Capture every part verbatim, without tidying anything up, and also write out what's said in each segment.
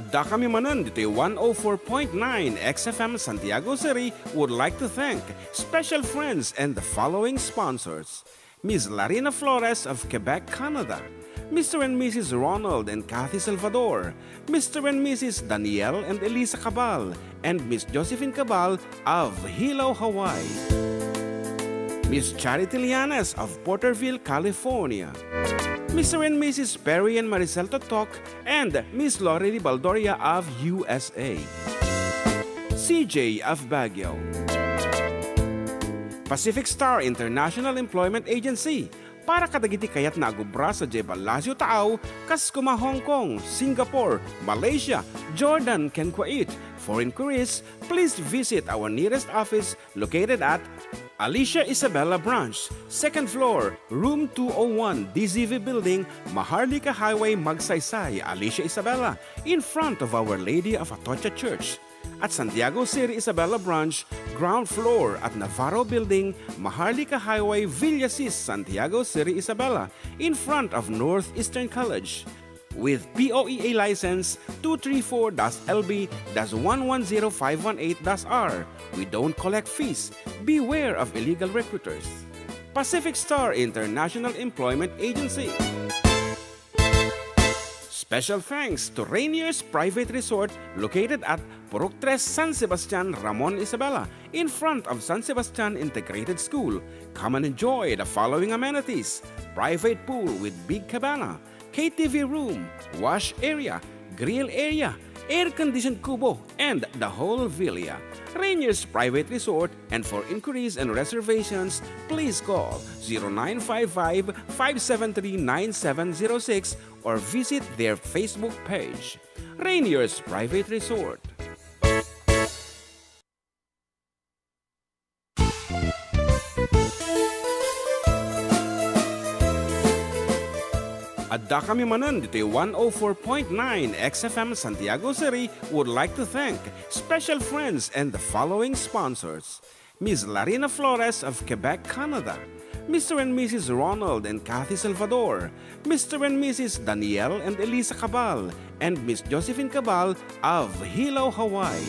Addakami manen ditoy one oh four point nine X F M Santiago City would like to thank special friends and the following sponsors: Miss Larina Flores of Quebec, Canada, Mister and Missus Ronald and Kathy Salvador, Mister and Missus Daniel and Elisa Cabal, and Miss Josephine Cabal of Hilo, Hawaii, Miss Charity Lianes of Porterville, California, Mister and Missus Perry and Maricel Totok, and Miss Lorely Baldoria of U S A, C J of Baguio, Pacific Star International Employment Agency, para kadagiti kayatna a gubra sadiay Palacio Taaw, kas kuma Hong Kong, Singapore, Malaysia, Jordan, ken Kuwait. For inquiries, please visit our nearest office located at Alicia Isabela Branch, second floor, room two oh one, D Z V Building, Maharlika Highway, Magsaysay, Alicia Isabela, in front of Our Lady of Atocha Church. At Santiago City Isabela Branch, ground floor at Navarro Building, Maharlika Highway, Villasis, Santiago City Isabela, in front of Northeastern College. With P O E A license two three four dash L B dash one one zero five one eight dash R. We don't collect fees. Beware of illegal recruiters. Pacific Star International Employment Agency. Special thanks to Rainier's Private Resort, located at Purok Tres, San Sebastian, Ramon Isabela, in front of San Sebastian Integrated School. Come and enjoy the following amenities: private pool with big cabana, K T V room, wash area, grill area, air-conditioned kubo, and the whole villa. Rainier's Private Resort, and for inquiries and reservations, please call zero nine five five, five seven three, nine seven zero six or visit their Facebook page, Rainier's Private Resort. Addakami manen ditoy one oh four point nine X F M Santiago City would like to thank special friends and the following sponsors: Miss Larina Flores of Quebec, Canada, Mister and Missus Ronald and Kathy Salvador, Mister and Missus Daniel and Elisa Cabal, and Miss Josephine Cabal of Hilo, Hawaii,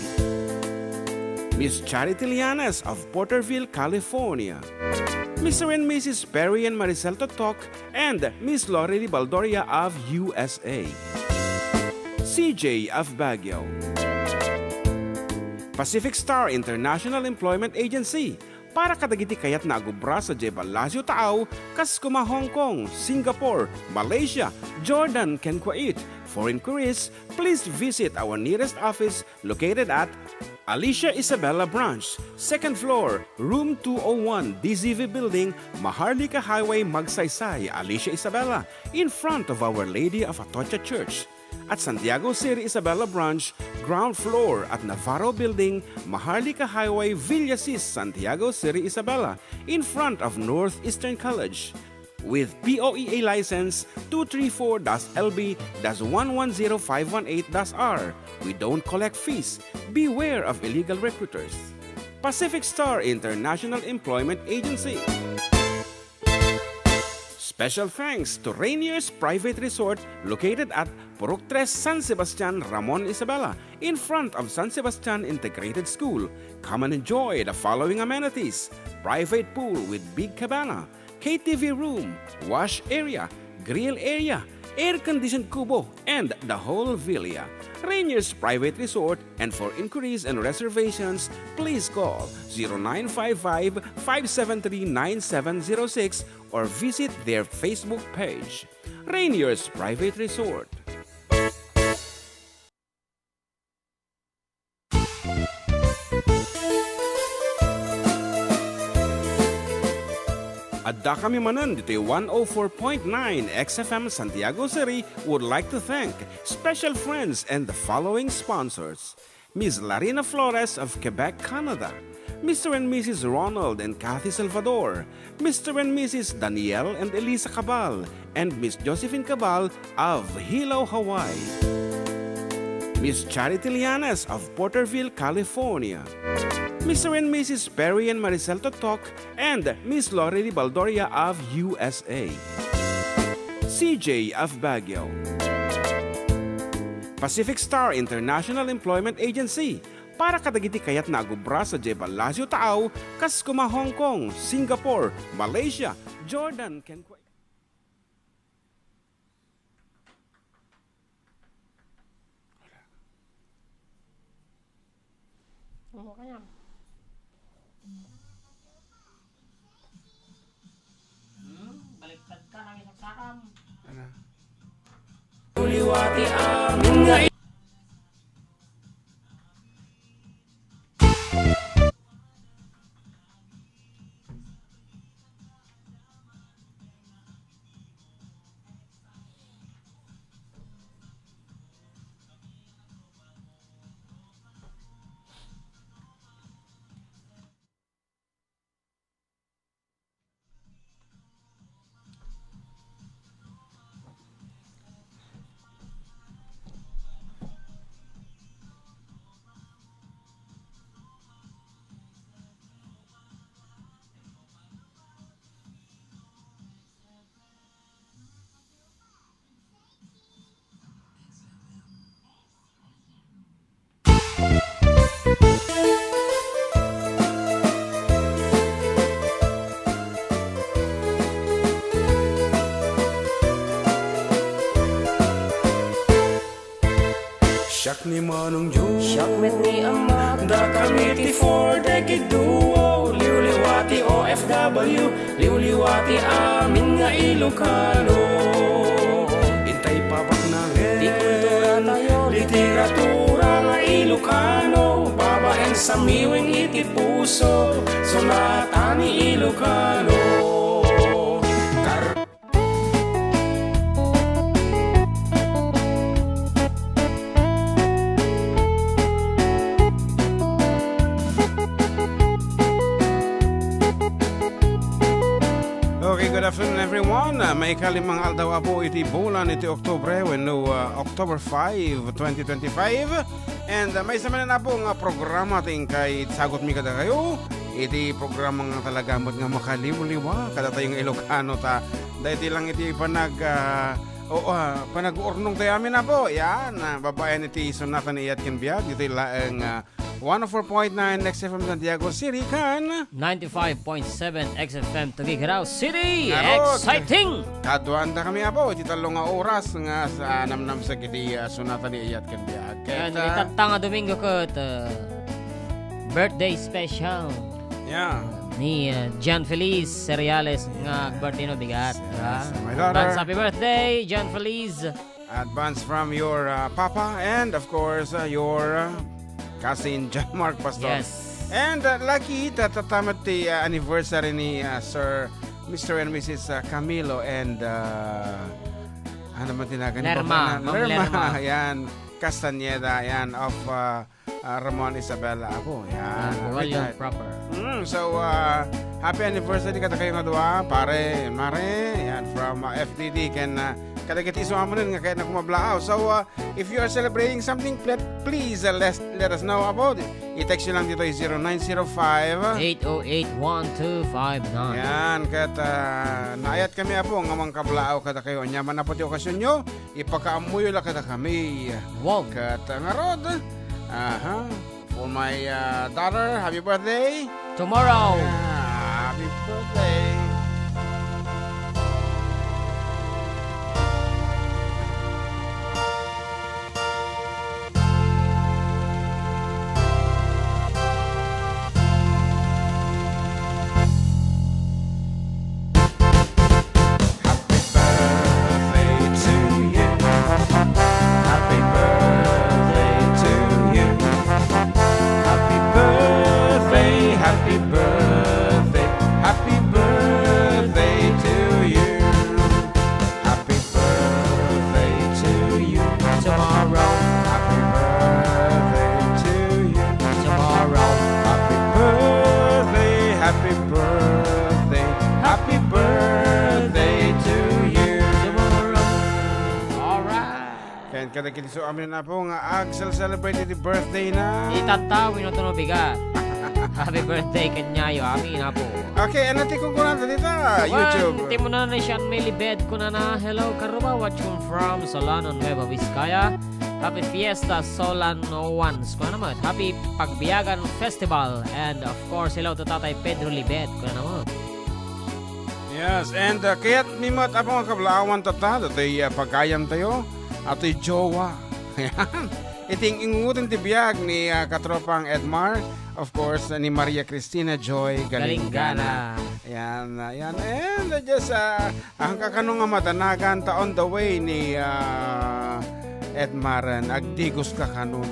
Miss Charity Lianes of Porterville, California, Mister and Missus Perry and Maricel Totok, and Miss Lorely Baldoria of U S A, C J of Baguio, Pacific Star International Employment Agency, para kadagiti kayatna a gubra sadiay Palacio Taaw, kas kuma Hong Kong, Singapore, Malaysia, Jordan, ken Kuwait. For inquiries, please visit our nearest office located at Alicia Isabela Branch, second floor, room two oh one, D Z V Building, Maharlika Highway, Magsaysay, Alicia Isabela, in front of Our Lady of Atocha Church. At Santiago City Isabela Branch, ground floor at Navarro Building, Maharlika Highway, Villasis, Santiago City Isabela, in front of Northeastern College. With P O E A license two three four dash L B dash one one zero five one eight dash R. We don't collect fees. Beware of illegal recruiters. Pacific Star International Employment Agency. Special thanks to Rainier's Private Resort, located at Purok Tres, San Sebastian, Ramon Isabela, in front of San Sebastian Integrated School. Come and enjoy the following amenities: private pool with big cabana, K T V room, wash area, grill area, air-conditioned kubo, and the whole villa. Rainier's Private Resort, and for inquiries and reservations, please call zero nine five five, five seven three, nine seven zero six or visit their Facebook page, Rainier's Private Resort. Addakami manen ditoy one oh four point nine X F M Santiago City would like to thank special friends and the following sponsors: Miss Larina Flores of Quebec, Canada, Mister and Missus Ronald and Kathy Salvador, Mister and Missus Daniel and Elisa Cabal, and Miss Josephine Cabal of Hilo, Hawaii, Miss Charity Lianes of Porterville, California, Mister and Missus Perry and Maricel Totok, and Miss Lorely Baldoria of U S A, C J of Baguio, Pacific Star International Employment Agency para kadagiti kayatna a gubra sadiay Palacio Taaw, kas kuma Hong Kong, Singapore, Malaysia, Jordan, ken Kuwait. Ano ka niya? Hmm, baliktad ka, nangisaksakam. Ano? Uliwati amin nga i- Siak ni Manong Joe. Siak met ni Ama. Dakami ti four Decade Duo. Liwliwa ti O F W. Liwliwa ti amin nga Ilocano. Intay pabaknangen ti kultura tayo, literatura nga Ilocano, babaen samiwing iti puso, sonata ni Ilocano. Kar- Okay, good afternoon, everyone. Ah, maikalimang aldaw, Apo, iti bulan iti Oktubre, wenno, ah, October five, twenty twenty-five. And, ah, maysa manen, Apo, nga programa ti inkay sagutmi kadakayo. Iti programa nga talaga met nga makaliwliwa kadatayo nga Ilocano ta daytoy lang iti panag, ah, o, ah, panag-urnong tayo amin, Apo. Yan, ah, babaen iti sonata ni Iyat ken Biag, iti laeng, ah, one oh four point nine X F M Santiago City ken ninety-five point seven X F M Tuguegarao City. Ngarud. Exciting! Kaduandakami, Apo, iti tallo nga oras nga sa namnamsek iti, ah, sonata ni Iyat ken Biag. Ket, yan, ah, itatta nga Domingo ket, ah, birthday special. Yeah. Ni, ah, John Feliz Cereales nga birthday no bigat. Yes, yes, ah, my daughter. Advance happy birthday, John Feliz. Advance from your, uh, papa and, of course, uh, your, uh, cousin John Mark Pastor. Yes. And, uh, lucky, ta-, tatta met ti, uh, anniversary ni, uh, Sir, Mister and Missus, uh, Camilo and, uh, ano man tinagan ni Lerma, Papa na? Ma'am Lerma. Lerma. Yan, Castañeda, yan, of, uh, ah, Ramon Isabela Apo. Yan, ah, Bukalyong retired proper. Mm, so, ah, happy anniversary kadakayo nga dua, pare, mare. Yan, from, ah, F D D ken, ah, kadagiti isu a manen nga kayatna koma ablaaw. So, ah, if you are celebrating something, ple-, please, ah, let, let us know about it. I-text nyo lang ditoy zero nine zero five. Eight oh eight one two five nine. Yan, ket, ah, naayat kami, Apo, nga mangkablaaw kadakayo. Ania man, Apo, ti okasion nyo, ipakaammoyo la kadakami. Wow. Ket, ah, ngarud, aha, for my, ah, daughter, happy birthday. Tomorrow. Ah, happy birthday. Happy birthday to you. Happy birthday to you. Happy birthday, happy birthday, happy birthday to you. Happy birthday to you tomorrow. Happy birthday to you tomorrow. Happy birthday, happy birthday, happy birthday to you tomorrow. Alright. Ken kadagiti isu a manen, Apo, nga agsel-celebrate iti birthday na. Itatta wenno tuno bigat. Happy birthday kaniayo amin, Apo. Okay, ano ti kunkunada dita? Wen, YouTube. Ti muna ni Sean Melibed kunana, "Hello, Karuba, watching from Solano, Nueva Vizcaya." Happy Fiesta Solanoans. Kuna naman, Happy Pagbiagan Festival. And of course, hello to Tatay Pedro Libet. Kuna naman. Yes, and, uh, kayat mi met, Apo, nga kablaawan tatta, datoy, uh, pagayam tayo, atoy jowa. Ayan. Iti ing-ingutan ti biag ni, uh, katropang Edmar, of course, ni Maria Cristina Joy Galinggana. Galinggana. Ayan, ayan. And, uh, just, uh, ang kakano nga madanagan ta on the way ni, uh, Edmar, agdigos ka kanon.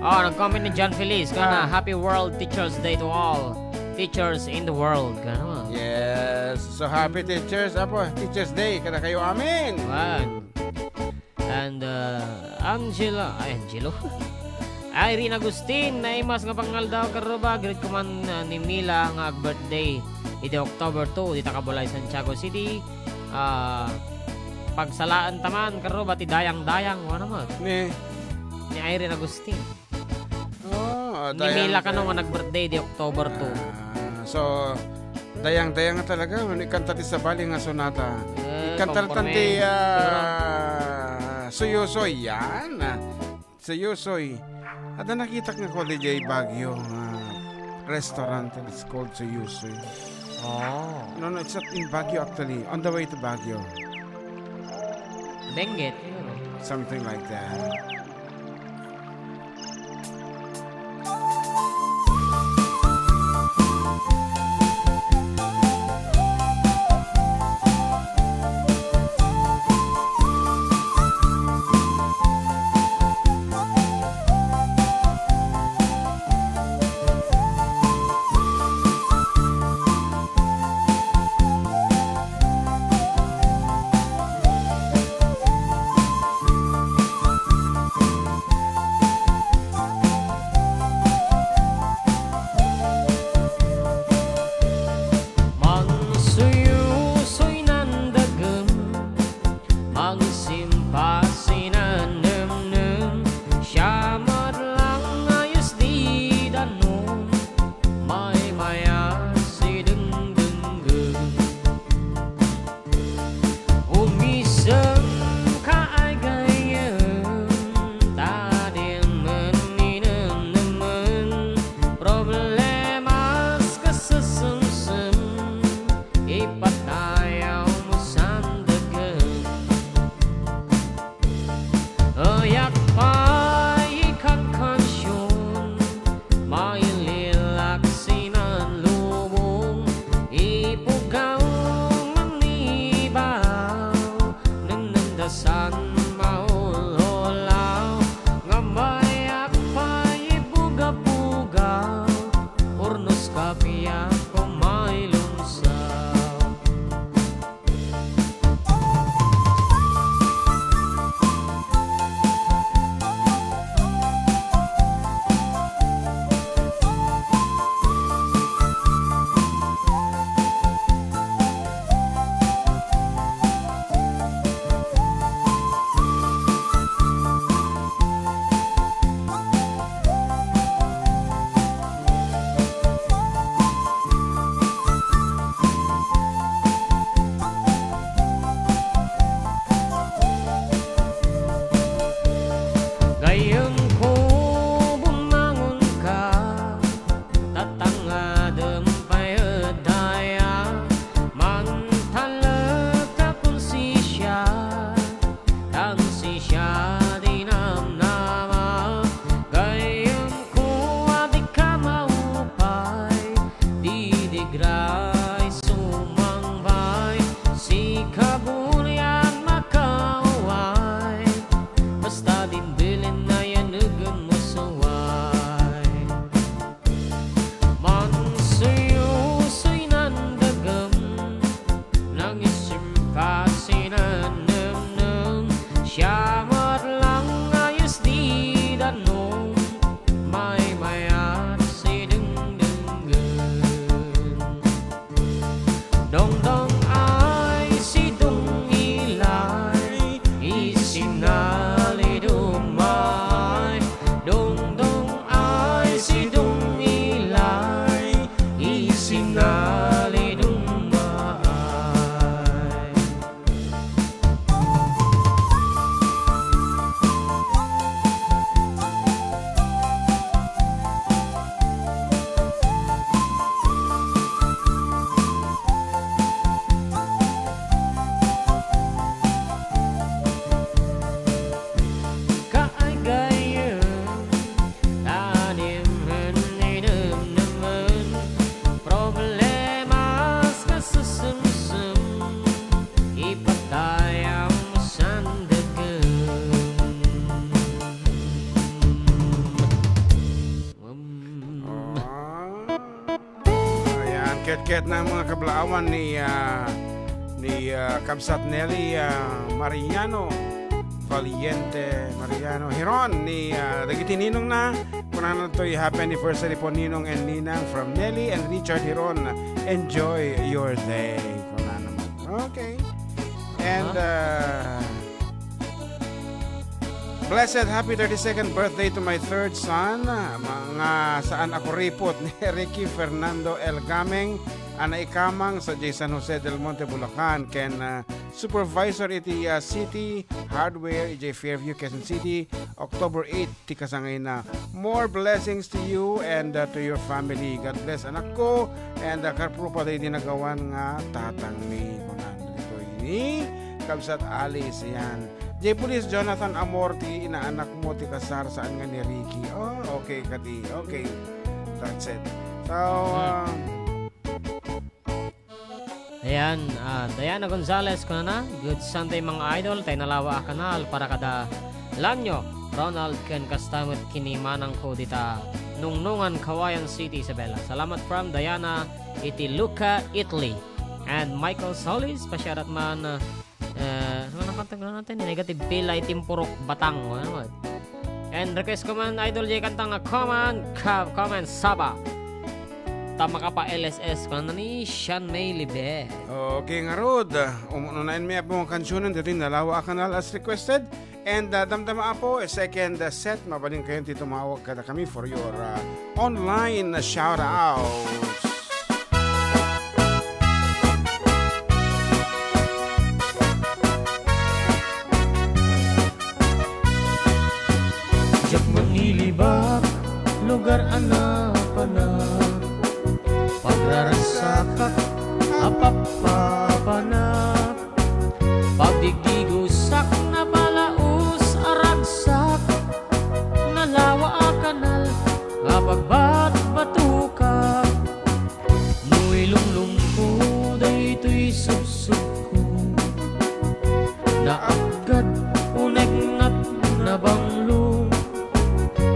Oh, nag-comment ni John Feliz, kana, Ah. "Happy World Teachers Day to all teachers in the world." Kana. Yes. So, happy teachers, Apo, Teachers Day, kada kayo amin. Wan. And, uh, Angela, ay, Angelo. Irene Agustin, naimas nga pangaldaw, karuba, greet ko man, uh, ni Mila nga ag-birthday iti October two, dita Kabulay, Santiago City. Ah, pagsalaan ta man, karuba, ti dayang-dayang, wano man? Ni? Ni Irene Agustin. Oh, ah, Ni Mila dayang-dayang. Kano nga nag-birthday di October two. Ah, so, dayang-dayang nga talaga. Ano, ikanta ti sabali nga sonata. Eh, Ikanta konforme. Ti, ah, Suyusoy. Yan, ah. Suyusoy. Adda nakitak nga kua diay Baguio nga restaurant and it's called Suyusoy. Oh. No, no, it's not in Baguio actually. On the way to Baguio. Benguet, siguro. Something like that. Mangsuyusoy nandagem, mangsimpasi nannemnem, siya met lang nga ayos di danum, maymayat si dengdenggen. Umisem ka ay gayyem, ta dimen ninennemen, problemas kasesemsem, ipatayaw mo sandeken. Ayak pay ikankansion, maililak sinan lubong, ipugaw manibaw, nemnemdasan maululaw, nga mayak pay ibugabugaw, urnos kapiak o mailungsaw. Gayyemko, bumangonka, tatangadem pay ed daya, mantalek ta konsisia, Tansisia di namnama, gayyemko a dika maupay, didigra isu mangbay, sika bunian makauway, basta dimbelen a yanegen mo suway. Mangsuyusoy nandagem, nangisim ka sinennemnem, siya met lang ayos di danum, maymayat si dengdenggen. Dongdong ay si Dong Ilay, isinalidumay. Dongdong ay si Dong Ilay, isinalidumay. Ket na mga kablaawan ni, ah, ni, ah, Kabsat Nelly, ah, Mariano, Valiente Mariano, Hiron ni, ah, dagiti ninong na, kunana toy, "Happy anniversary po, Ninong and Ninang, from Nelly and Richard Hiron. Enjoy your day." Kunana mo. Okay. And, ah, blessed happy thirty-second birthday to my third son, ah, nga saan a kuripot ni Ricky Fernando L. Gameng, a naikamang sadiay San Jose del Monte, Bulacan, ken, ah, supervisor iti, ah, City Hardware, idiay Fairview, Quezon City, October eight, ti kasangayna. More blessings to you and, uh, to your family. God bless, anakko, and, uh, karprupa daydi nagawan nga tatangmi. Kunana ditoy ni Kabsat Alice, yan. Jay Police, Jonathan Amor, ti inaanakmo ti kasar, saan nga ni Ricky? Oh, okay, kadi. Okay. That's it. So, uh, Ayan, ah, Diana Gonzalez, kunana, "Good Sunday, mga idol, tay nalawa a kanal para kada Lanyo, Ronald, ken kasta met ken ni manangko dita Nungnungan, Cauayan City, Isabela." Salamat from Diana iti Lucca, Italy. And Michael Solis, pa-shoutout man, ah, Eh, ano nga kanta nga natin? Negative pilay, timpurok, batang. Ano nga? And request ko man, idol, jay kanta nga Common, Ka-, Common Saba. Ta makapa-L S S ko na ni Sean May Libe. Okay, ngarud. Umuno na mi apo nga kansionen, ditoy nalawa a kanal as requested. And, uh, damdama apo, eh, second, uh, set, mabalin kayo ti tumawag kada kami for your, uh, online shoutouts. Diak mangilibak, lugar a napanak, pagraragsakak a pappapanak. Pagdigdigosak, nabalaos a ragsak, nalawa a kanal a pagbatbatuka. No ilunglungko daytoy subsubko, naagkad, unegnat, nabanglo.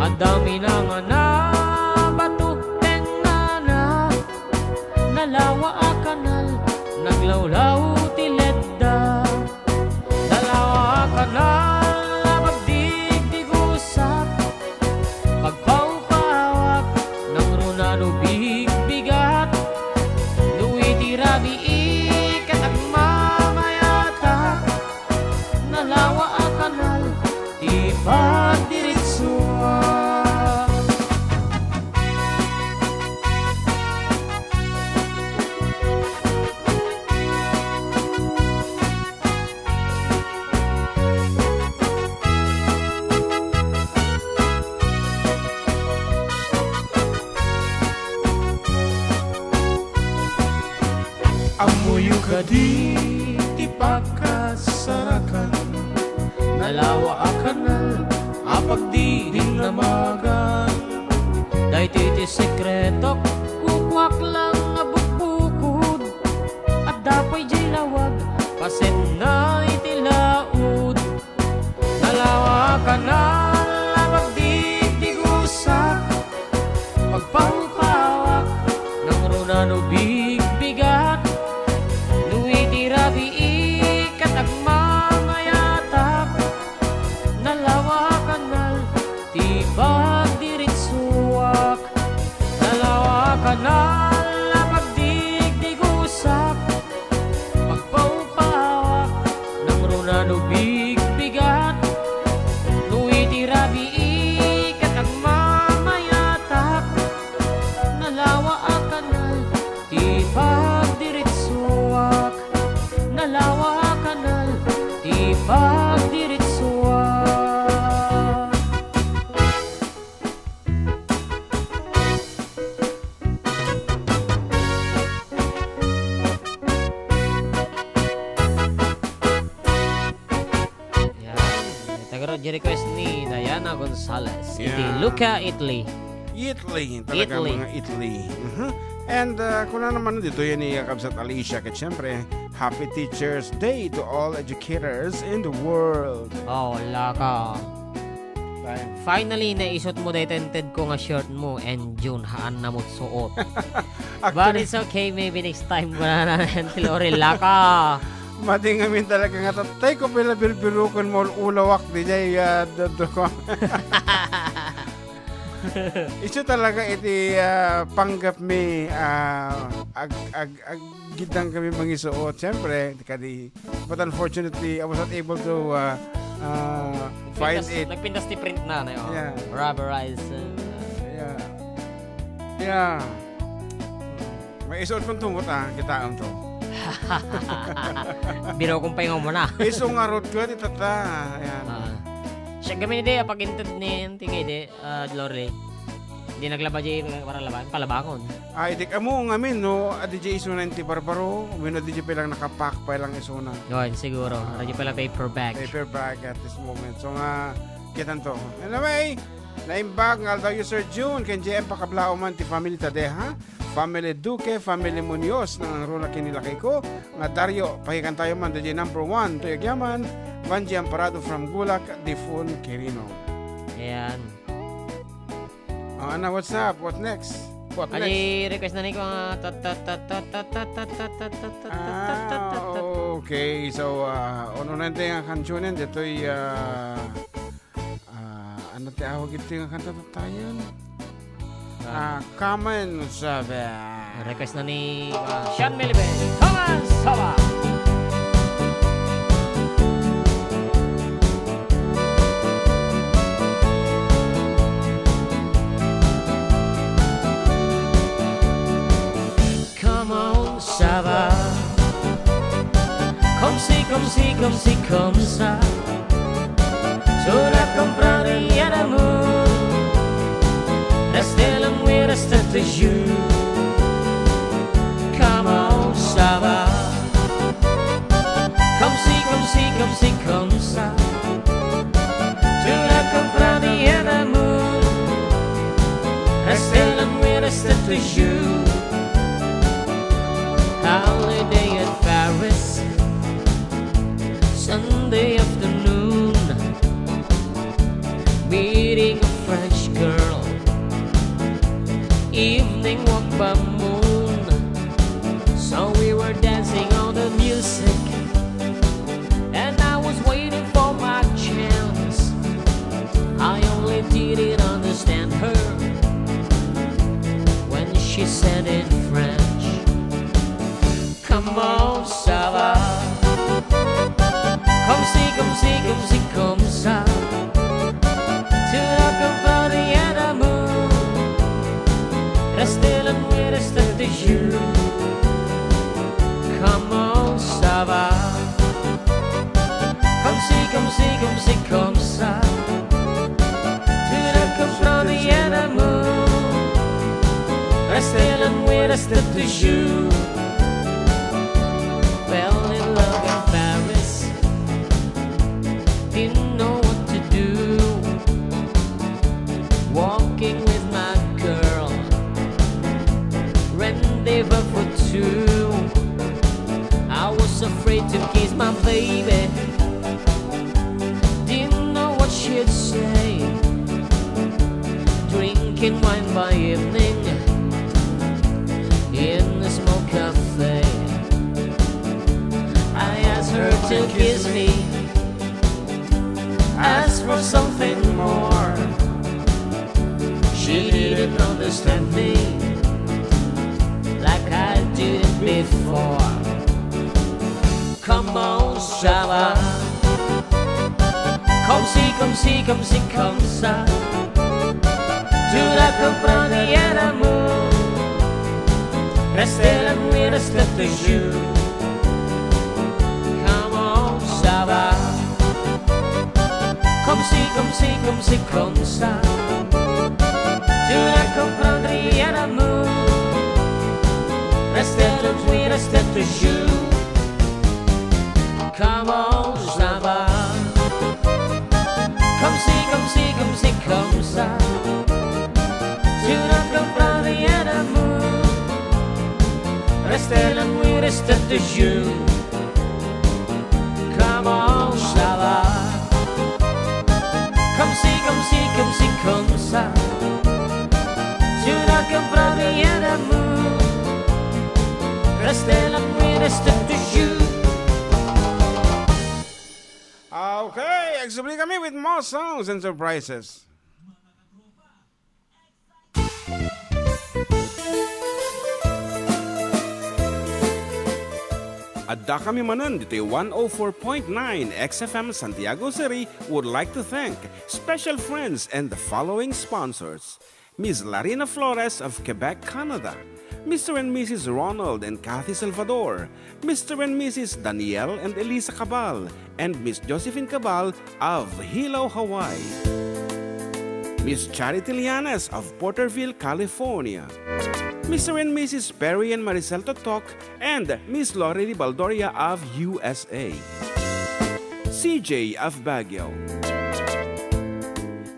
Adda minangana, bato, tengngana, nalawa a kanal, naglawlaw ti ledda. Nalawa a kanal a pagdigdigosak, pagpawpawak, nangruna no bigbigat, no iti rabii ket agmamayatak. Nalawa a kanal ti pagdiritsuak. Ammoyo kadi ti pakasarakan, nalawa a kanal a pagdidinnamagan. Daytoy ti sekretok, kukuak lang a bukbukod. Adda pay jay lawag, pasenna iti laud. Nalawa a kanal a pagdigdigosak, pagpawpawak, nangruna no bigbigat, no iti rabii ket agmamayatak. Nalawa a kanal ti pagdiritsuak. Nalawa a kanal a pagdigdigosak, pagpawpawak, nangruna no bigbigat, no iti rabii ket agmamayatak. Nalawa a kanal ti pagdiritsuak. Nalawa a kanal ti pagdiritsuak. Yan. Tagarod di request ni Diana Gonzalez. Iti Yeah. Lucca, Italy. Italy. Talaga Italy. Mga Italy. Mhm. And, uh, kuna naman dito yan ni Kabsat Alicia. Ket syempre, happy Teachers Day to all educators in the world. Oh, wala ka. Fine. Finally, naisut mo dayta inted ko nga shirt mo, and June, haan na mo suot. But actually, it's okay, maybe next time, wala na yan, Lori, laka. Madi ngamin talaga nga, tatay ko pala birbirukan mo, ulawak, di jay, ah, do-, do-, Isu talaga iti, ah, panggap mi, ah, ag-, ag-, ag-, giddang kami mangisuot. Siyempre, kadi, but unfortunately, I was not able to, ah, ah, find Pintas, it. Nagpintas ti print na, no? Yeah. Rubberized, uh, Yeah. Yeah. May isuot kong tumot, ah, kitaem to. Biro kong paingaw mo na. Isu ngarud ko, ti tata. Ayan. Ah. Siya kami ni Dea, pag-inted ni, ti kay Dea, ah, Lorelei. Hindi naglaba di para laba, palabangon. Ay, di kamo ngamin, no? Adi di isuna ti barbaro, wenno adi di pay lang nakapak, pay lang isuna. Yun, siguro. Adi pala paper bag. Paper bag at this moment. So nga, kitan to. Anyway, naimbag nga aldaw yu, Sir June, ken J M, pakablaaw man ti family ta de, ha? Family Duque, family Munoz, nangangruna ken ni lakay ko, nga Dario, pakikantayo man, D J number one, to agyaman, Vanji Amparado from Gulak, Difun, Quirino. Ayan. Oh, Ana, what's up? What next? What next? Adi, request na ni ko nga tat, tat, tat, tat, tat, tat, tat, tat, tat, tat, tat, tat, tat, tat, tat, tat. Ah, okay. So, ah, ununan tayo nga kansionen, ditoy, ah, ah, ano ti awag ito nga kanta tayo? Ah. Ah, Come on, Saba. Request na ni, ah, Sean Melibet. Come on, Saba. Come on, Saba. Come see, come see, come see, come sa. Cela comprare y adamu. Reste la muera, reste toujours. Come on, Saba. Come see, come see, come see, come sa. Cela comprare y adamu. Reste la muera, reste toujours. Holiday at Paris, Sunday afternoon, meeting a French girl, evening walk by moon. So we were dancing on the music, and I was waiting for my chance. I only didn't understand her when she said in French, Come on, Saba. Come see, come see, come see, come sa. Cela comprare y adamu. Reste la muera, reste toujours. Come on, Saba. Come see, come see, come see, come sa. Cela comprare y adamu. Reste la muera, reste toujours. Fell in love in Paris. Didn't know what to do. Walking with my girl. Rendezvous for two. I was afraid to kiss my baby. Didn't know what she'd say. Drinking wine by evening in a small cafe. I asked her to kiss me, asked for something more. She didn't understand me like I did before. Come on, Saba. Come see, come see, come see, come sa. Cela comprare y adamu. Reste la nuit, reste toujours. Come on, Saba. Come see, come see, come see, come sa. Cela comprare y adamu. Reste la nuit, reste toujours. Come on, Saba. Come see, come see, come see, come sa. Cela comprare y adamu. Reste la nuit, reste toujours. Come on, Saba. Come see, come see, come see, come sa. Cela comprare y adamu. Okay, excited kami with more songs and surprises. Adda kami manen ditoy one oh four point nine X F M Santiago City would like to thank special friends and the following sponsors: Miss Larina Flores of Quebec, Canada, Mister and Missus Ronald and Kathy Salvador, Mister and Missus Daniel and Elisa Cabal, and Miss Josephine Cabal of Hilo, Hawaii. Miss Charity Lianes of Porterville, California. Mister and Missus Perry and Maricel Totok and Miss Lorely Baldoria of U S A. C J of Baguio.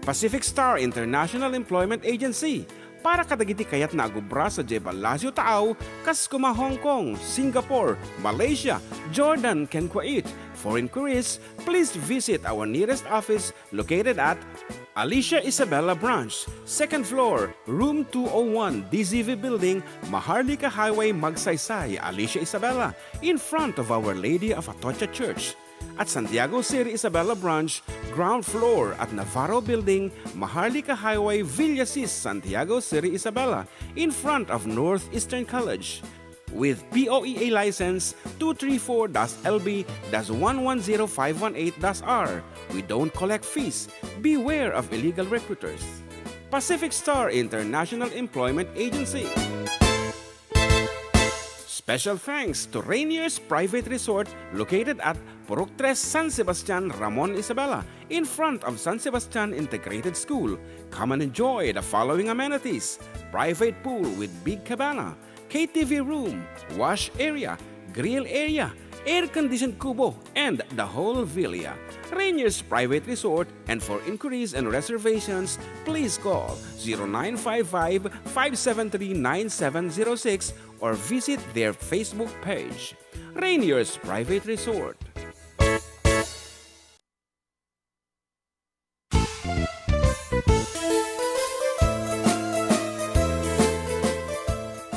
Pacific Star International Employment Agency, para kadagiti kayatna a gubra sadiay Palacio Taaw, kas koma Hong Kong, Singapore, Malaysia, Jordan, ken Kuwait. For inquiries, please visit our nearest office located at Alicia Isabela Branch, second floor, room two oh one, D Z V Building, Maharlika Highway, Magsaysay, Alicia Isabela, in front of Our Lady of Atocha Church. At Santiago City Isabela Branch, ground floor at Navarro Building, Maharlika Highway, Villasis, Santiago City Isabela, in front of Northeastern College. With P O E A license two three four dash L B dash one one zero five one eight dash R, we don't collect fees. Beware of illegal recruiters. Pacific Star International Employment Agency. Special thanks to Rainier's Private Resort, located at Purok Tres, San Sebastian, Ramon, Isabela, in front of San Sebastian Integrated School. Come and enjoy the following amenities: private pool with big cabana, K T V room, wash area, grill area, air-conditioned kubo, and the whole villa. Rainier's Private Resort, and for inquiries and reservations, please call zero nine five five, five seven three, nine seven zero six or visit their Facebook page. Rainier's Private Resort.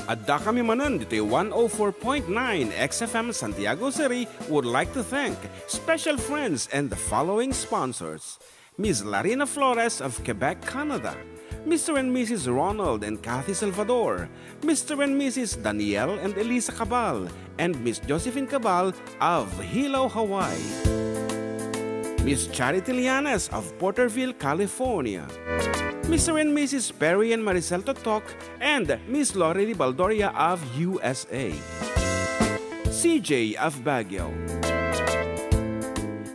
Adda kami manen ditoy one oh four point nine X F M Santiago City would like to thank special friends and the following sponsors: Miss Larina Flores of Quebec, Canada, Mister and Missus Ronald and Kathy Salvador, Mister and Missus Daniel and Elisa Cabal, and Miss Josephine Cabal of Hilo, Hawaii. Miss Charity Lianes of Porterville, California. Mister and Missus Perry and Maricel Totok and Miss Lorely Baldoria of U S A. C J of Baguio.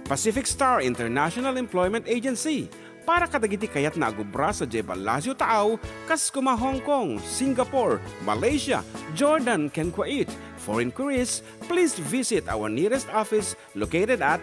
Pacific Star International Employment Agency, para kadagiti kayatna a gubra sadiay Palacio Taaw, kas koma Hong Kong, Singapore, Malaysia, Jordan, ken Kuwait. For inquiries, please visit our nearest office located at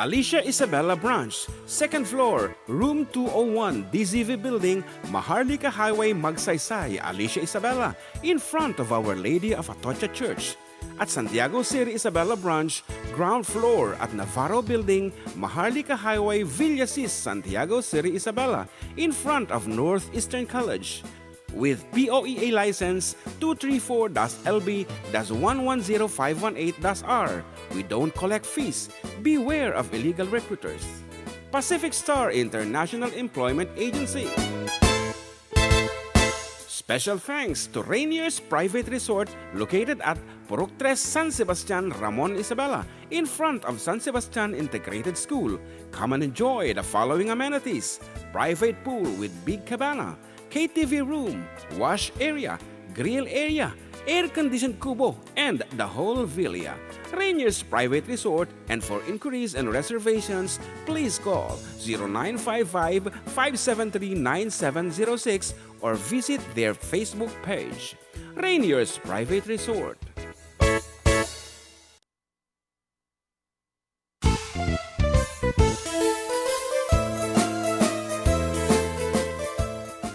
Alicia Isabela Branch, second floor, room two oh one, D Z V Building, Maharlika Highway, Magsaysay, Alicia Isabela, in front of Our Lady of Atocha Church. At Santiago City Isabela Branch, ground floor at Navarro Building, Maharlika Highway, Villasis, Santiago City Isabela, in front of Northeastern College. With P O E A license two three four dash L B dash one one zero five one eight dash R, we don't collect fees. Beware of illegal recruiters. Pacific Star International Employment Agency. Special thanks to Rainier's Private Resort, located at Purok Tres, San Sebastian, Ramon, Isabela, in front of San Sebastian Integrated School. Come and enjoy the following amenities: private pool with big cabana, K T V room, wash area, grill area, air-conditioned kubo, and the whole villa. Rainier's Private Resort, and for inquiries and reservations, please call zero nine five five, five seven three, nine seven zero six or visit their Facebook page. Rainier's Private Resort.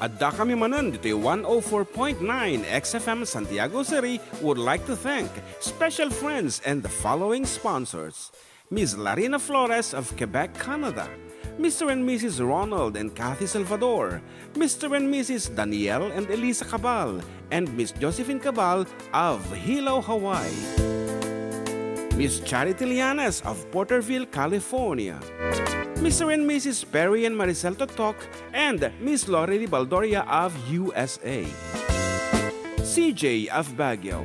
Adda kami manen ditoy one oh four point nine X F M Santiago City would like to thank special friends and the following sponsors: Miss Larina Flores of Quebec, Canada, Mister and Missus Ronald and Kathy Salvador, Mister and Missus Daniel and Elisa Cabal, and Miss Josephine Cabal of Hilo, Hawaii. Miss Charity Lianes of Porterville, California. Mister and Missus Perry and Maricel Totok and Miss Lorely Baldoria of U S A. C J of Baguio.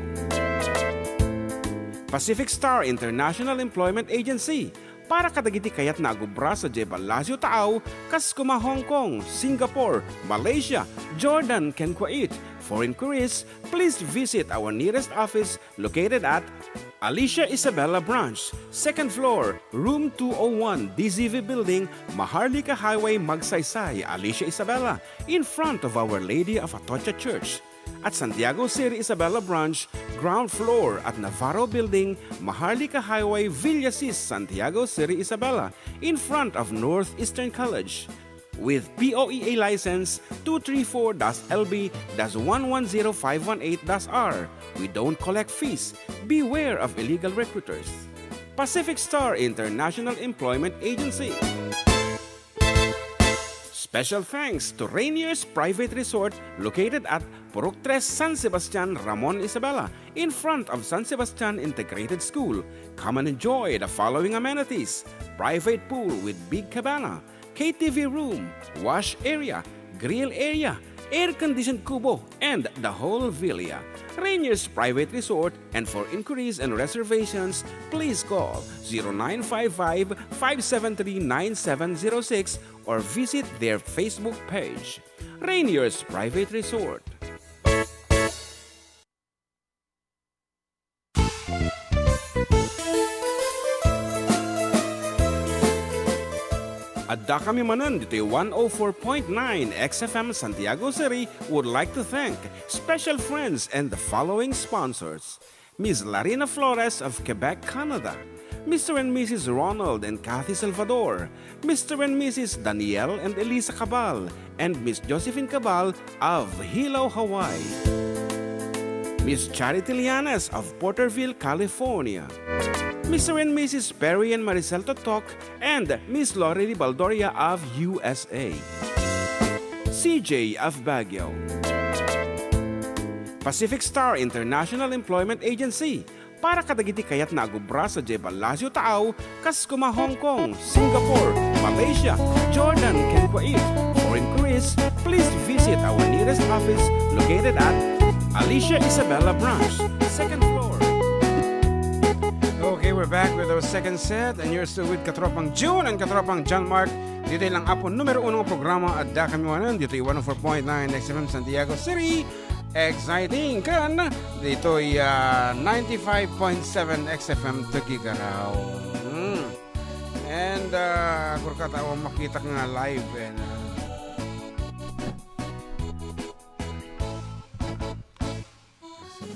Pacific Star International Employment Agency, para kadagiti kayatna a agubra sadiay Palacio Taaw, kas koma Hong Kong, Singapore, Malaysia, Jordan, ken Kuwait. For inquiries, please visit our nearest office located at Alicia Isabela Branch, second floor, room two oh one, D Z V Building, Maharlika Highway, Magsaysay, Alicia Isabela, in front of Our Lady of Atocha Church. At Santiago Seri Isabela Branch, ground floor at Navarro Building, Maharlika Highway, Villasis, Santiago Seri Isabela, in front of Northeastern College. With P O E A license two three four dash L B dash one one zero five one eight dash R. We don't collect fees. Beware of illegal recruiters. Pacific Star International Employment Agency. Special thanks to Rainier's Private Resort, located at Purok Tres, San Sebastian, Ramon Isabela, in front of San Sebastian Integrated School. Come and enjoy the following amenities: private pool with big cabana, K T V room, wash area, grill area, air-conditioned kubo, and the whole villa. Rainier's Private Resort, and for inquiries and reservations, please call zero nine five five, five seven three, nine seven zero six or visit their Facebook page. Rainier's Private Resort. Adda kami manen ditoy one oh four point nine X F M Santiago City would like to thank special friends and the following sponsors: Miss Larina Flores of Quebec, Canada, Mister and Missus Ronald and Kathy Salvador, Mister and Missus Daniel and Elisa Cabal, and Miss Josephine Cabal of Hilo, Hawaii, Miss Charity Lianes of Porterville, California, Mister and Missus Perry and Maricel Totok, and Miss Lorely Baldoria of U S A, C J of Baguio, Pacific Star International Employment Agency, para kadagiti kayatna a agubra sadiay Palacio Taaw, kas koma Hong Kong, Singapore, Malaysia, Jordan, ken Kuwait. For inquiries, please visit our nearest office located at Alicia Isabela Branch, second floor. Okay, we're back with our second set, and you're still with Katropang June and Katropang John Mark. Ditoy lang Apo numero uno nga programa, Adda Kami Manen, ditoy one oh four point nine X F M Santiago City. Exciting kan ditoy, ah, ninety-five point seven X F M Tuguegarao. Hmm. And, ah, kurkata, awan makitak nga live, eh, na.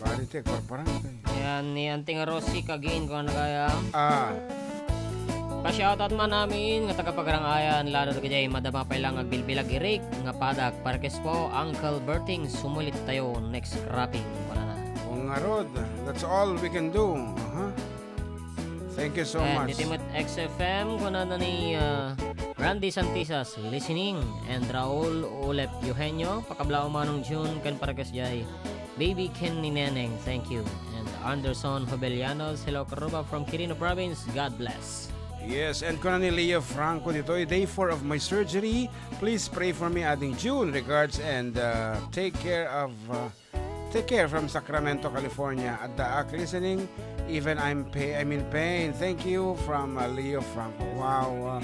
Bali, te, parparang, te. Yan, ni Auntie nga Rosie Kagin, kung ano kaya. Ah. Pa-shoutout man amin nga taga-Pagrangayan, lalo na kay madama pay lang agbilbilag irik nga padak. Parkes po, Uncle Berting, sumulit tayo next cropping. Wala na. O nga, Rod, that's all we can do. Aha. Thank you so Ayan, much. Ditoy met X F M, kunana ni, ah, Randy Santisas, listening, and Raul Ulep Eugenio, pakablaw Manong June, ken Parkes Jay. Baby Ken ni Neneng, thank you. And Anderson Hobelianos, hello, Karuba from Quirino Province, God bless. Yes, and kuna ni Leo Franco ditoy, day four of my surgery. Please pray for me, Ading June. Regards and, uh, take care of, uh, take care from Sacramento, California. Addaak listening, even I'm pa-, I'm in pain. Thank you from, uh, Leo Franco. Wow, uh,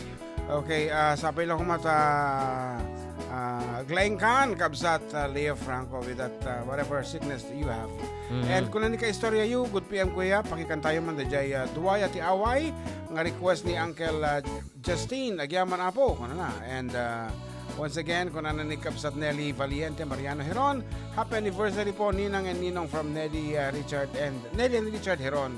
Okay, ah, sapay lang koma ta, ah, aglaingkan, kabsat, ah, Leo Franco, with that, ah, whatever sickness that you have. Mhm. And kuna ni kaistoryayo, good P M kuya, pakikantayo man daydiay, ah, Duaya ti Away, nga request ni Uncle, ah, Justin, agyaman Apo, kunana. And, ah, once again, kunana ni kabsat Nelly Valiente, Mariano Heron, happy anniversary po, Ninang and Ninong from Nelly, ah, Richard and, Nelly and Richard Heron.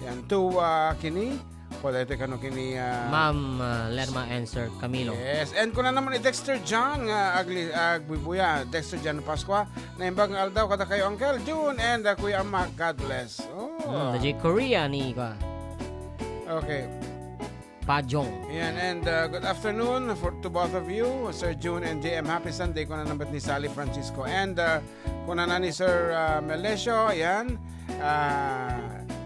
Yan, to, ah, kini, Kuwa daytoy kano kini, ah, Ma'am, ah, Lerma Answer Camilo. Yes. And kuna naman ni Dexter John nga agli-, agbuybuya, Dexter John Pascua, naimbag nga aldaw kadakayo, Uncle June and, ah, Kuya Mac. God bless. Oh. Hmm, the J Korea ni Kuya. Okay. Pajong. Yan, and, uh, good afternoon for, to both of you, Sir June and J M. Happy Sunday, kuna naman ni Sally Francisco. And, uh, Kunana ni Sir, ah, Melesio, ayan. Ah,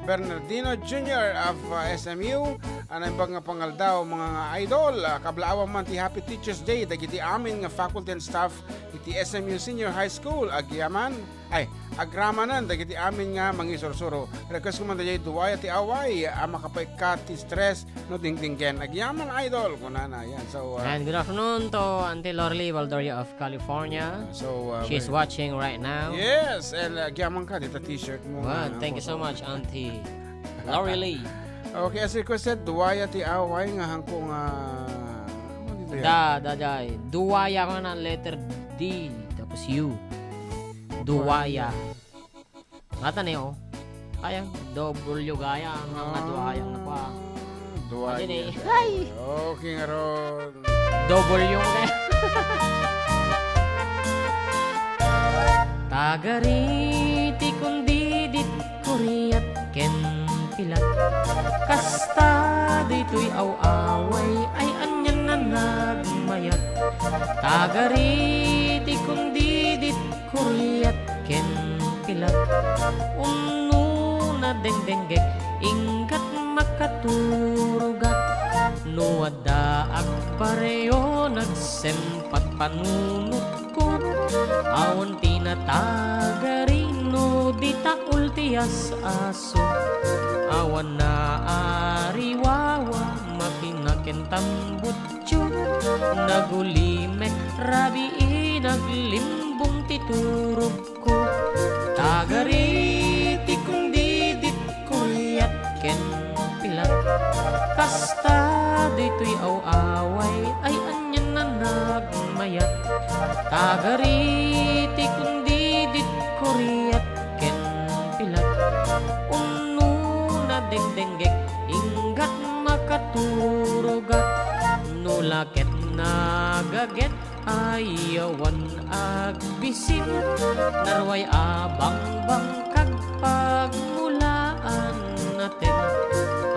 Bernardino Junior of, uh, S M U, a naimbag nga pangaldaw, mga nga idol. Ah, kablaawan man ti Happy Teachers' Day dagiti amin nga faculty and staff iti S M U Senior High School. Agyaman, ay, agramanen dagiti amin nga mangisursuro. Request ko man daydiay, Duaya ti Away, a makapaikkat ti stress no dingdinggen. Agyaman, idol, kunana. Yan. So, uh, And good afternoon to Auntie Lorly Valdoria of California. So, uh, She's well, watching right now. Yes, and, uh, agyaman ka, dita t-shirt mo Wow, nga, thank you so so much, Auntie Lorly. Okay, as requested, Duaya ti Away nga hangko nga, ano dito yan? Da, da, da. Duaya ko na letter D, tapos U. Duaya. Duaya. Ngata ni, oh. Kaya, W gaya, ang Ah, duaya, ang nakuha. Duaya. Adi ni, ay! Okay, nga ron. W mo kaya. Tagari ti kundidit kuriat ken pilat. Kasta ditoy aw-away ay anian a nagmayat. Tagari ti kundidit kuriat ken pilat. Unno nadengdenggek, inggat makaturogak. No adda agpareyo, nagsempat panunotko. Awan ti natagari no di taul ti as-aso. Awan naariwawa, makina ken tambutso. Nagulimek rabii, naglimbong ti turog ko. Tagari ti kundidit kuriat ken pilat. Kasta ditoy aw-away ay anian a nagmayat. Tagari ti kundidit kuriat ken pilat. Unno nadengdenggek, inggat makaturogak. No la ket nagaget, ay awan agbisin, narway a bangbangkag pagmulaan naten.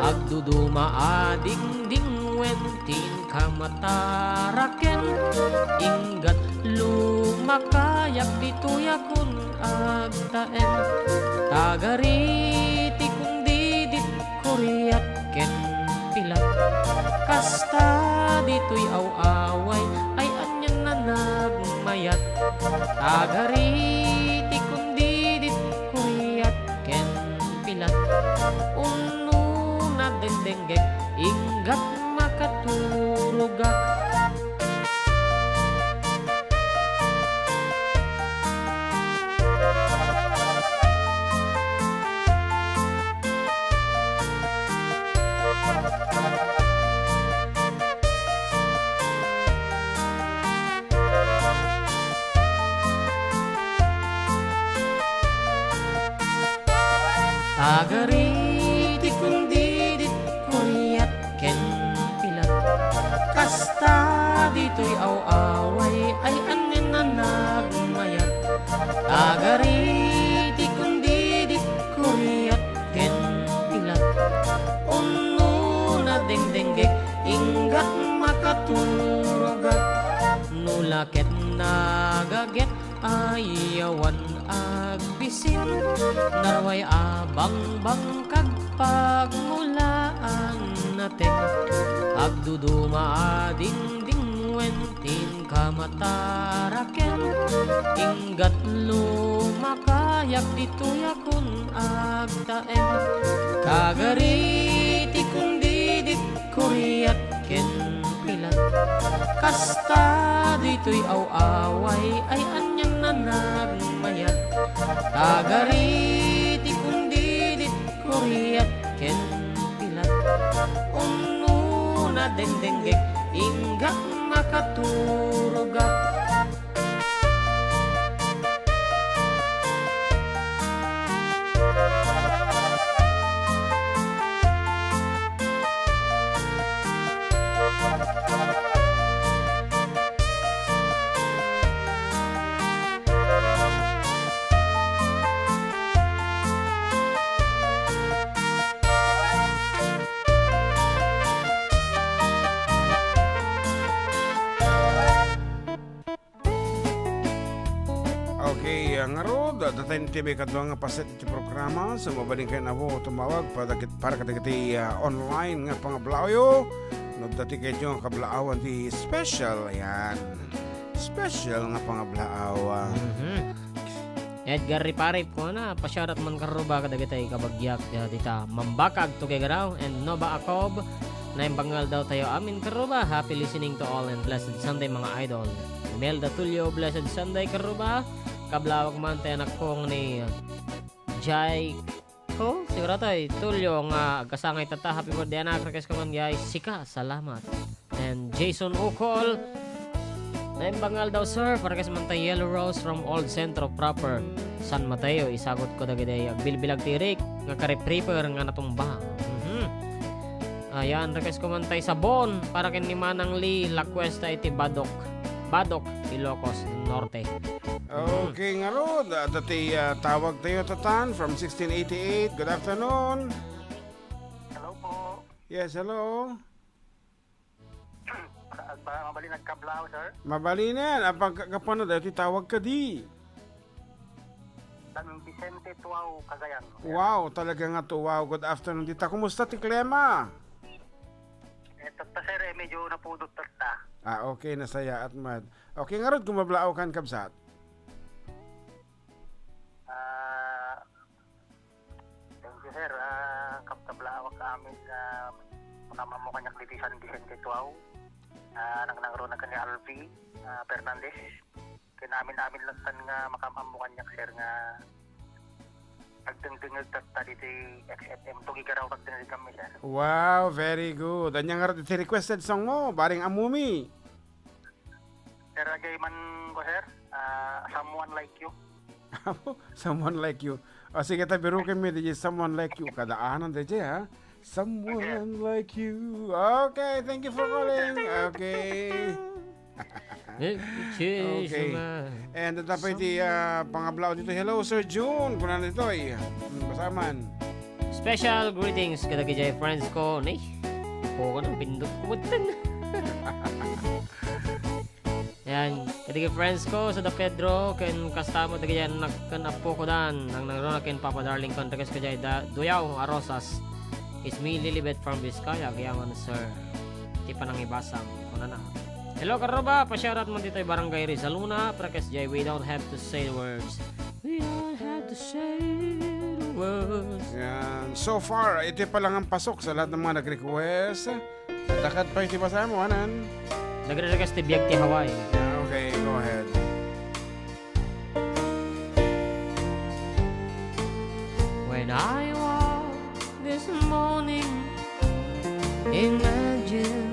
Agduduma a dingdingwen ti inkamataraken, inggat lumakayak ditoy a kun agtaen. Tagari ti kundidit kuriat ken pilat. Kasta ditoy aw-away ay anian a nagmayat. Tagari ti kundidit kuriat ken pilat. Unno nadengdenggek, inggat makaturogak. Tagari ti kundidit kuriat ken pilat. Kasta ditoy aw-away ay anian a nagmayat. Tagari ti kundidit kuriat ken pilat. Unno nadengdenggek, inggat makaturogak. No la ket nagaget, ay awan agbisin, narway a bangbangkag pagmulaan naten. Agduduma a dingdingwen ti inkamataraken, inggat lumakayak ditoy a kun agtaen. Tagari ti kundidit kuriat ken pilat. Kasta ditoy aw-away ay anian a nagmayat. Tagari ti kundidit kuriat ken pilat. Unno nadengdenggek, inggat makaturogak. Okay, ah, ngarud, ah, datayen ti maikadua nga paset iti programa. So, mabalinkayo tumawag para dagit-, para kadagiti, ah, online nga pangablaawyo. No adda ti kayatyo nga kablaawan ti special, ayan. Special nga pangablaaw, ah. Mhm. Edgar Riparip, kuna, pa-shoutout man karuba kadagiti kabagiak, ah, dita Mambakag, Tuguegarao, and Nova Acob. Naimbag nga aldawtayo amin karuba. Happy listening to all and blessed Sunday, mga idol. Imelda Tulio, blessed Sunday karuba. Kablaawak man ti anakko nga ni Jai ko, siguro toy, Tulio nga agkasangay tatta. Happy birthday, anak. Request ko man, Jai. Sika, salamat. And Jason Ukol, naimbag nga aldaw, sir. Para kas man ta Yellow Rose from Old Centro Proper, San Mateo. Isagut ko dagiti agbilbilag ti Rick nga karipriper nga natumba. Mhm. Ayan, request ko man tay sabon para ken ni Manang Lee La Cuesta iti Badoc, Badoc, Ilocos Norte. Okay, ngarud, adda ti, ah, tawag tayo, Tatan, from sixteen eighty-eight. Good afternoon. Hello po. Yes, hello. Agba-, mabalin agkablaaw, sir. Mabalinen, apang ka-, gapuano daytoy tawag kadi? San Vicente, Tuao, Cagayan. Wow, talaga nga Tuao. Good afternoon dita. Kumusta ti klima? Eh, tatta, sir, eh, medyo napudot tatta. Ah, okay, nasayaat man. Okay, ngarud, kumablaaw kan, kabsat. Ah, thank you, sir. Ah, kab-, kablaawak amin, ah, makaammo kaniak ditoy San Vicente, Tuao. Ah, nangnangruna ken ni Alvi, ah, Fernandez. Ken amin-amin latta nga makaammo kaniak, sir, nga agdengdengngeg tatta ditoy X F M. Tuguegarao agdengngeg kami, sir. Wow, very good. Ania ngarud ti requested song mo, bareng ammom? Sir, ajay man ko, sir. Ah, Someone Like You. Someone Like You. O, sige, ta, biruken mi, D J, Someone Like You. Kadaanan, D J, ha? Someone Like You. Okay, thank you for calling. Okay. Eh, cheers, Okay. man. And ito pa iti, ah, pangablaaw dito. Hello, Sir June. Kuna ditoy. Hmm, basaman. Special greetings kadagiti friends ko. Ni, ako ka nang pindot ko. Yan. Kadagiti friends ko, Sada Pedro, ken kasta met dagiti annak ken appo ko dan, nangnangruna ken Papa Darling, ken request ko jay da, Duyaw a Rosas, It's Me, Lilibet from Vizcaya, agyaman, sir. Ti panangibasam, kunana. Hello, karuba, pa-shoutout man ditoy Barangay Rizaluna, request jay, We Don't Have to Say the Words. We don't have to say the words. Yan. So far, iti pa lang ang pasok sa lahat ng mga nag-request. Takad pa iti basam, anan? Nagre-request ti Biag ti Hawaii. Yeah, okay, go ahead. When I woke this morning, imagine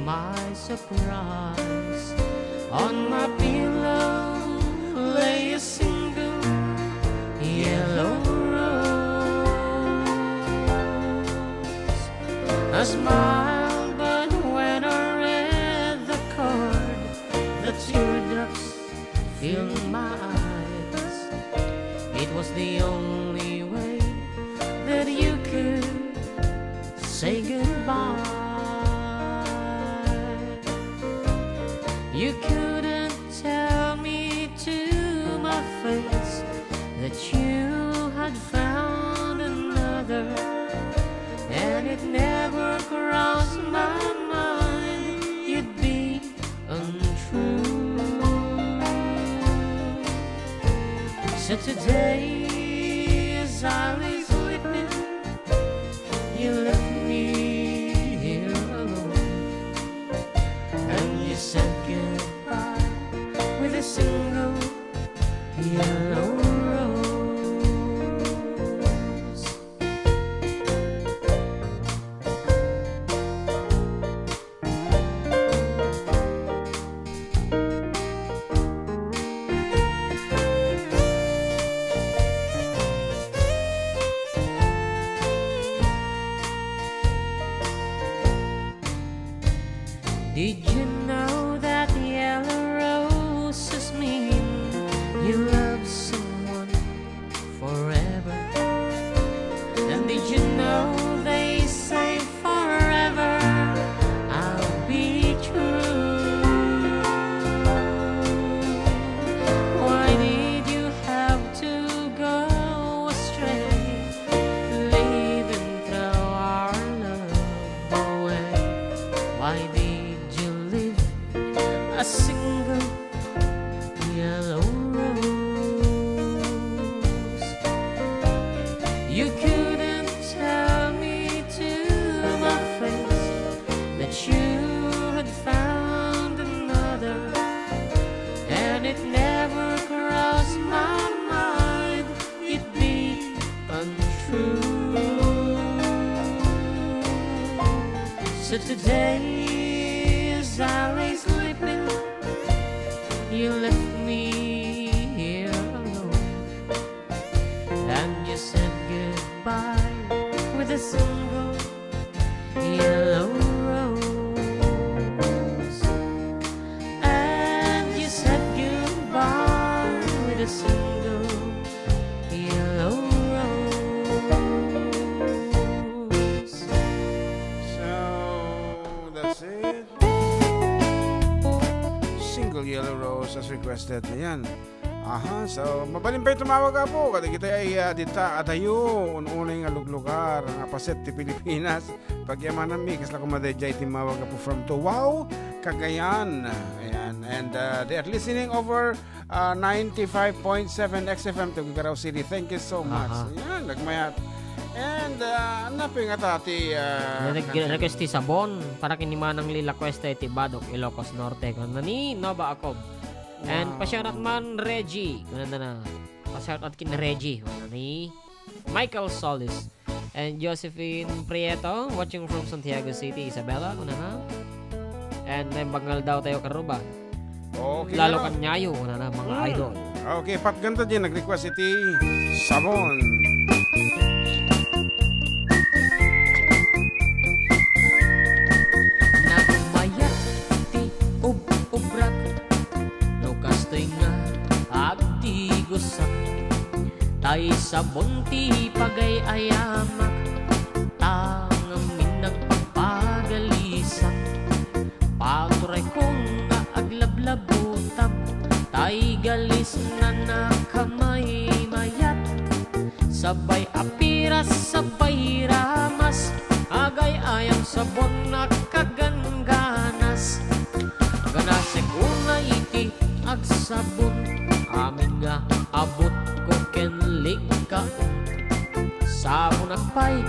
my surprise. On my pillow lay a single yellow rose. I smiled, but when I read the card, the teardrops filled my eyes. It was the only way that you could say goodbye. You couldn't tell me to my face that you had found another, and it never crossed my mind you'd be untrue. So today, as I lay sleeping, you left me here alone, and you said goodbye with a single yellow rose. Did you know that yellow roses mean you love single yellow rose. You couldn't tell me to my face that you had found another, and it never crossed my mind it'd be untrue. So today, as I lay sleeping, you left me here alone, and you said goodbye with a single yellow rose. And you said goodbye with a single yellow rose. So, that's it. Single yellow rose as requested. Ayan. Aha, so, mabalin pay tumawag, Apo. Kadagiti ay, ah, dita, adayo, un-unay nga luglugar, nga paset ti Pilipinas. Pagyamananmi, kasla koma daydiay timmawag, Apo, from Tawau, Cagayan. Ayan. And, uh, they are listening over, uh, ninety-five point seven X F M to Gigaraw City. Thank you so much. Aha. Ayan, nagmayat. And, uh, napay nga ta ti, uh, Nag-, request ti Sabon para ken ni Manang Lila Cuesta iti Badoc, Ilocos Norte. Kunana ni Nova Acob. And wow. Pa-shoutout man, Reggie. Kunana na. Pa-shoutout ken Reggie. Kunana ni Michael Solis. And Josephine Prieto, watching from Santiago City, Isabela, kunana. And may bangal daw tayo karuba. Okay, Lalo ano? Kanyayo, kunana, mga Hmm. idol. Okay, patganta din, nag-request iti Sabon. Nagmayat ti ub-ubrak, no kastoy nga agtigusak. Tay Sabon ti pagay-ayamak, ta ngamin nagpagpagalisak. Paturay ko nga aglablabutab, tay galisna nakamaymayat. Sabay apiras, sabay ramas, agay-ayam Sabon a kagangganas. Ganasek unay iti agsabon, amin nga abut ko ken likkaon. Sabonak pay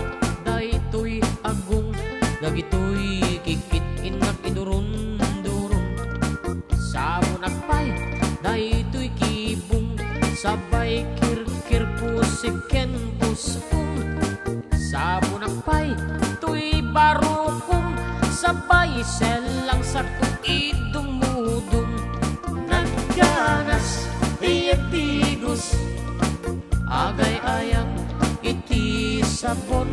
daytoy agong, dagitoy kikit-innak idurun-durun. Sabonak pay daytoy kibong, sabay kirkir pusik ken pus-ong. Sabonak pay toy barukong, sabay sellang sakto idumudong. Nagganas, iya tigos, agay-ayam iti Sabon,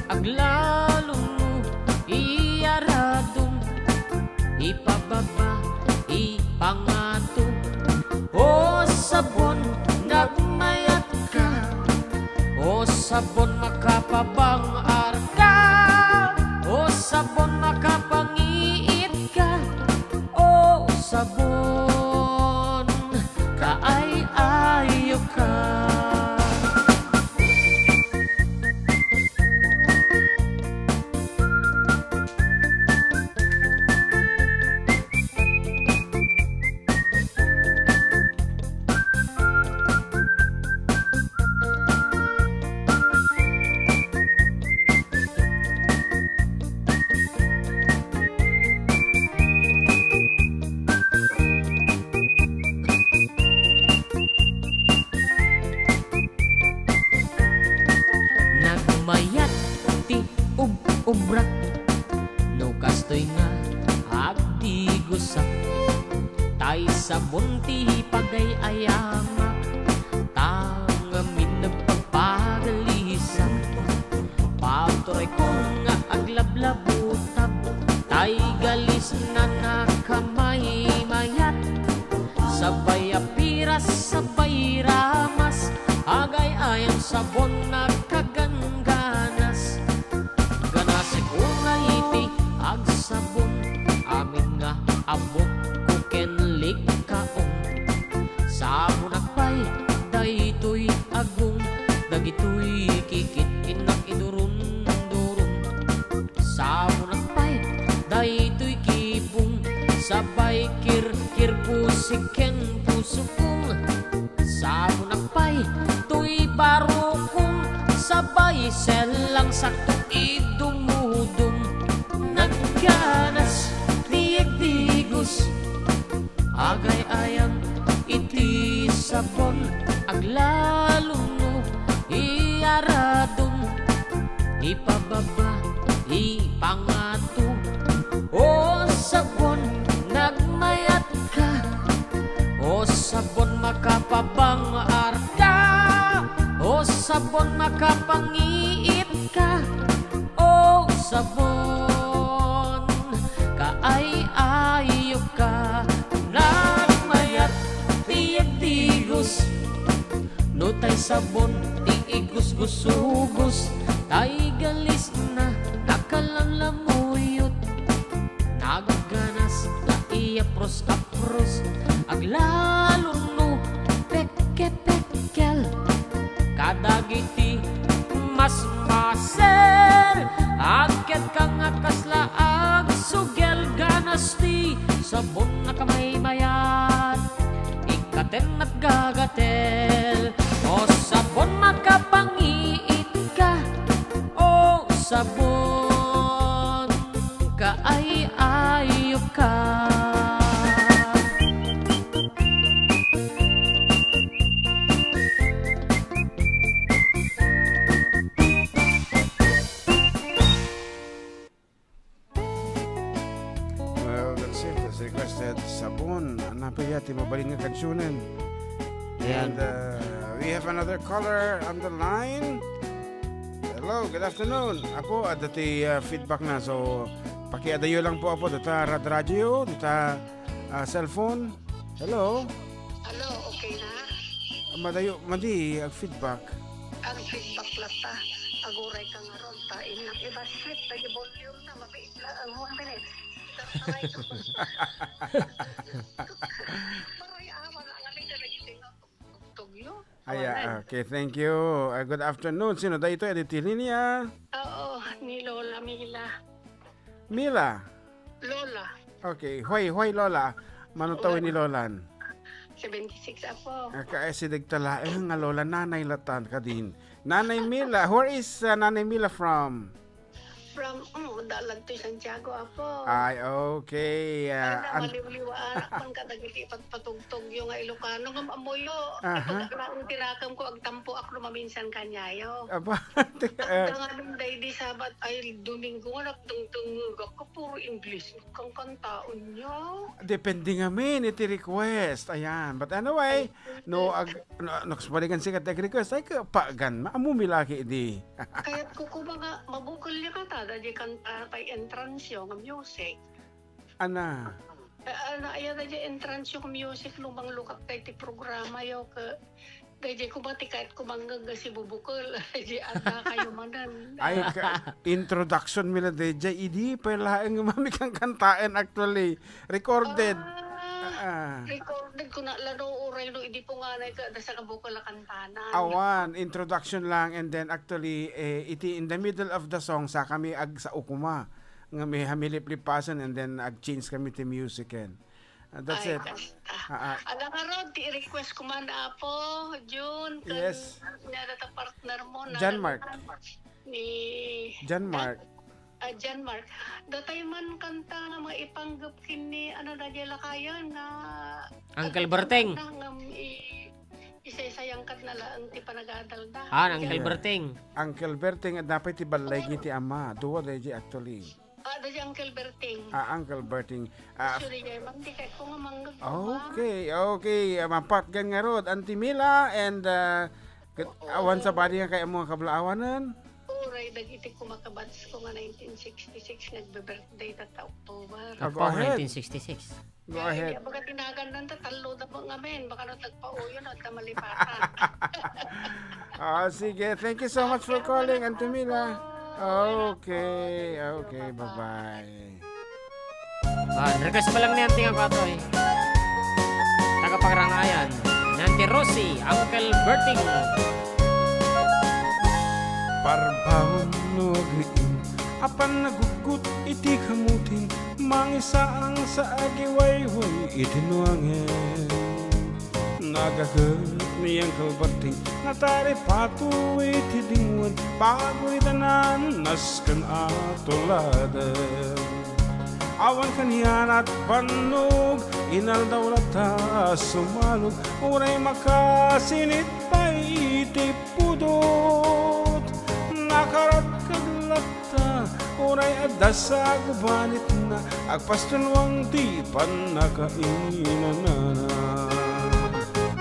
aglalong no iyaradong, ipababa, ipangato. O Sabon, nagmayat ka. O Sabon, makapabangar ka. O Sabon, makapangiit ka. O Sabon, kaay-ayo ka. Nagmayat ti ub-ubrak, no kastoy nga agtigusak. Tay Sabon ti pagay-ayamak, ta ngamin nagpagpagalisak. Paturay ko nga aglablabutab, tay galisna nakamaymayat. Sabay apiras, sabay ramas, agay-ayam Sabon a kagangganas. Ganasek unay iti agsabon, amin nga abut ko ken likkaon. Sabonak pay daytoy agong, dagitoy kikit-innak idurun-durun. Sabonak pay daytoy kibong, sabay kir- Ken pusokon, sabonak pay toy barokon, sabay sellang sakto idumudum. Nagganas ti igdigos, agay-ayan iti sabon, aglalo no iyaradon. Ipababa, ipangato, o sabon, nagmayatka. O sabon, makapabang-arka. O sabon, makapangiitka. O sabon, kaay-ayoka. Nagmayat ti igdigos. No tay sabon ti igusgusugos, tay galisna nakalamlamuyot. Nagganas nga iyapros-apros, aglalo no pekke-pekkel. Kadagiti masmasel, agketka nga kasla agsugel, ganas ti sabon a kamaymayat. Ikkaten met gagatel, o sabon makapangiitka, o sabon kaay-ayoka. Well, that's it. As requested, Sabon. Ania pay ti mabalin nga kansionen? Ayan. And uh, we have another caller on the line. Hello, good afternoon. Apo, adda ti uh, feedback na. So, pakiadayo lang po, Apo, dita rad-, radyo, dita uh, cellphone. Hello? Hello, okay na? Madayo, madi, ag feedback. Ag feedback latta. Aguray ka nga ron, ta innak ibasit, dagi volume na, mabiit na, ang one minute. Maray awan ang amin na naging tugtog yun. Aya, okay, thank you. Uh, good afternoon. Sino daytoy? Adi ti linya? Oo, ni Lola Mila. Mila? Lola. Okay, hoy, hoy, Lola. Mano tawen ni Lolan? Seventy-six, Apo. Ah, kaasideg ta laeng nga Lola, nanay latan kadin. Nanay Mila, where is uh, Nanay Mila from? From, um, dalan to Santiago, Apo. Ay, okay. Ay, ah, na, an- maliwliwaan akon kadagiti patpatugtogyo nga Ilocano. Ngam amoyo, aha, ipaglaang ti nakemko, agtampoak no maminsan kaniayo. Aba, ti-, eh. Adda ngamin daydi Sabat, ay, Domingo nga nagdengdengngegak, puro English. Kangkantaenyo? Depende ngamin iti request. Ayan. But anyway, ay, no, ag-, no, no, kasubaligan sika ti ag-request, ay, ka-, pagan, ma-, ammom laki idi. Kayatko koma nga, mabukel ya kata, da di kanta, pay entrance yo, nga music. Ana? Eh, ana, ayan, da di entrance yo, nga music, lumang lukak tayo ti programa yo, ka, Daydiay koma ti kayatko mangngeg nga sibubukel. Daydiay adda kayo manen. Ay, ka-, introduction mi la daydiay. Idi pay laeng nga mamikangkantaen actually. Recorded. Ah, ah, recorded ko na lano uray no idi punganay ka da sa kabukel a kantana. Awan, introduction lang and then actually, eh, iti in the middle of the song, sa kami agsao koma. Nga may hamiliplipasan and then ag-change kami ti music ken. Ah, that's it. Ay, basta. Ah, ah. Ala ngarud, ti request ko man, Apo, June, ken, yes, nia data partner mo, John Mark. Ni John Mark. Ah, John Mark. Datay man kanta nga maipanggep ken ni, ano, daydiay lakayen nga Uncle Berting. Nga, nga, i-, isaysayangkatna laeng ti panagadalda. Ah, Uncle Berting. Uncle Berting, adda pay ti balay ni ti ama. Dua daydiay actually. Ah, da si Uncle Berting. Ah, Uncle Berting. Ah, actually, eh, ma'am, di kay ko nga mangngeg, ma'am. Okay, okay. Ah, mapatgan ngarud, Auntie Mila, and, ah, ket-, oo, awan sabali nga kay ammo nga kablaawanen? Uray, dagiti kumakabats ko nga nineteen sixty-six, nagbe-birthday tatta October. Ah, go ahead. Apo, nineteen sixty-six. Go ahead. Kaya baga tinagan nanta, tallo da po ngamin. Baka no tagpauyon, no, ta malipatan. Ah, sige. Thank you so much for calling, Auntie Mila. Okay, okay. Bye-bye. Ah, request pa lang ni Auntie nga kwato, eh. Taga Pagrangayan. Ni Auntie Rosie, Uncle Berting. Parbaon no agriing Apan naguggut iti kamuting, mangisaang sa agiwayway iti nuangen. Nagaget ni Uncle Berting, nataripato iti dingwen, bago ita naan nasken a tuladen. Awan kanianat bannog, inaldaw latta a sumalog, uray makasinit pay iti pudot. Nakaraked latta, uray adda sa gubanitna, agpastulwang ti pannakainanana.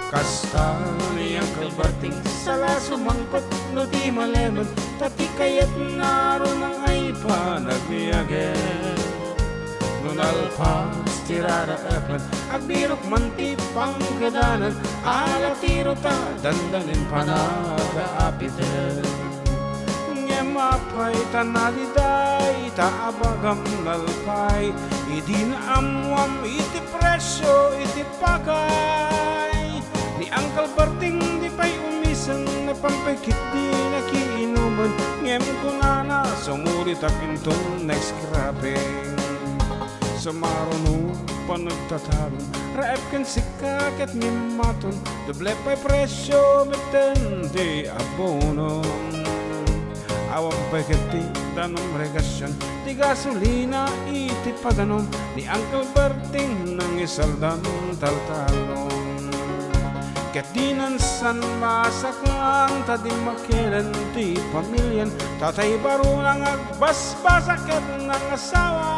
Kasta ni Uncle Berting, sala sumangpet no di malemen, ta ti kayatna rumangay panagbiagen. No nalpas ti raraepen, agbirok man ti panggedanan, ala tiro ta dandanin panagaapiten. Ngem apay ta nadiday ta abagam nalpay, idi naammuam iti presio iti pakay. Ni Uncle Berting di pay umisen, napampay ket di nakiinumen, ngem kunana, sumuritak inton next cropping. Sumaruno panagtatalon, raep ken sika ket ngimmaton, doble pay presio metten ti abono. Awan pay ket ti danom regasion, ti gasolina iti padanom, ni Uncle Berting nangisaldan taltalon. Ket dinan san masakan ta dimmakelen ti pamilian, tatay baruna nga agbasbasa ket nangasawa.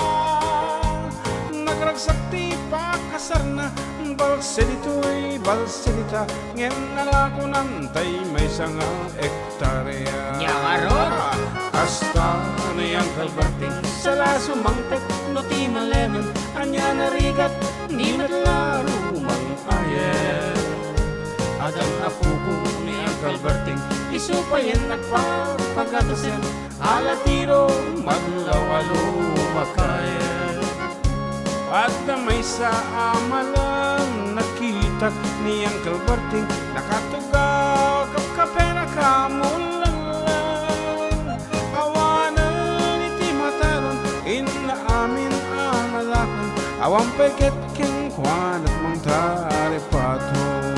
Nagragsak ti pakasarna, balse ditoy, balse dita, ngem nalakonan tay maysa nga hektarya. Nya ngarud? Kasta ni Uncle Berting, sala sumangpet no ti malemen, ania narigat, ni met la rumang-ayen. Adan a pupo ni Uncle Berting, isu payen nagpapagatasen, ala tiro maglaw a lumakayen. Adda maysa a malem, nakitak ni Uncle Berting, nakatugaw, kapkapena, kamuleng. Awanen iti mataron, inna amin a nalakon, awan pay ket kenkuana mangtaripaton.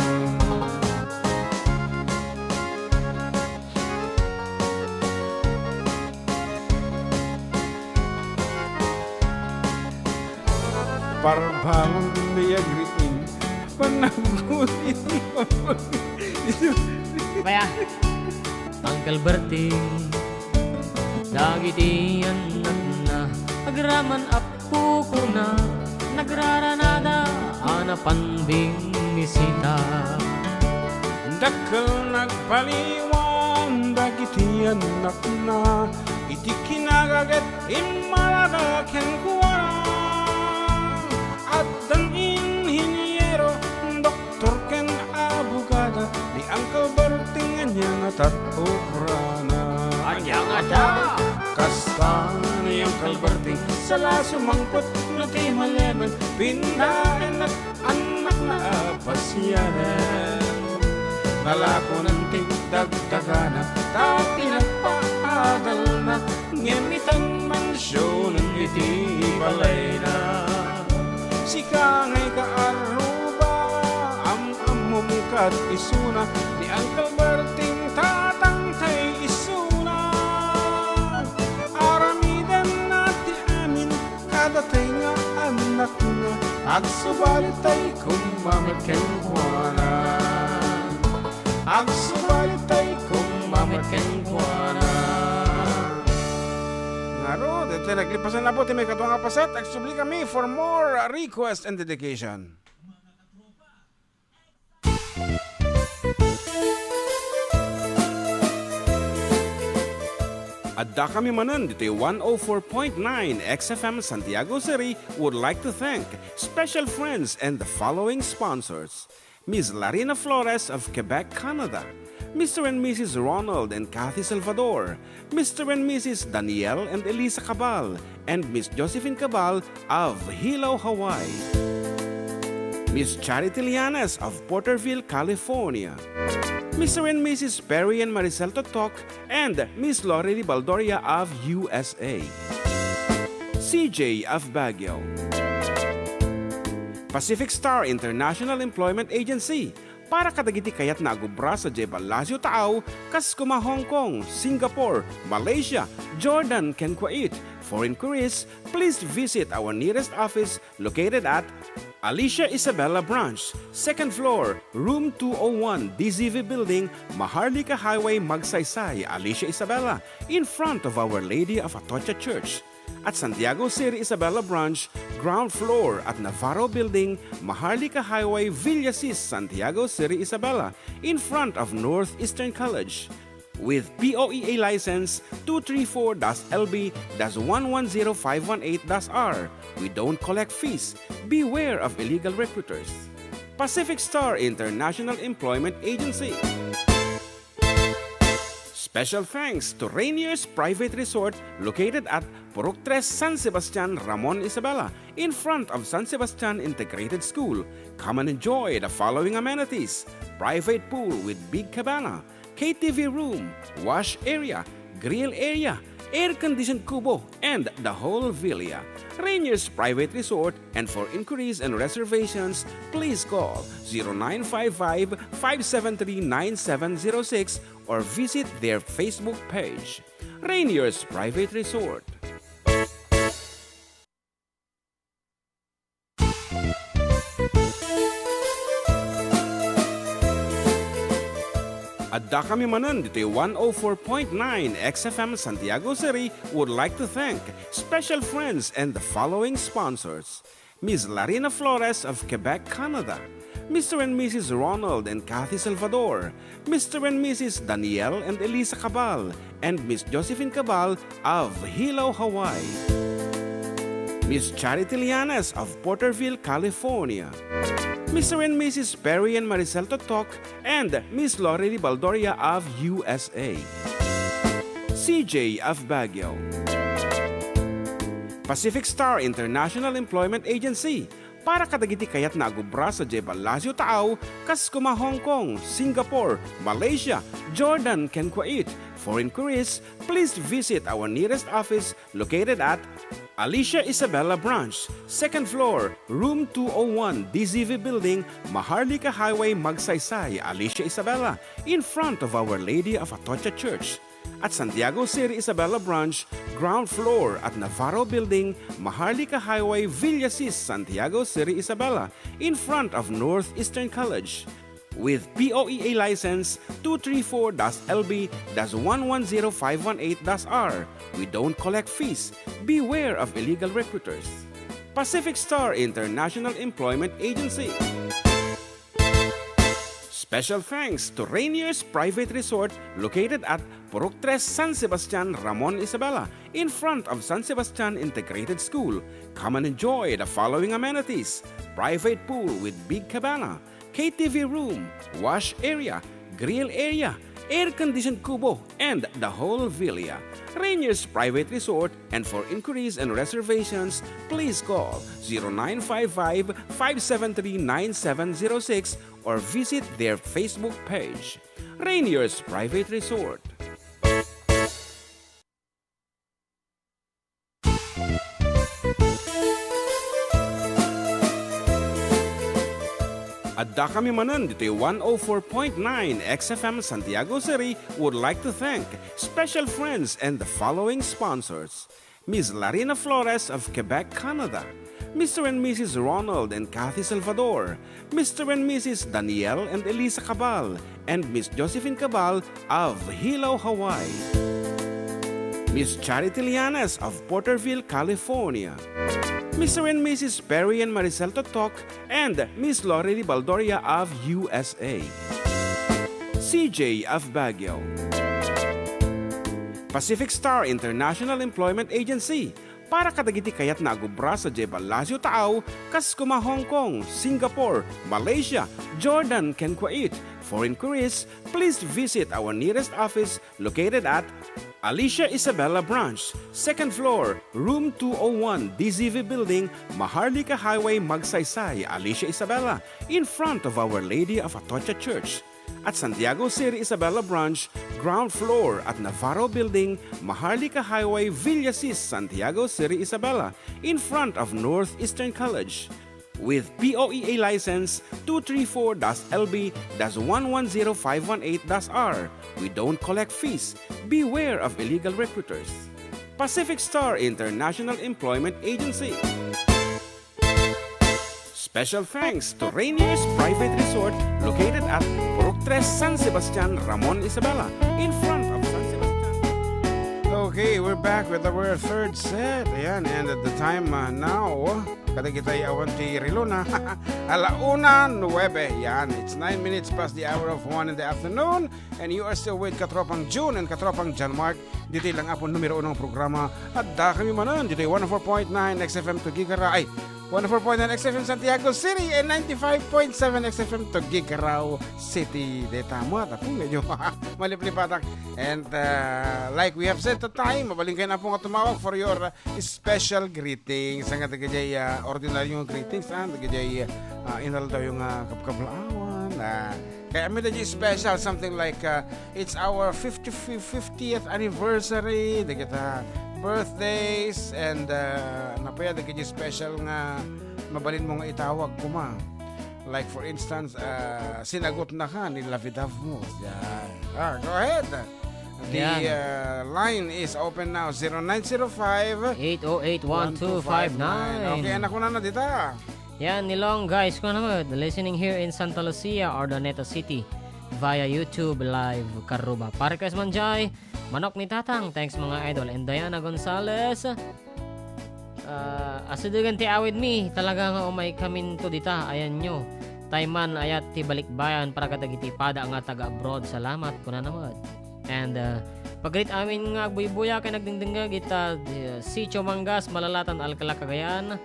Parbalon ni agriin, panagutin. Baya. Uncle Berting, dagiti annakna, agraman a pukona, nagraranada a napan bimmisita. Dakkel nagbaliwan dagiti annakna, iti kinagaget immalada kenkuana. Addan inhiniero, doktor ken abogada, ni Uncle Berting ania ngata ti obrana. Ania ngata? Kasta ni Uncle Berting, sala sumangpet no ti malemen, pindaennak annakna a pasiaren. Nalakonan ti dagdagana, ta pinagpaadalna, ngem itan mansionen iti balayna. Sika ngay kaarruba, am-ammom kad isuna, ni Uncle Berting tatangtay isuna. Aramidenna ti amin, kadatay nga annakna, agsubalitay koma met kenkuana. Agsubalitay koma met kenkuana. Ngarud, iti naglipasan na po ti maikadua nga paset, agsubli kami for more request and dedication. Adda kami manen ditoy one oh four point nine X F M Santiago City would like to thank special friends and the following sponsors: Miss Larina Flores of Quebec, Canada, Mister and Missus Ronald and Kathy Salvador, Mister and Missus Daniel and Elisa Cabal, and Miss Josephine Cabal of Hilo, Hawaii. Miss Charity Lianes of Porterville, California. Mister and Missus Perry and Maricel Totok, and Miss Lorely Baldoria of U S A. C J of Baguio. Pacific Star International Employment Agency, para kadagiti kayatna a agubra sadiay Palacio Taaw, kas kuma Hong Kong, Singapore, Malaysia, Jordan, ken Kuwait. For inquiries, please visit our nearest office located at Alicia Isabela Branch, second floor, room two oh one, D Z V Building, Maharlika Highway, Magsaysay, Alicia Isabela, in front of Our Lady of Atocha Church. At Santiago City Isabela Branch, ground floor at Navarro Building, Maharlika Highway, Villasis, Santiago City Isabela, in front of Northeastern College. With P O E A license two three four dash L B dash one one zero five one eight dash R, we don't collect fees. Beware of illegal recruiters. Pacific Star International Employment Agency. Special thanks to Rainier's Private Resort located at Purok Tres, San Sebastian, Ramon, Isabela, in front of San Sebastian Integrated School. Come and enjoy the following amenities: private pool with big cabana, K T V room, wash area, grill area, air-conditioned kubo, and the whole villa. Rainier's Private Resort, and for inquiries and reservations, please call zero nine five five, five seven three, nine seven zero six or visit their Facebook page. Rainier's Private Resort. Addakami manen ditoy one oh four point nine X F M Santiago City would like to thank special friends and the following sponsors: Miss Larina Flores of Quebec, Canada, Mister and Missus Ronald and Kathy Salvador, Mister and Missus Daniel and Elisa Cabal, and Miss Josephine Cabal of Hilo, Hawaii. Miss Charity Lianes of Porterville, California. Mister and Missus Perry and Maricel Totok and Miss Lorely Baldoria of U S A. C J of Baguio. Pacific Star International Employment Agency, para kadagiti kayatna a agubra sadiay Palacio Taaw, kas kuma Hong Kong, Singapore, Malaysia, Jordan, ken Kuwait. For inquiries, please visit our nearest office located at Alicia Isabela Branch, second floor, room two oh one, D Z V Building, Maharlika Highway, Magsaysay, Alicia Isabela, in front of Our Lady of Atocha Church. At Santiago City Isabela Branch, ground floor at Navarro Building, Maharlika Highway, Villasis, Santiago City Isabela, in front of Northeastern College. With P O E A license two three four dash L B dash one one zero five one eight dash R, we don't collect fees. Beware of illegal recruiters. Pacific Star International Employment Agency. Special thanks to Rainier's Private Resort located at Purok Tres, San Sebastian, Ramon, Isabela, in front of San Sebastian Integrated School. Come and enjoy the following amenities: private pool with big cabana, K T V room, wash area, grill area, air-conditioned kubo, and the whole villa. Rainier's Private Resort, and for inquiries and reservations, please call zero nine five five, five seven three, nine seven zero six or visit their Facebook page. Rainier's Private Resort. Addakami manen ditoy one oh four point nine X F M Santiago City would like to thank special friends and the following sponsors: Miss Larina Flores of Quebec, Canada, Mister and Missus Ronald and Kathy Salvador, Mister and Missus Daniel and Elisa Cabal, and Miss Josephine Cabal of Hilo, Hawaii. Miss Charity Lianes of Porterville, California. Mister and Missus Perry and Maricel Totok and Miss Lorely Baldoria of U S A. C J of Baguio. Pacific Star International Employment Agency, para kadagiti kayatna a agubra sadiay Palacio Taaw, kas kuma Hong Kong, Singapore, Malaysia, Jordan, ken Kuwait. For inquiries, please visit our nearest office located at Alicia Isabela Branch, second floor, room two oh one, D Z V Building, Maharlika Highway, Magsaysay, Alicia Isabela, in front of Our Lady of Atocha Church. at Santiago City Isabela Branch, ground floor at Navarro Building, Maharlika Highway, Villasis, Santiago City Isabela, in front of Northeastern College. With P O E A license two three four dash L B dash one one zero five one eight dash R. We don't collect fees. Beware of illegal recruiters. Pacific Star International Employment Agency. Special thanks to Rainier's Private Resort located at Purok Tres, San Sebastian, Ramon Isabela, in front of San Sebastian. Okay, we're back with our third set. Ayan, and at the time uh, now, kadagitay awan ti relo na. Ala una nuebe. Yan, it's nine minutes past the hour of one in the afternoon. And you are still with Katropang June and Katropang John Mark. Ditoy lang apon numero unong programa. At da kami manan ditoy one oh four point nine X F M Tuguegarao. Ay, one oh four point nine X F M Santiago City and ninety-five point seven X F M Tuguegarao City. Deta mo, tapos medyo maliplipatak. And uh, like we have said the time, mabalin kayo na po nga tumawag for your uh, special greetings. Ang dagiti uh, ordinaryo nga greetings, ah, dagiti uh, inaldaw yung uh, kabkablaawan. Uh, kaya may dagiti special, something like uh, it's our fifty-fiftieth anniversary, dagiti birthdays, and uh, napaya dagiti special nga mabalin mo nga itawag kuma. Like for instance, uh, sinagot na ka ni Lavidavmo. Yeah. Ah, go ahead. The Yan. uh, line is open now, zero nine zero five. Eight oh eight one two five nine. Okay, anak ko na na dita. Yan, ni Long, guys, kung ano mo, listening here in Santa Lucia, Urdaneta City, via YouTube Live, Karuba. Pa-request man jay, Manok ni Tatang, thanks mga idol. And Diana Gonzalez, ah, asidegen ti awid mi, talaga nga umay kaminto dita, ayan nyo. Tayman ayat ti balikbayan para kadagiti pada nga taga-abroad. Salamat, kunana met. And, ah, pagrit amin nga agbuybuya ken nagdengdengngeg ita, ah, Sitio Mangas, Malalatan, Alcala, Cagayan.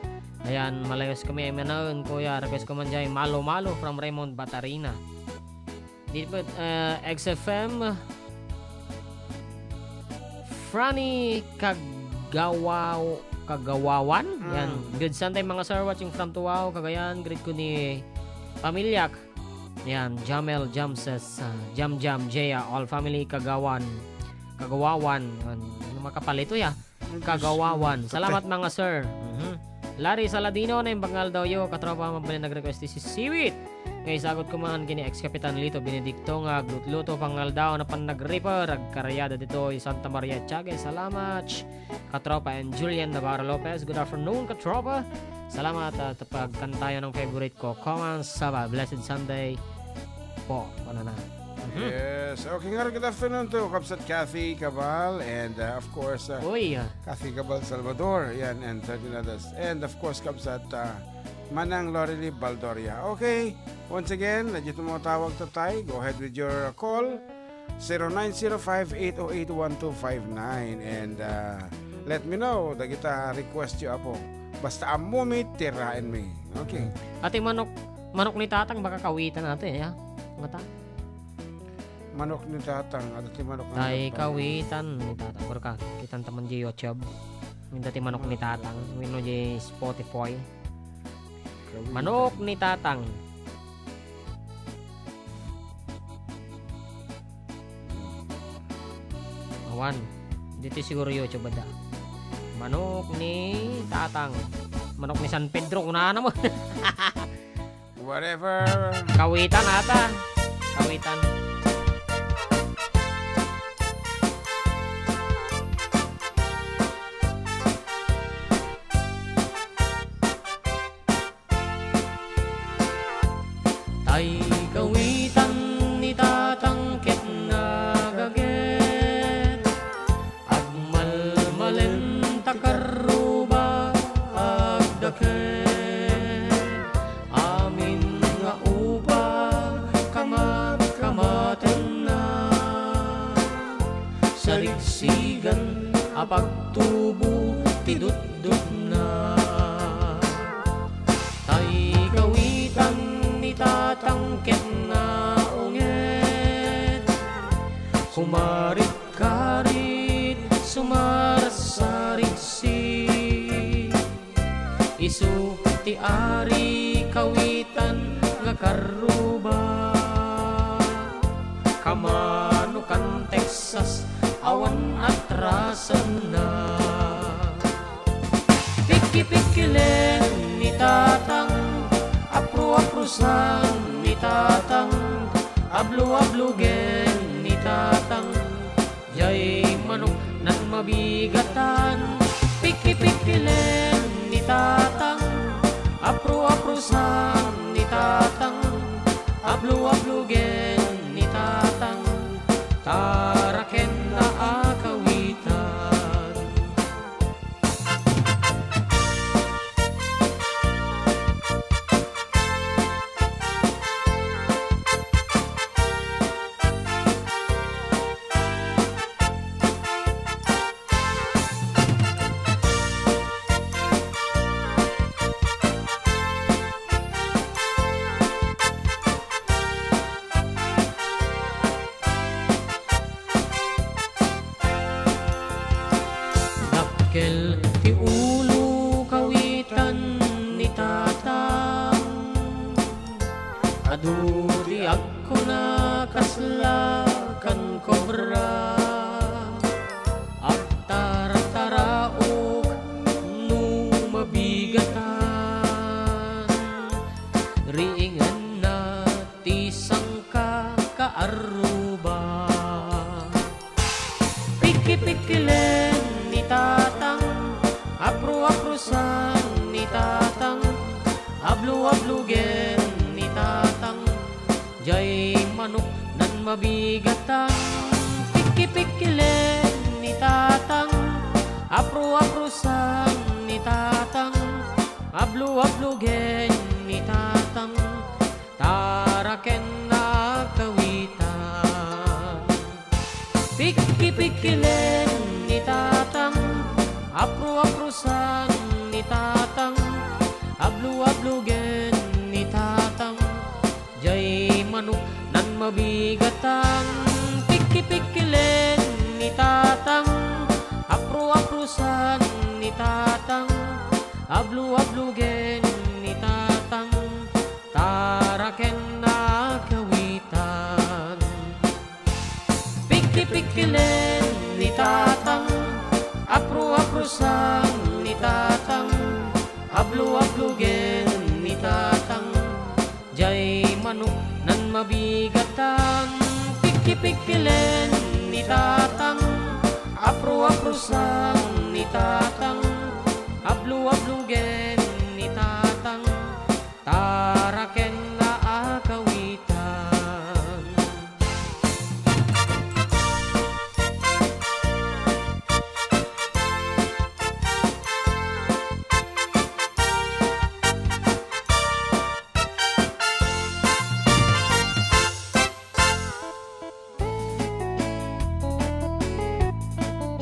Ayan, malayos kami ay manaen, kuya. Request ko man jay, Malo Malo from Raymond Batarina. Di ba, ah, X F M, Franny Kagawaw-, Kagawawan. Mm. Yan. Good Sunday, mga sir. Watching from Tuao, Cagayan. Greet ko ni pamilyak. Yan. Jamel, Jamses, ah, Jam Jam, Jaya, all family, Kagawan. Kagawawan. Yan. Ano, makapalito ya? Kagawawan. Salamat, mga sir. Mhm. Larry Saladino, naimbag nga aldawyo, katropa, mabalin nag-request ti Sisiwit. Nga isagut ko man ken ni ex-Kapitan Lito Benedicto nga aglutluto pangaldaw na pannagriper, agkarayada ditoy Santa Maria, Tiaguez. Salamat, katropa, and Julian Navarro Lopez. Good afternoon, katropa. Salamat, at pagkantayo ng favorite ko, Common Sabbath. Blessed Sunday po. Ano na? Mhm. Yes. Okay, nga, good afternoon to Kabsat Kathy Cabal and, uh, of course, uh, Uy, ah. Kathy Cabal Salvador. Yan, and thirteen others. And of course, Kabsat, uh, Manang Lorely Baldoria. Okay. Once again, na dito mo tawag tatay. Go ahead with your call. Zero nine zero five eight oh eight one two five nine. And, uh, let me know. Dagita request yo, apo. Basta ammo mi, tiraen mi. Okay. Ati manok, manok ni Tatang, baka kawitan natin, ya. Mata. Manok ni Tatang, adda ti manok nga Tay nagpang- kawitan ni Tatang. Pero ka, kitan taman di YouTube. Minta ti manok ni Tatang. Wino di Spotify. Kawitan. Manok ni Tatang. Awan. Dito siguro YouTube ada. Manok ni Tatang. Manok ni San Pedro, kunana mo. Whatever. Kawitan ata. Kawitan. Tay kawitan ni Tatang ket nagaget. Agmalmalen ta karruba agdakel, amin nga upa kamat-kamatenna, sarigsigan a pagtubo ti dutdutna. Tay kawitan ni Tatang ket naunget, kumarit karit sumarasarigsi. Isu ti ari kawitan nga karruba. Manukan Texas, awan atrasanna. Pikki-pikkilen ni Tatang, apru-aprusan ni Tatang, ablu-ablugen ni Tatang. Jay manok nan mabigatan, pikki-pikkilen ni Tatang, apru-aprusan ni Tatang, ablu-ablugen ni Tatang, taraken na akawitan. Dakkel ti ulo kawitan ni Tatang. Adu ti agkuna kasla kan kobra. Agtarataraok no mabigatan. Riinganna ti sangka kaarruba. Pikki-pikkilen ni Tatang, apru-aprusan ni Tatang, ablu-ablugen ni Tatang, jay manok nan mabigatan. Pikki-pikkilen ni Tatang, apru-aprusan ni Tatang, ablu-ablugen ni Tatang, taraken na kawitan. Pikki-pikkilen ni Tatang, apru-aprusan ni Tatang, ablu-ablugen ni Tatang, jay manok nan mabigatan. Pikki-pikkilen ni Tatang, apru-aprusan ni Tatang, ablu-ablugen ni Tatang, taraken na kawitan. Pikki-pikkilen ni Tatang, apru-aprusan ni Tatang, ablu-ablugen ni Tatang, jay manok nan mabigatan. Pikki-pikkilen ni Tatang, apru-aprusan ni Tatang, ablu-ablugen ni Tatang, taraken na akawitan.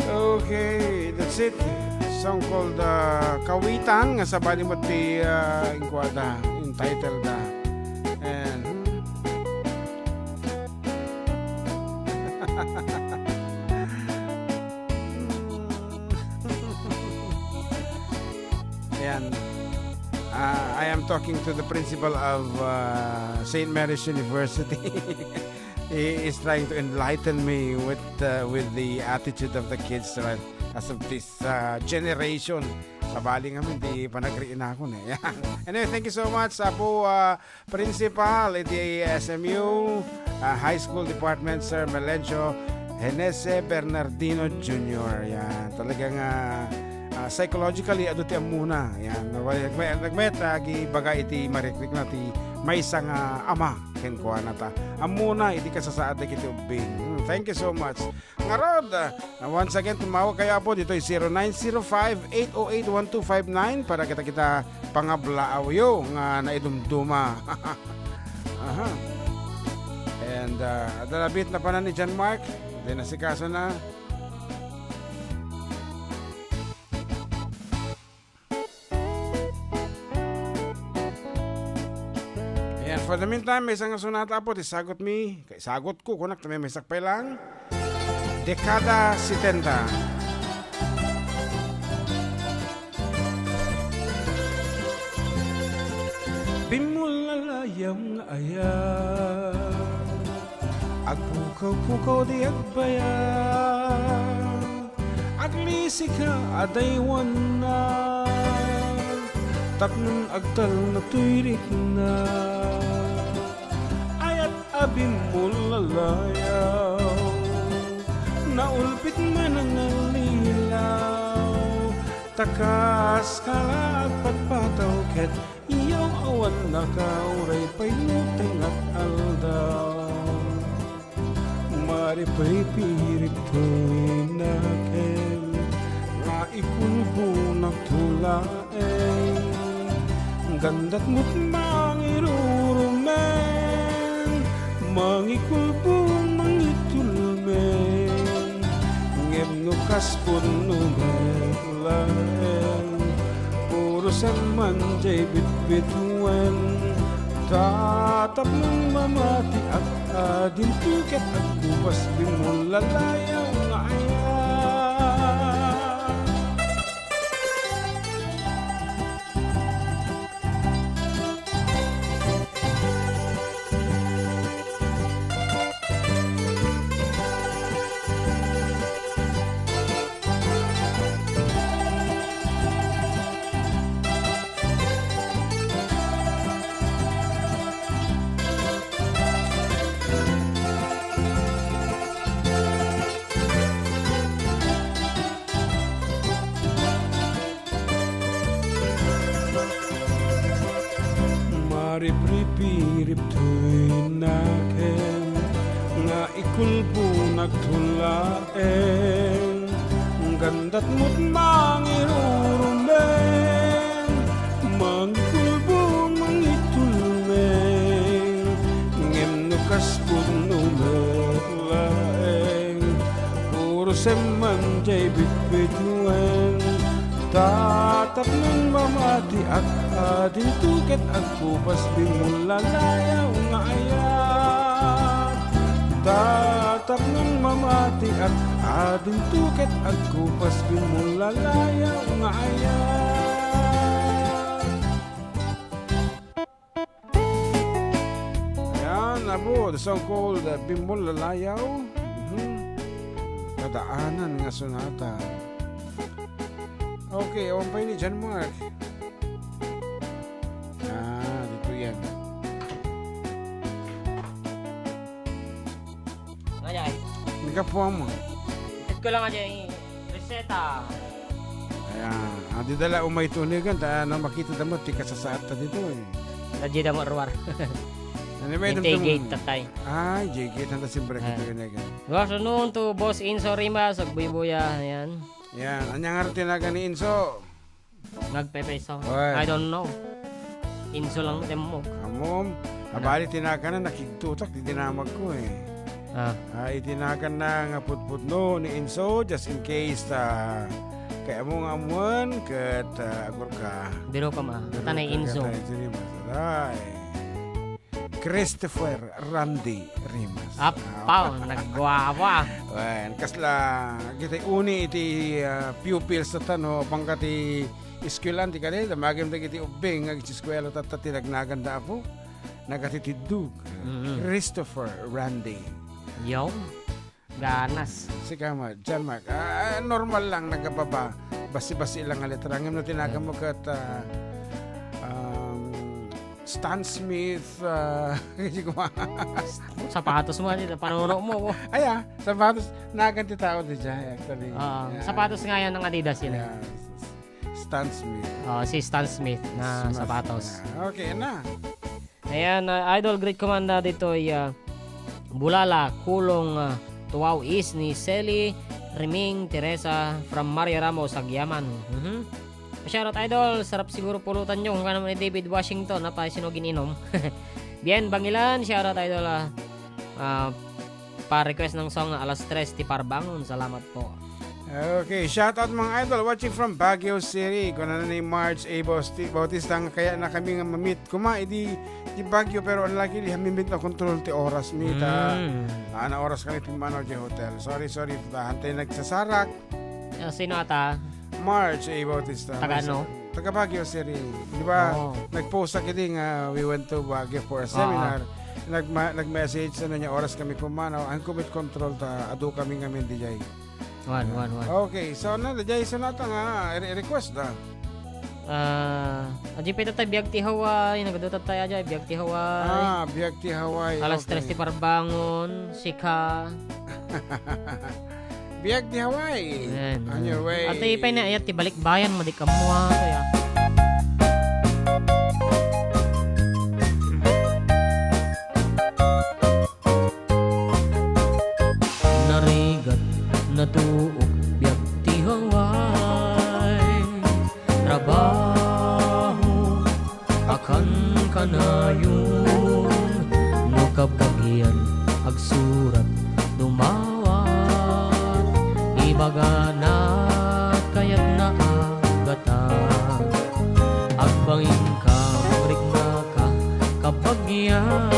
Okay, that's it. Song called, uh, Kawitan, nga sabali met ti, uh, inkuada, entitled, uh, and, ayan. Uh, I am talking to the principal of, uh, Saint Mary's University. He is trying to enlighten me with, uh, with the attitude of the kids, right, as of this, uh, generation. Sabali ngamin, ti panagriinakon, eh. Anyway, thank you so much, Apo, uh, Principal iti S M U, uh, High School Department, Sir Melencio Genese Bernardino Junior Yan, talagang, uh, uh, psychologically, adu ti ammona. Yan, nagme-, nagmet, uh, agibaga iti marikrikna ti maysa nga ama kenkuana ta. Ammona iti kasasaad dagiti ubbing. Hmm, thank you so much. Ngarud, ah, once again, tumawag kayo, Apo, ditoy zero nine zero five, eight oh eight, one two five nine para kita-kita pangablaaw yo nga naidumduma. Aha. And, ah, adda labit na panan ni John Mark. Then, nasikaso na. Ayan, for the meantime, maysa nga sonata, Apo, ti sagot mi, kay sagot ko, kunak, ta may maysak pay lang. Dekada setenta. Bimmullalayam nga ayam. Pukaw-pukaw ti agbayag, aglisika a daywanna, tapno agtalna toy rikna. Ayat a bimmulalayaw, naulpit man a nallilaw, ta kas kala agpatpataw ket iyaw awan nakauray pay no tengnga aldaw. Maripiripiriptoy nakem nga ikulbonakto laeng. Gandat met mangirurumen, mangikulbon, mangitulmen. Ngem no kas pudno met laeng, puro semman jay bitbituen. Tatapnon mamatiak, adinto ket agkupas bimmulalayaw nga ayat. Maripripiriptoy nakem nga ikulbonakto laeng. Gandat met mangirurumen, mangikulbon, mangitulmen. Ngem no kas pudno met laeng, puro semman jay bitbituen. Tatapnon mamatiak, adinto ket agkupas bimmulalayaw nga ayat. Tatapnon mamatiak, adinto ket agkupas bimmulalayaw nga ayat. Ayan, Apo, the song called, uh, Bimbol Lalayaw. Mhm. Kadaanan nga sonata. Okay, awan pay ni John Mark. Ah, dito yan. Ngajay. Nagkapuan mo. Itat ko lang aja yung reseta. Ayan. Ah, di dala umay tunigan, ta, ano, makita damo, ti kasasaat ta dito, eh. Radyo damo ruar. Ano ba yung J-Gate, tatay. Ay, J-Gate, handa siyempre, ah, kita yun, eh. Good afternoon to Boss Inso Rimas, Agbuybuya, ayan. Yan, anya nga rin tinagan ni Inso? Nagpepeso. Oy. I don't know. Inso lang temmok. Amom, ano? Abali, tinaka na, nakigtutak, di dinamag ko eh. Ah. Ah, itinakan na nga putputno ni Inso, just in case, ah, kaya mo nga amuan, ket, ah, agur ka. Biro ka ma. Biro tanay ka, Inso. Tanay Inso ni Mas. Ay. Christopher Randy Rimas. Apaw, ah, nagguapa. Wen, kasla, gitay uni iti, ah, pupils ta no, pangkati eskwelahan ti kadi, damagem dagiti ubbing nga ageskwela tatta ti nagnaganda, Apo. Nagatitiddog. Mm-mm. Christopher Randy. Yo. Ganas. Sika mo, John Mark. Ah, normal lang, nagababa. Basi-basi lang nga letra. Ngem no tinagan mo ket, ah, um, Stan Smith, ah, sapatos mo, ano, panuno mo, oh. Ay, ah, sapatos. Nagan ti tao di dyan, actually. Ah, yeah. Sapatos nga yan ng Adidas yun, eh. Yeah. Stan Smith. Oh, si Stan Smith na sapatos. Yeah. Okay, na. Ayan, ah, Idol, great command na dito, ah, Bulala, Kulong, ah, Tuaw is ni Selly Riming Teresa from Maria Ramos, Agiaman. Mhm. Shoutout, Idol. Sarap siguro pulutan nyo kung ano ni David Washington. Napay sino gininom. Bien, Bangilan. Shoutout, Idol, ah, ah, pa-request ng song na Alas Tres ti Parbangon. Salamat po. Okay, shout out, mga idol, watching from Baguio City. Kuna ni Marge A. Bausti-, Bautista nga kaya na kami nga mamit. Kuma, idi, di Baguio, pero ang lagi, di mamit na control ti oras, mita. Mm. Ah, na oras kami pimanaw di hotel. Sorry, sorry, ta, hantay nagsasarak. Ah, sino ata? Marge A. Bautista. Taga ano? Taga Baguio City. Di ba, oo, nag-post sa kini nga we went to Baguio for a seminar. Oo. Nagma-, nag-message, ano, nia oras kami pumanaw. Ang commit control ta, adu kami ngamin, D J. Wan, wan, wan. Okay, so, na, D J, so, nata nga, re-, request da. Ah, adi pa ita tay biag ti Hawaii, nagadu tayo adi, biag ti Hawaii. Ah, biag ti Hawaii, Alas okay. Tres ti parbangon, sika. Biag ti Hawaii. Ayan. On your way. Ati pay na ayat ti balikbayan, madi kamua, kaya. Narigat, natuok, biag ti Hawaii. Trabaho, akan kanayon, no kabagian, agsurat, dumawat, ibagana, kayatna a gata. Agbangin ka, riknaka, kabagian,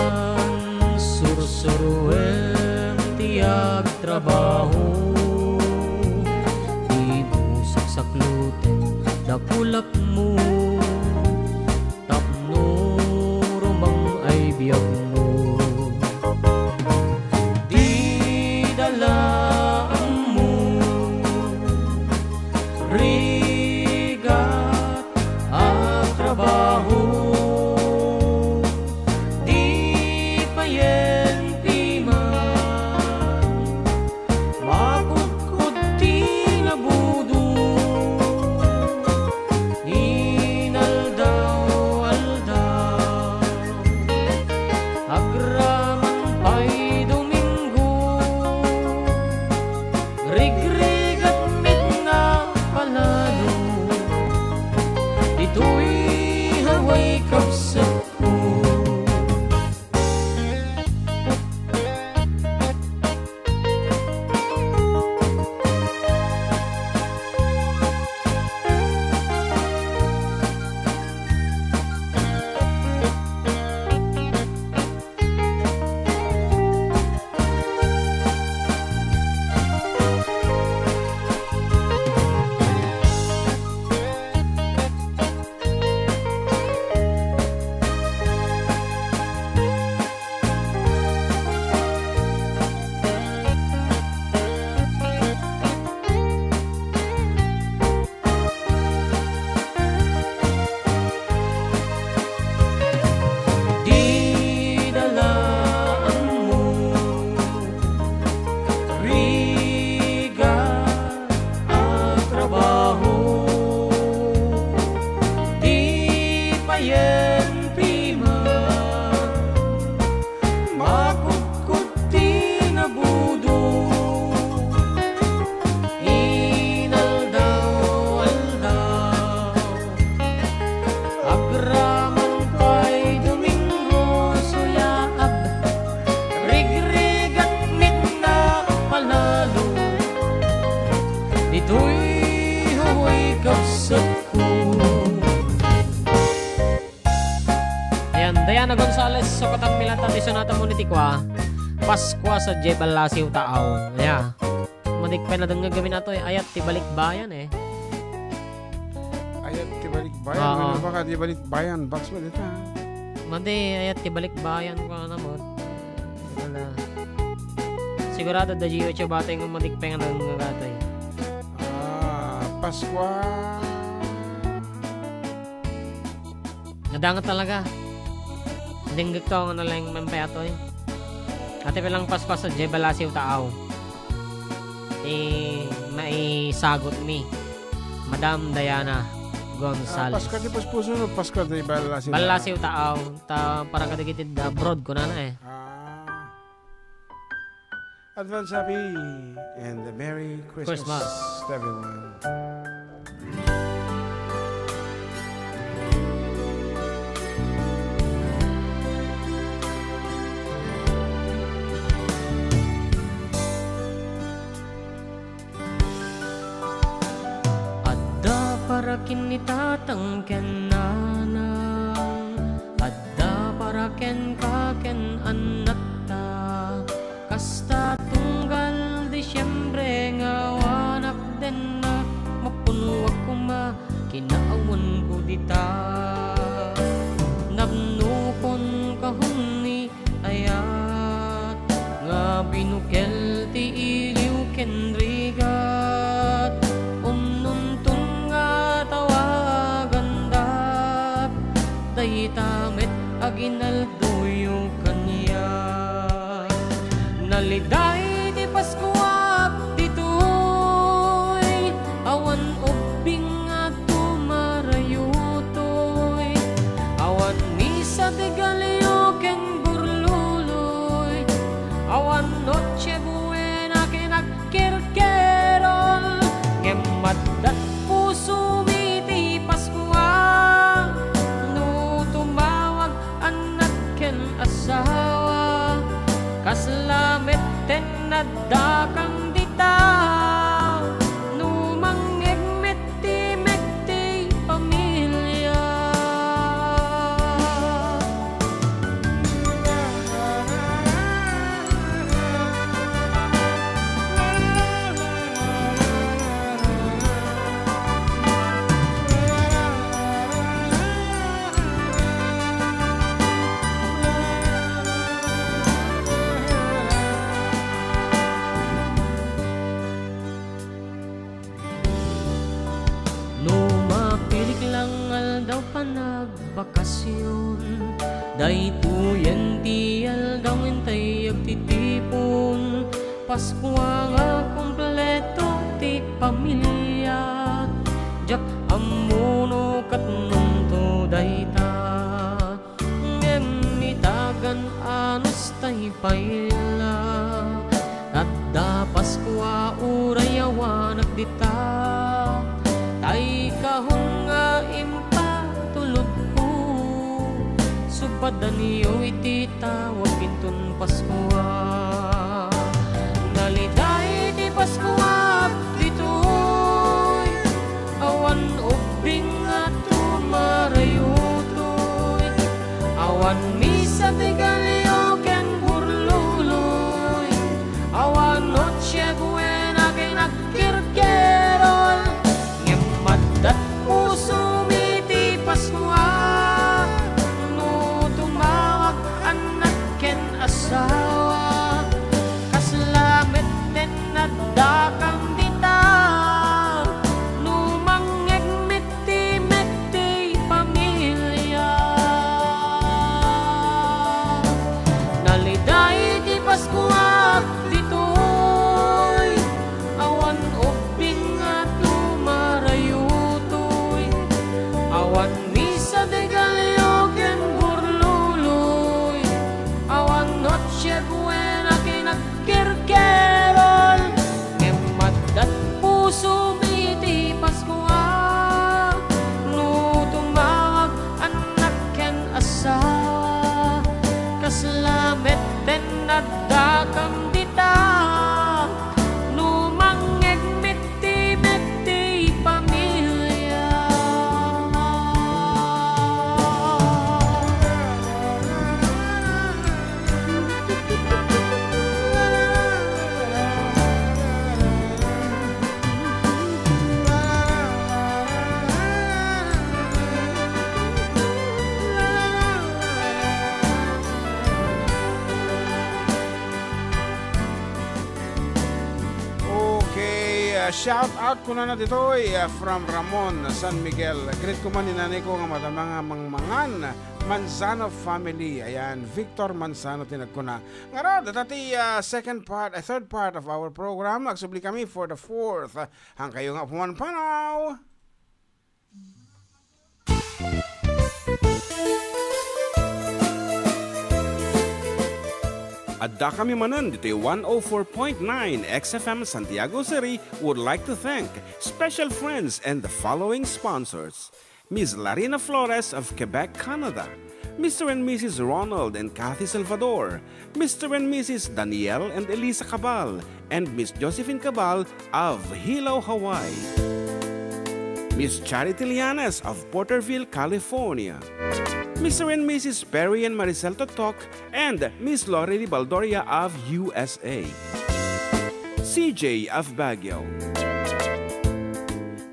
sursuruem ti agtrabaho. Di mo saksakluten, dakulak mo. Tapno rumang ay biagmo. Dida la ammo, rigat a trabaho, di payen piman. Makutkot ti nabudo, inaldaw-aldaw. Agraman pay Domingo, rigrigat met nga palalo. Ditoy Hawaii kabsatko. Dida la ammo, rigat a trabaho, di payen piman. Makutkot ti nabudo, inaldaw-aldaw. Agraman pay Domingo, suyaab, rigrigat met nga palalo. Ditoy Hawaii kabsatko. Ayan, Diana Gonzalez, sukatan mi latta ti sonata mo ni ti kua, Paskua sadiay ballasiw taaw. Ayan. Madi pay nadengngeg amin atoy, ayat ti balikbayan, eh. Ayat ti balikbayan? Oo. Ano ba ka ti balikbayan? Box mo dita. Madi, ayat ti balikbayan ko na mo. Wala. Sigurado da Gio Chabate nga madi pay nadengngeg atoy. Ah, Paskua. Nadangat talaga. Denggek to nga naleng mampayatoy. Ati pa lang Paskua sadiay ballasiw taaw. Ti maisagut mi, Madam Diana Gonzales. Ah, Paskua ti puspuso, no? Paskua ti ballasiw taaw. Ballasiw taaw. Ta para kadagiti abroad, kunana, eh. Ah. Advance happy and a Merry Christmas Christmas. To everyone. Adda para ken ni tatang ken nanang, adda para kenka ken annakta. Kasta tunggal Disiembre nga awanak dennak, mapunoak koma, kinaawanko dita. Napnokon kahunni, ay Binukel ti iliw ken rigat, umnunton nga tawagandak, dayta met aginaldoyo kaniak. Naliday ti Paskuak ditoy, awan ubbing nga tumarayutoy, awan misa de gallo ken burluloy, awan Noche Buena ken agkerkerol, ngem adda't pusomi ti Paskua. No tumawag annak ken asawa, kasla metten addakam dita. No mangngegmet ti met ti pamilia. No mapilik lang aldaw panagbakasyon, daytoyen ti aldaw ngem tay agtitipon. Paskua nga kompleto ti pamilia, diak ammo no katnonto dayta. Ngem itagan anus tay pay la, adda Paskua uray awanak dita. Tay kahun nga impatulodko, supadanyo iti tawag inton Paskua. Naliday ti Paskua ditoy, awan ubbing nga tumarayutoy, awan misa ti gallo ken burluloy, awan Noche Buena ken agkerkerol, ngem adda't pusomi ti Paskua. No tumawag annak ken asawa, kasla metten addakam dita. No mangngegmet ti met ti pamilia. Naliday ti Paskua ditoy, awan ubbing nga tumarayutoy, awan misa de gallo ken burluloy, awan Noche Buena ken agkerkerol, ngem adda't pusomi ti Paskua. No tumawag annak ken asawa, kasla metten addakam dita. No mangngegmet ti met ti pamilia. Okay, uh, shout out kunana ditoy, uh, from Ramon San Miguel. Greet ko man ni nanay ko nga madama nga mangmangan, Manzano family. Ayan, Victor Manzano ti nagkuna. Ngarud, ita ti, uh, second part, uh, third part of our program. Agsubli kami for the fourth. Uh, hangkayo nga pumanpanaw. Adda kami manen ditoy one oh four point nine X F M Santiago City would like to thank special friends and the following sponsors: Miss Larina Flores of Quebec, Canada, Mister and Missus Ronald and Kathy Salvador, Mister and Missus Daniel and Elisa Cabal, and Miss Josephine Cabal of Hilo, Hawaii. Miss Charity Lianes of Porterville, California. Mister and Missus Perry and Maricel Totok and Miss Lori Baldoria of U S A. C J of Baguio.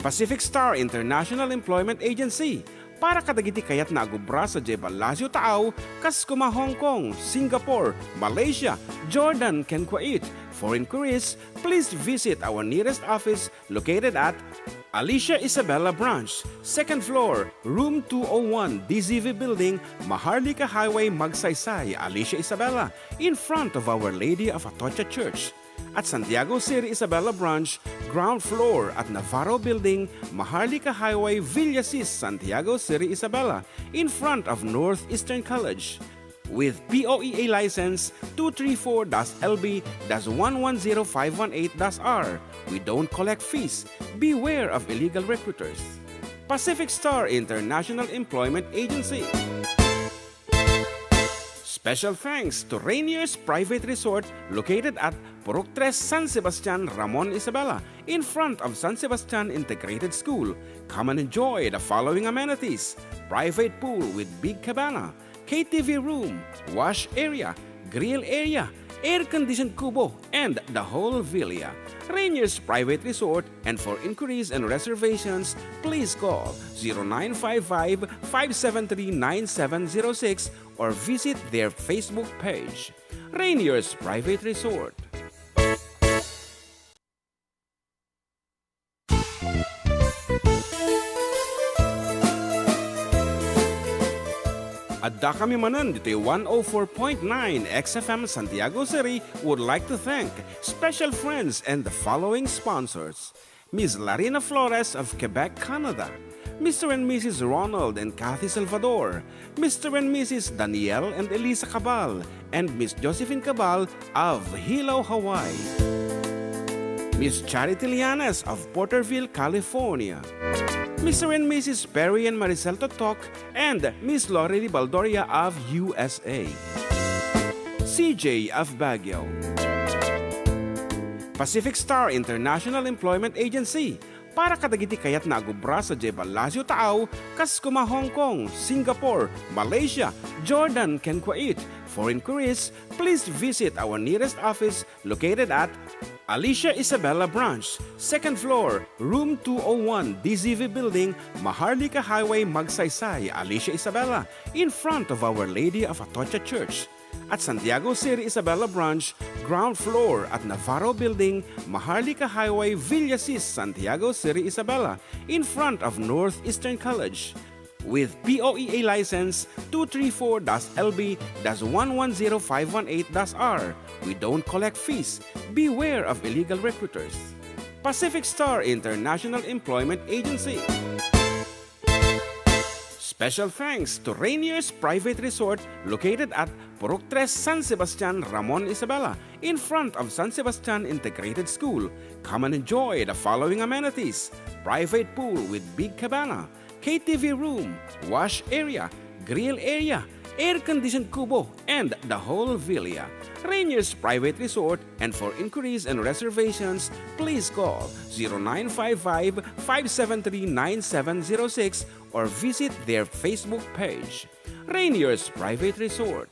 Pacific Star International Employment Agency, Para kadagiti kayatna a gubra sadiay Palacio Taaw, kas kuma Hong Kong, Singapore, Malaysia, Jordan, ken Kuwait. For inquiries, please visit our nearest office located at Alicia Isabela Branch, second floor, room two oh one, D Z V Building, Maharlika Highway, Magsaysay, Alicia Isabela, in front of Our Lady of Atocha Church. At Santiago City Isabela Branch, ground floor at Navarro Building, Maharlika Highway, Villasis, Santiago City Isabela, in front of Northeastern College. With P O E A license two three four dash L B dash one one zero five one eight dash R, we don't collect fees. Beware of illegal recruiters. Pacific Star International Employment Agency. Special thanks to Rainier's Private Resort located at Purok Tres, San Sebastian, Ramon Isabela, in front of San Sebastian Integrated School. Come and enjoy the following amenities: private pool with big cabana, K T V room, wash area, grill area, air-conditioned kubo, and the whole villa. Rainier's Private Resort, and for inquiries and reservations, please call zero nine five five, five seven three, nine seven zero six or visit their Facebook page. Rainier's Private Resort. Adda kami manen ditoy one oh four point nine X F M Santiago City would like to thank special friends and the following sponsors: Miss Larina Flores of Quebec, Canada, Mister and Missus Ronald and Kathy Salvador, Mister and Missus Daniel and Elisa Cabal, and Miss Josephine Cabal of Hilo, Hawaii, Miss Charity Lianes of Porterville, California, Mister and Missus Perry and Maricel Totok, and Miss Lorely Baldoria of U S A, C J of Baguio. Pacific Star International Employment Agency, para kadagiti kayatna a gubra sadiay Palacio Taaw, kas kuma Hong Kong, Singapore, Malaysia, Jordan, ken Kuwait. For inquiries, please visit our nearest office located at Alicia Isabela Branch, second floor, room two oh one, D Z V Building, Maharlika Highway, Magsaysay, Alicia Isabela, in front of Our Lady of Atocha Church. At Santiago City Isabela Branch, ground floor at Navarro Building, Maharlika Highway, Villasis, Santiago City Isabela, in front of Northeastern College. With P O E A license two three four dash L B dash one one zero five one eight dash R, we don't collect fees. Beware of illegal recruiters. Pacific Star International Employment Agency. Special thanks to Rainier's Private Resort located at Purok Tres, San Sebastian, Ramon Isabela, in front of San Sebastian Integrated School. Come and enjoy the following amenities: private pool with big cabana, K T V room, wash area, grill area, air-conditioned kubo, and the whole villa. Rainier's Private Resort, and for inquiries and reservations, please call zero nine five five, five seven three, nine seven zero six or visit their Facebook page. Rainier's Private Resort.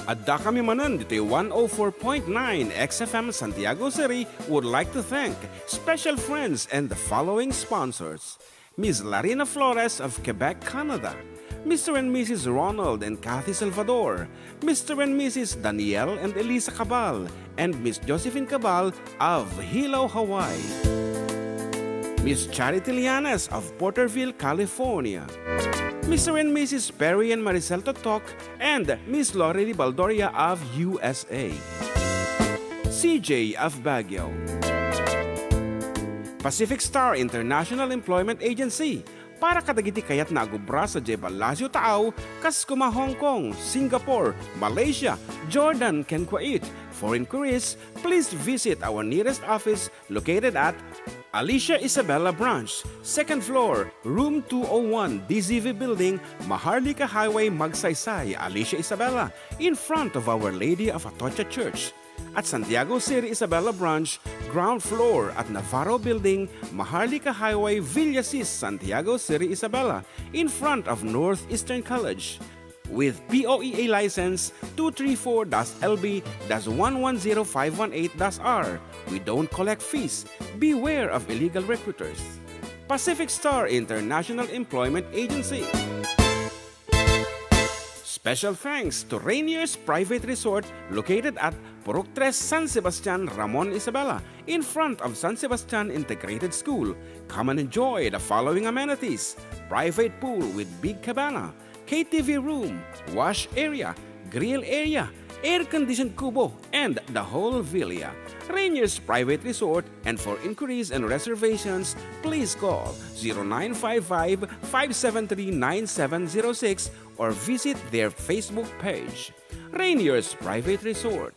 Adda kami manen ditoy one oh four point nine X F M Santiago City would like to thank special friends and the following sponsors: Miss Larina Flores of Quebec, Canada, Mister and Missus Ronald and Kathy Salvador, Mister and Missus Daniel and Elisa Cabal, and Miss Josephine Cabal of Hilo, Hawaii, Miss Charity Lianes of Porterville, California, Mister and Missus Perry and Maricel Totok, and Miss Lorely Baldoria of U S A, C J of Baguio. Pacific Star International Employment Agency, para kadagiti kayatna a gubra sadiay Palacio Taaw, kas kuma Hong Kong, Singapore, Malaysia, Jordan, ken Kuwait. For inquiries, please visit our nearest office located at Alicia Isabela Branch, second floor, room two oh one, D Z V Building, Maharlika Highway, Magsaysay, Alicia Isabela, in front of Our Lady of Atocha Church. At Santiago City Isabela Branch, ground floor at Navarro Building, Maharlika Highway, Villasis, Santiago City Isabela, in front of Northeastern College. With P O E A license two three four dash L B dash one one zero five one eight dash R, we don't collect fees. Beware of illegal recruiters. Pacific Star International Employment Agency. Special thanks to Rainier's Private Resort located at Purok Tres, San Sebastian, Ramon, Isabela, in front of San Sebastian Integrated School. Come and enjoy the following amenities: private pool with big cabana, K T V room, wash area, grill area, air-conditioned kubo, and the whole villa. Rainier's Private Resort, and for inquiries and reservations, please call zero nine five five, five seven three, nine seven zero six or visit their Facebook page. Rainier's Private Resort.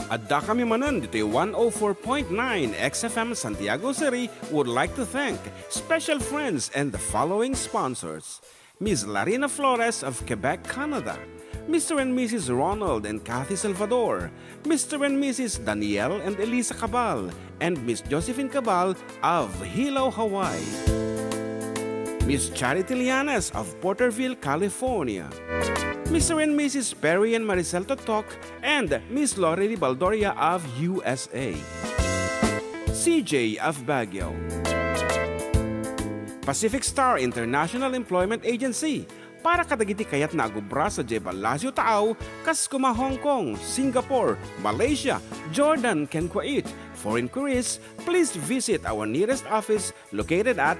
Addakami manen ditoy one oh four point nine X F M Santiago City would like to thank special friends and the following sponsors: Miss Larina Flores of Quebec, Canada, Mister and Missus Ronald and Kathy Salvador, Mister and Missus Daniel and Elisa Cabal, and Miss Josephine Cabal of Hilo, Hawaii. Miss Charity Lianes of Porterville, California. Mister and Missus Perry and Maricel Totok and Miss Lorely Baldoria of U S A. C J of Baguio. Pacific Star International Employment Agency, para kadagiti kayatna a agubra sadiay ballasiw taaw, kas koma Hong Kong, Singapore, Malaysia, Jordan, ken Kuwait. For inquiries, please visit our nearest office located at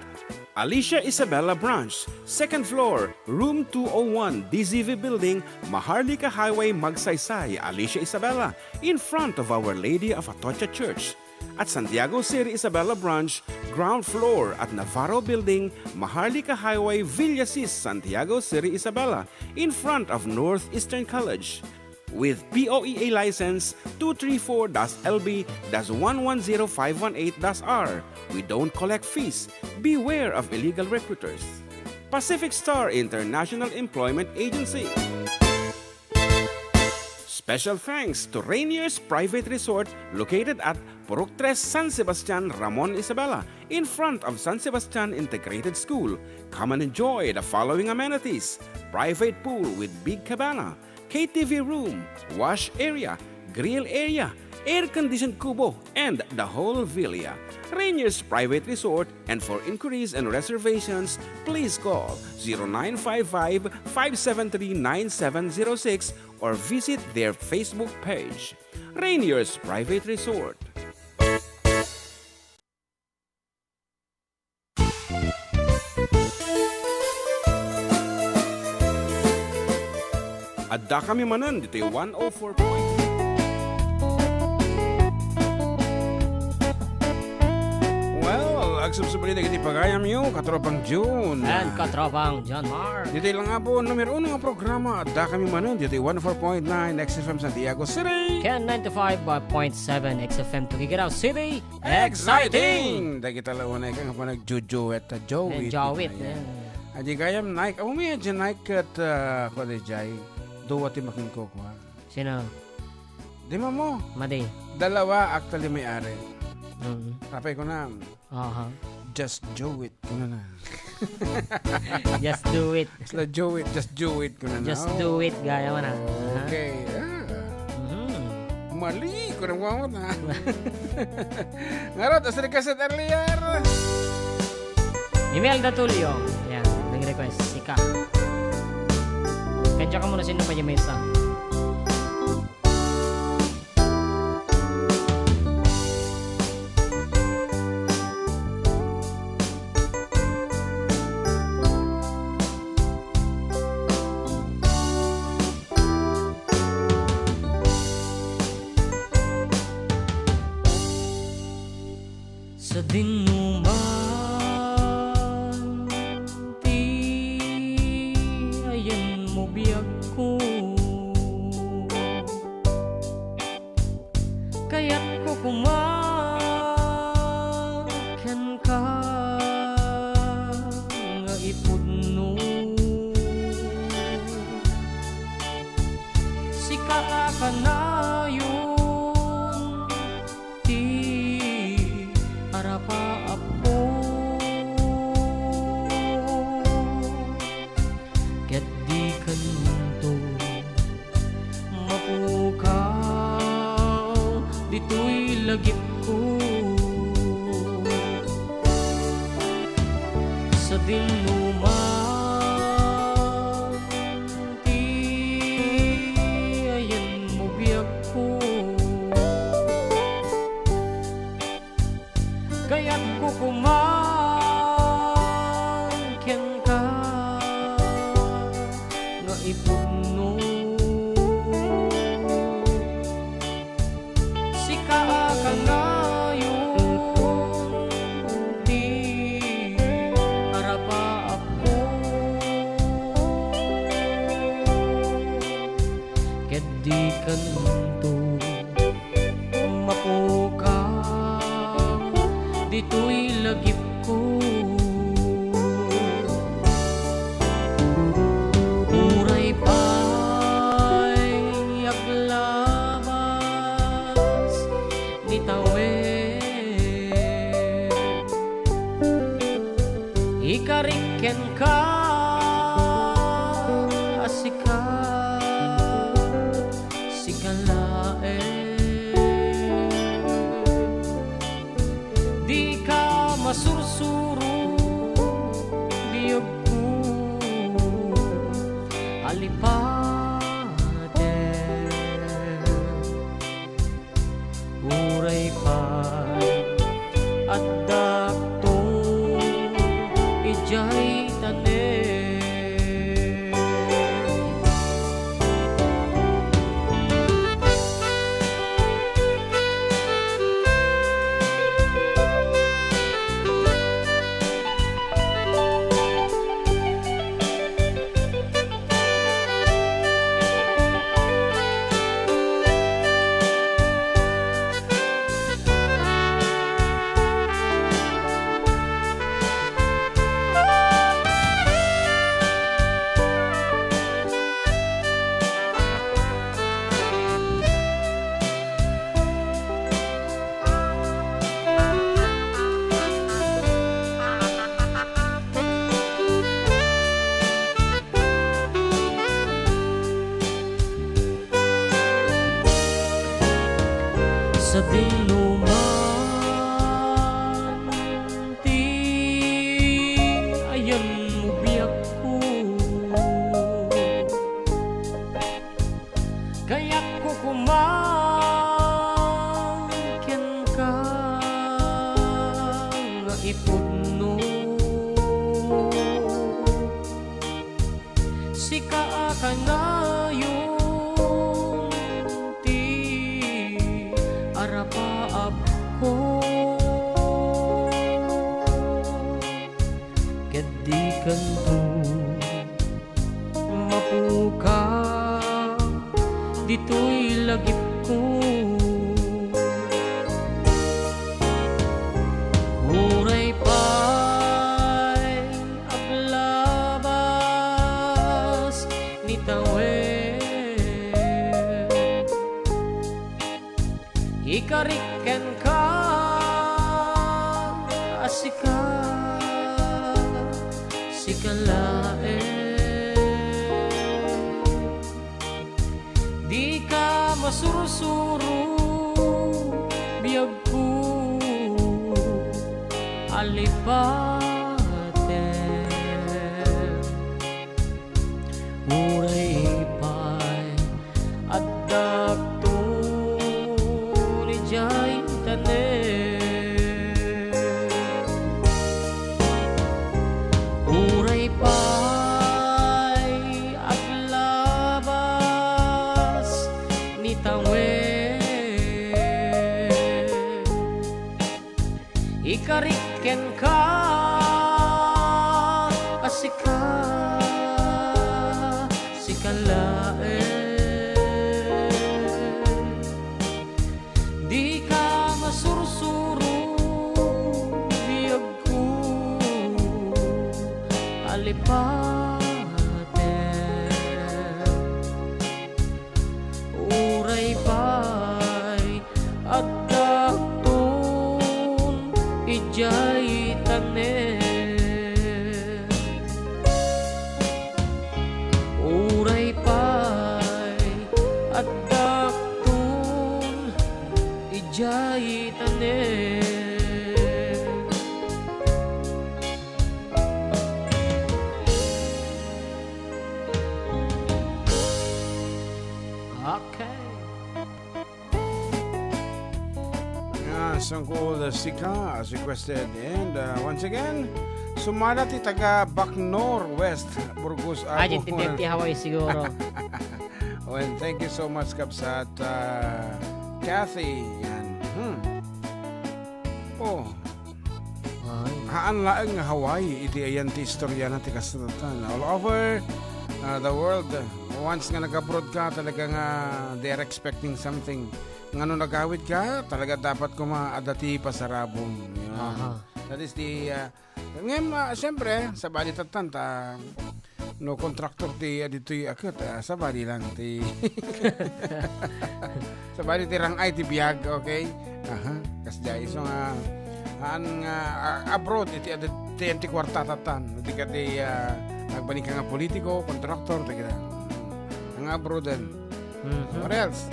Alicia Isabela Branch, second floor, room two oh one, D Z V Building, Maharlika Highway, Magsaysay, Alicia Isabela, in front of Our Lady of Atocha Church. At Santiago City Isabela Branch, ground floor at Navarro Building, Maharlika Highway, Villasis, Santiago City Isabela, in front of Northeastern College. With P O E A license two three four dash L B dash one one zero five one eight dash R, we don't collect fees. Beware of illegal recruiters. Pacific Star International Employment Agency. Special thanks to Rainier's Private Resort located at Purok Tres, San Sebastian, Ramon, Isabela, in front of San Sebastian Integrated School. Come and enjoy the following amenities: private pool with big cabana, K T V room, wash area, grill area, air-conditioned kubo, and the whole villa. Rainier's Private Resort, and for inquiries and reservations, please call zero nine five five, five seven three, nine seven zero six or visit their Facebook page. Rainier's Private Resort. Addakami manen ditoy one oh four point. Well, agsubsubli dagiti pagayamyo, Katropang June. And Katropang John Mar. Ditoy lang po, numero uno nga programa, addakami manen ditoy one oh four point nine X F M Santiago City. Ken ninety-five point seven X F M Tuguegarao City. Exciting! Dagita la unay ka nga panagjujuet, ah, Jowit. Eh, Jowit, eh. Adi gayam, Nike. Aw, may adya Nike ket, ah, kuwan, di jay. Dua ti makinkukua. Sino? Di mo mo. Madi. Dalawa, actually, may ari. Mm. Tapay ko na, Aha. "Just do it," kunana. Just do it. Just do it, just do it, kunana. Just do it, gayam na. Okay. Ah. Mhm. Mali, kunana, wawa na. Ngarud, as requested earlier. Imelda Tulio. Yan, nag-request. Sika. Kanya ka muna, sino pa yung may isa? Sadino man ti ayanmo, biagko. Kayatko koma kenka nga ipudno. Sika a kanayon ti pudno. Sika a kanayon ti arapaapko, ket dikanto mapukaw ditoy lagipko. Uray pay aglabas ni tawen, ikarik kenka a sika, sika laeng. Dika masursuro, biagko a lipatem. Uray pay addakton idiay tanem. Sadino man ti ayanmo, biagko, kayatko koma kenka nga ipudno. Sika a kanayon ti arapaapko, ket dikanto mapukaw ditoy lagipko. Uray pay aglabas ni tawen, ikarik kenka a sika, sika laeng. Dika masursuro, biagko a lipatem. Uray pay addakton idiay tanem. Uray pay aglabas ni tawen, ikarik kenka a sika, sika laeng. Dika masursuro, biagko a lipatem. Uray pay addakton idiay tanem. Uray pay addakton idiay tanem. Okay. Ah, Stone Cold, uh, Sika, as requested. And, uh, once again, Sumala ti taga Bacnor West, Burgos, ah, Ay, ti Bohol. Ti Hawaii siguro. Well, thank you so much, Kabsat, ah, Kathy. Yan. Hmm. Oh. Ay. Haan laeng nga Hawaii iti ayan ti istorya na ti kasatan. All over, ah, the world, once nga nag-abroad ka, talaga nga they are expecting something. Nga no nagawid ka, talaga dapat kuma adda ti pasarabong. Yan. Aha. That is the, ah, ngem, ah, siyempre, sabali tattan ta, no, kontraktor ti, ah, ditoy aket, ah, sabali lang ti, sabali ti rang-ay ti biag, okay? Aha, kasdiay. So nga, haan nga, ah, abroad, iti, iti, ti, ti kuarta tattan. Iti ka ti, ah, agbani ka nga politiko, kontraktor, ti kita. Nga abroad din. Mhm. What else?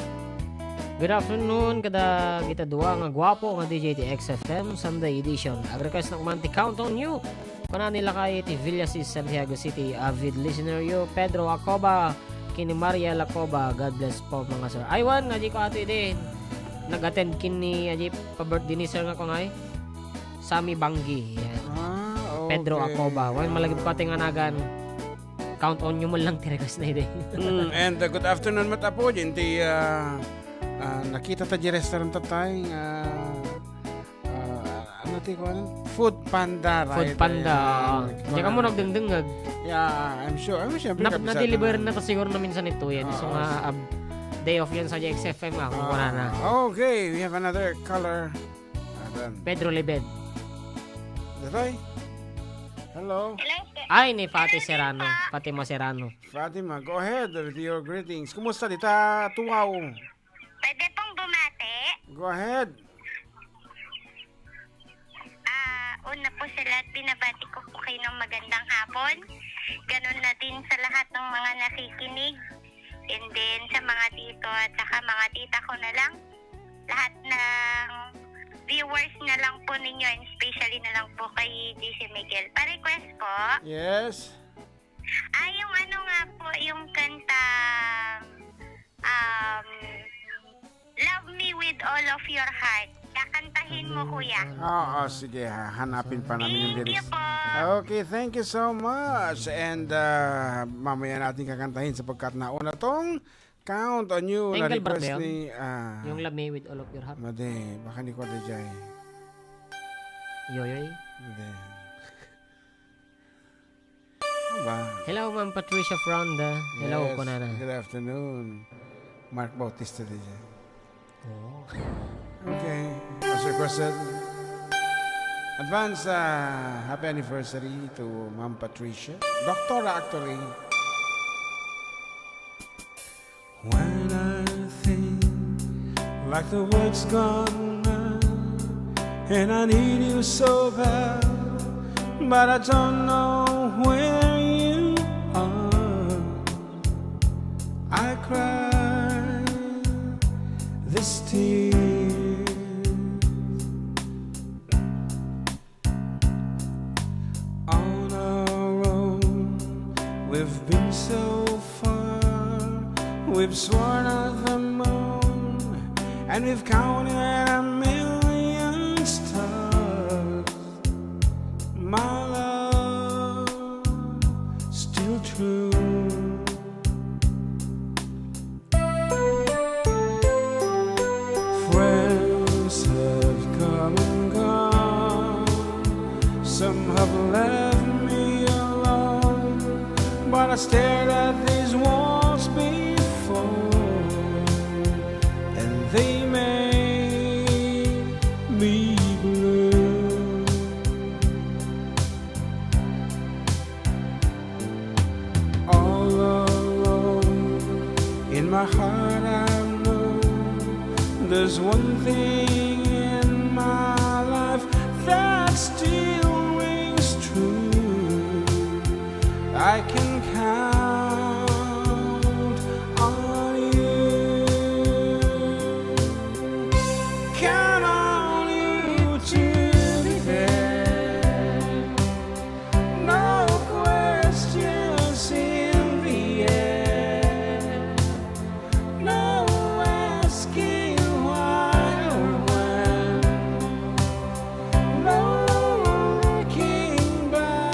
Good afternoon, kada kita dua nga guapo nga D J ti X F M Sunday Edition. Ag-request na man ti Count on You. Kuna ni lakay ti Villasis, Santiago City, avid listener you, Pedro Acoba, kini Maria Lacoba. God bless po, mga sir. Aywan, nga di ko ato idin. Nag-attend kini, aji pa-birthday ni sir nga kungay. Sammy Banggi. Yan. Ah, Pedro okay. Acoba. Wan, malagip ko ating anagan. Count on you mo lang ti request na ide. Mm, and, uh, good afternoon, met Apo. Diyan ti, uh, uh, nakita ta di restaurant ta tayo, uh, uh, ano ti kuwan? Food Panda, right? Food Panda, Ayan, oo. Nakita Diyan ka mo na. Nagdengdengag. Yeah, I'm sure. I'm sure, siyempre, Nap-, kabisado na-deliver na. Na to siguro na minsan ito yan. So Oo. Nga, ab-, day off yan sa X F M nga, kung Ah, wala na. Okay, we have another caller. Adan. Pedro Lebed. Datoy? Hello? Hello, sir. Ay, ni Fati Hello, Serrano. Sir. Fatima Serrano. Fatima, go ahead with your greetings. Kumusta dita, Tuaw? Pwede pong bumati? Go ahead. Ah, una po sa lahat, binabati ko po kayo ng magandang hapon. Ganun na din sa lahat ng mga nakikinig. And then, sa mga tito at saka mga tita ko na lang, lahat ng viewers na lang po ninyo, and especially na lang po kay D C Miguel. Pa-request po. Yes. Ah, yung ano nga po, yung kanta, um, Love Me With All of Your Heart. Kakantahin mo, kuya. Oo, sige, ha. Hanapin pa namin yung Thank you lyrics. Po. Okay, thank you so much. And, uh, mamaya natin kakantahin sapagkat nauna tong Count on You na Twinkle request Bardeo? Ni, ah, Yung Love Me With All of Your Heart. Madi, baka ni Kuya Jai. Yoyoy? Madi. Aba. Hello, Ma'am Patricia Fronda. Hello, Yes, kunana. Good afternoon. Mark Bautista di dyan. Oh. Okay. As requested, advance, uh, happy anniversary to Ma'am Patricia. Doctor, actually. When I think like the world's gone mad, and I need you so bad, but I don't know where you are. I cry this tear. On our own, we've been so far. We've sworn at the moon, and we've counted a million stars. My love, still true. Friends have come and gone, some have left me alone, but I stared at these walls before, and they made me blue. All alone, in my heart I know there's one thing in my life that still rings true. I can count on you. Count on you to be there. No questions in the air. No asking why or when. No looking back.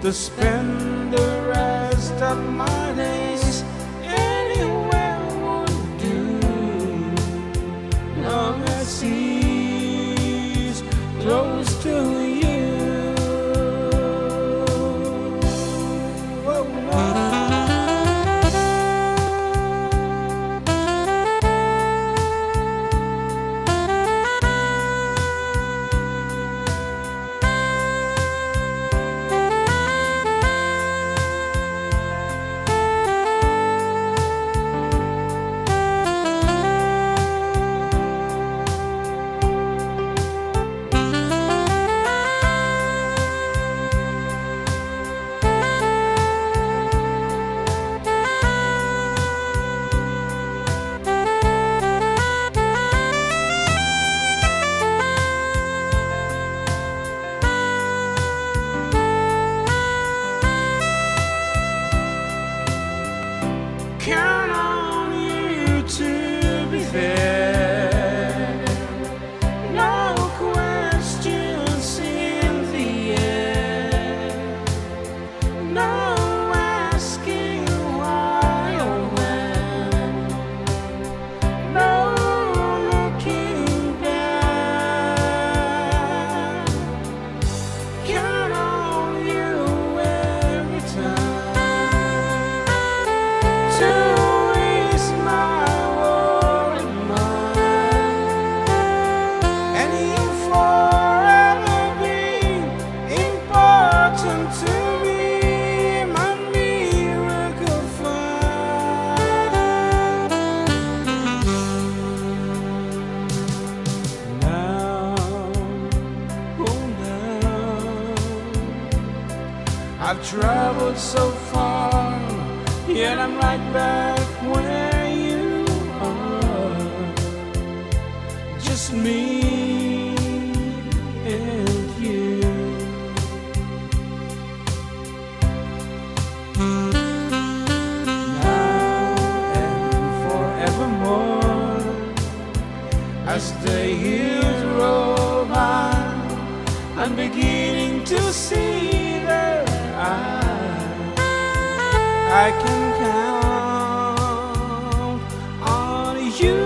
To spend the rest of my days anywhere would do. Long as he's close to you. Oh, oh. Count on you to be there. No questions in the air. No asking why or when. No looking back. Count on you every time to ease my worry mind. And you'll forever be important to me, my miracle fine. Now, oh, now, I've traveled so far, yet I'm right back where you are. Just me and you. Now and forevermore, as the years roll by, I'm beginning to see that I, I can count on you.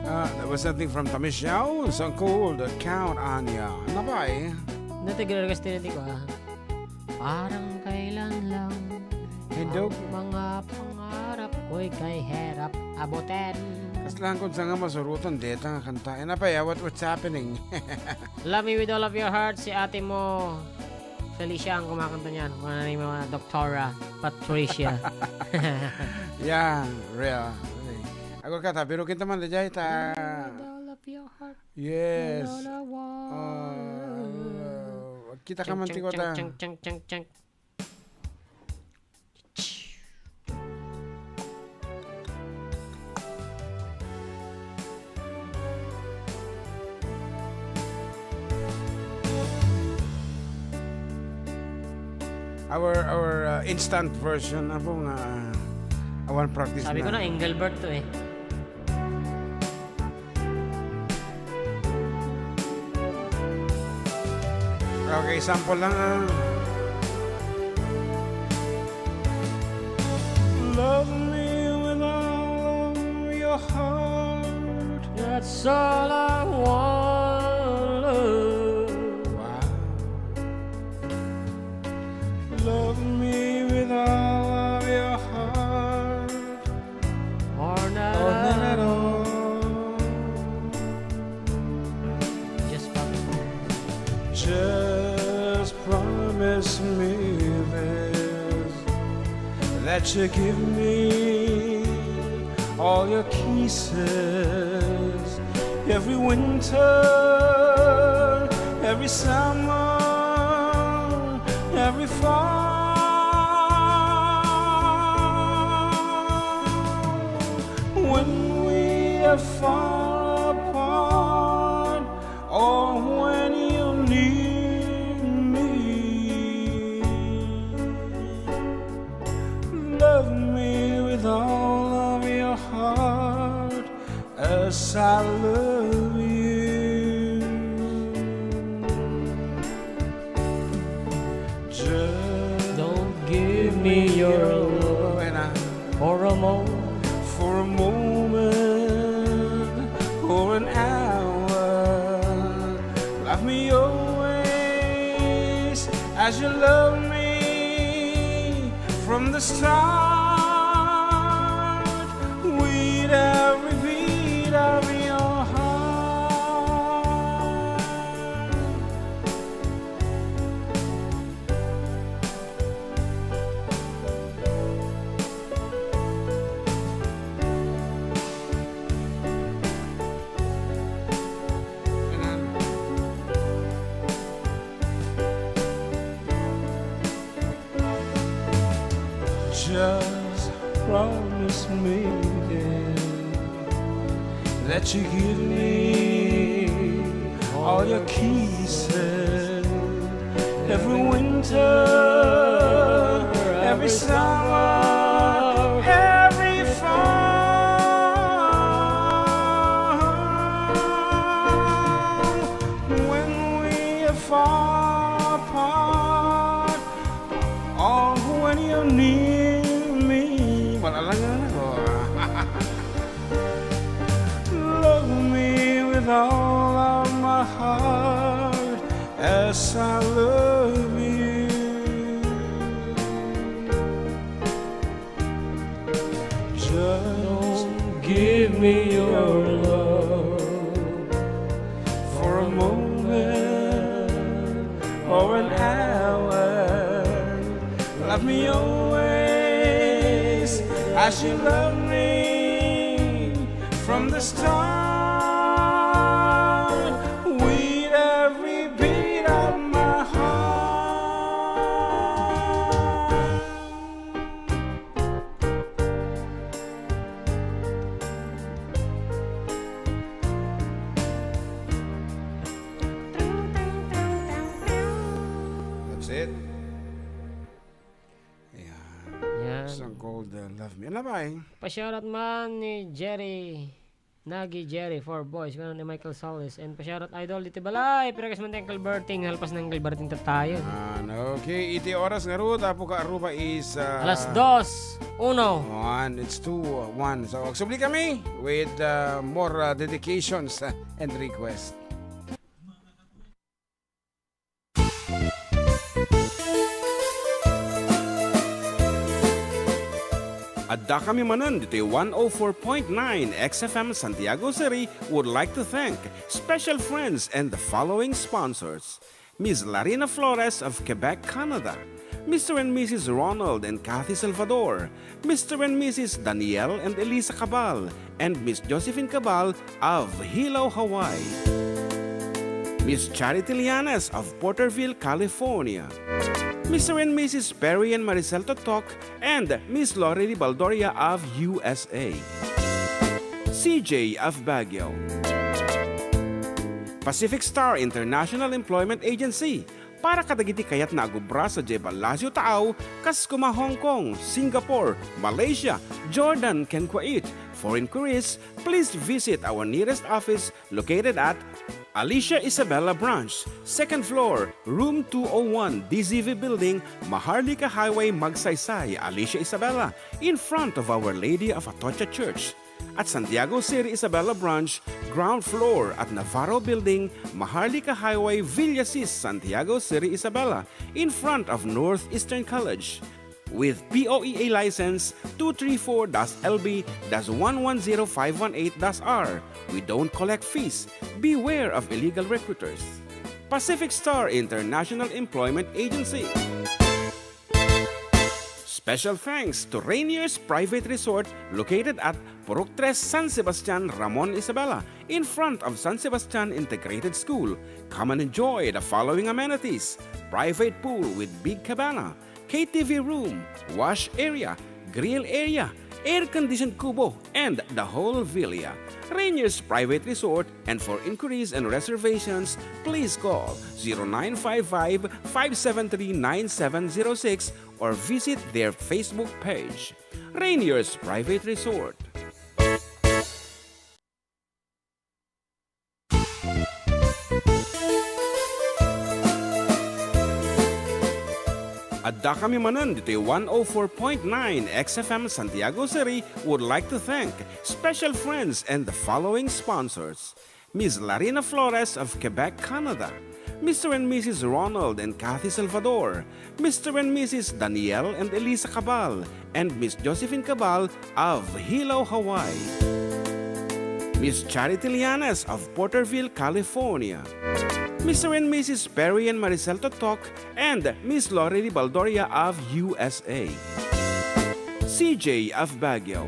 Ah, that was something from Tamis Yao, song called Count on Ya. Napay? Natagal kasi tinatiko, ah. Parang kailan lang Hindog. Ang mga pangarap ko'y kay hirap abutin. Kaslaan kun saan nga masurutan deta nga kanta. Eh, napay, ah, what, what's happening? Love Me With All of Your Heart, si ate mo, Felicia ang kumakanta niyan. Kung ano yung mga doktora, Patricia. Yeah, real. Ako ka, ta, pero kita man, dajay, ta. With all of your heart. Yes. All I want. Ah, kita ka man, chang, tiko, chang, ta. Chang, chang, chang, chang. Our, our, uh, instant version, abo nga, uh, awan practice. Sabi ko na, Engelbert to eh. Okay, sample lang, ah. Love me with all of your heart. That's all I want. Wow. Love me with all of your heart. Or not at all. Just promise me. Just promise me this, that you give me all your kisses every winter, every summer, every fall. When we are far apart, or when you need me, Love me with all of your heart as I love you. Just don't give me your love for a moment, for a moment or an hour. Love me always as you love me from the start, with every beat of your heart. Just promise me, dear, that you give me all your kisses every winter, every summer, every fall. When we are far apart, oh, when you're near me. Wala lang nga ako. Love me with all of my heart as I love you. Just give me your love for a moment or an hour. Love me always as you love me from the start, with every beat of my heart. That's it. Ayan. Yan. Song called, uh, Love Me. Ano ba, eh? Pa-shoutout man ni Jerry. Nagi Jerry, four boys, kuno ni Michael Solis, and pa-shoutout idol diti balay, piragas man ti Uncle Berting, halpas ni Uncle Berting tattayen. Ah, okay, iti oras ngarud, Apo Kaaruba is, ah, alas dos, uno. One, it's two, one. So, agsubli kami with, ah, more, ah, dedications, ah, and requests. Adda kami manen ditoy one oh four point nine X F M Santiago City would like to thank special friends and the following sponsors: Miss Larina Flores of Quebec, Canada, Mister and Missus Ronald and Kathy Salvador, Mister and Missus Daniel and Elisa Cabal, and Miss Josephine Cabal of Hilo, Hawaii. Miss Charity Lianes of Porterville, California. Mister and Missus Perry and Maricel Toktok and Miss Lori Baldoria of U S A. C J of Baguio. Pacific Star International Employment Agency, para kadagiti kayatna a agubra sadiay Palacio Taaw, kas koma Hong Kong, Singapore, Malaysia, Jordan, ken Kuwait. For inquiries, please visit our nearest office located at Alicia Isabela Branch, second floor, room two oh one, D Z V Building, Maharlika Highway, Magsaysay, Alicia Isabela, in front of Our Lady of Atocha Church. At Santiago City Isabela Branch, ground floor at Navarro Building, Maharlika Highway, Villasis, Santiago City Isabela, in front of Northeastern College. With P O E A license two three four dash L B dash one one zero five one eight dash R, we don't collect fees. Beware of illegal recruiters. Pacific Star International Employment Agency. Special thanks to Rainier's Private Resort, located at Purok Tres, San Sebastian, Ramon Isabela, in front of San Sebastian Integrated School. Come and enjoy the following amenities: private pool with big cabana, K T V room, wash area, grill area, air-conditioned kubo, and the whole villa. Rainier's Private Resort, and for inquiries and reservations, please call zero nine five five, five seven three, nine seven zero six or visit their Facebook page, Rainier's Private Resort. Adda kami manen ditoy one oh four point nine X F M Santiago City would like to thank special friends and the following sponsors: Miss Larina Flores of Quebec, Canada, Mister and Missus Ronald and Kathy Salvador, Mister and Missus Daniel and Elisa Cabal, and Miss Josephine Cabal of Hilo, Hawaii. Miss Charity Lianes of Porterville, California. Mister and Missus Perry and Maricel Totok and Miss Lori Baldoria of U S A. C J of Baguio.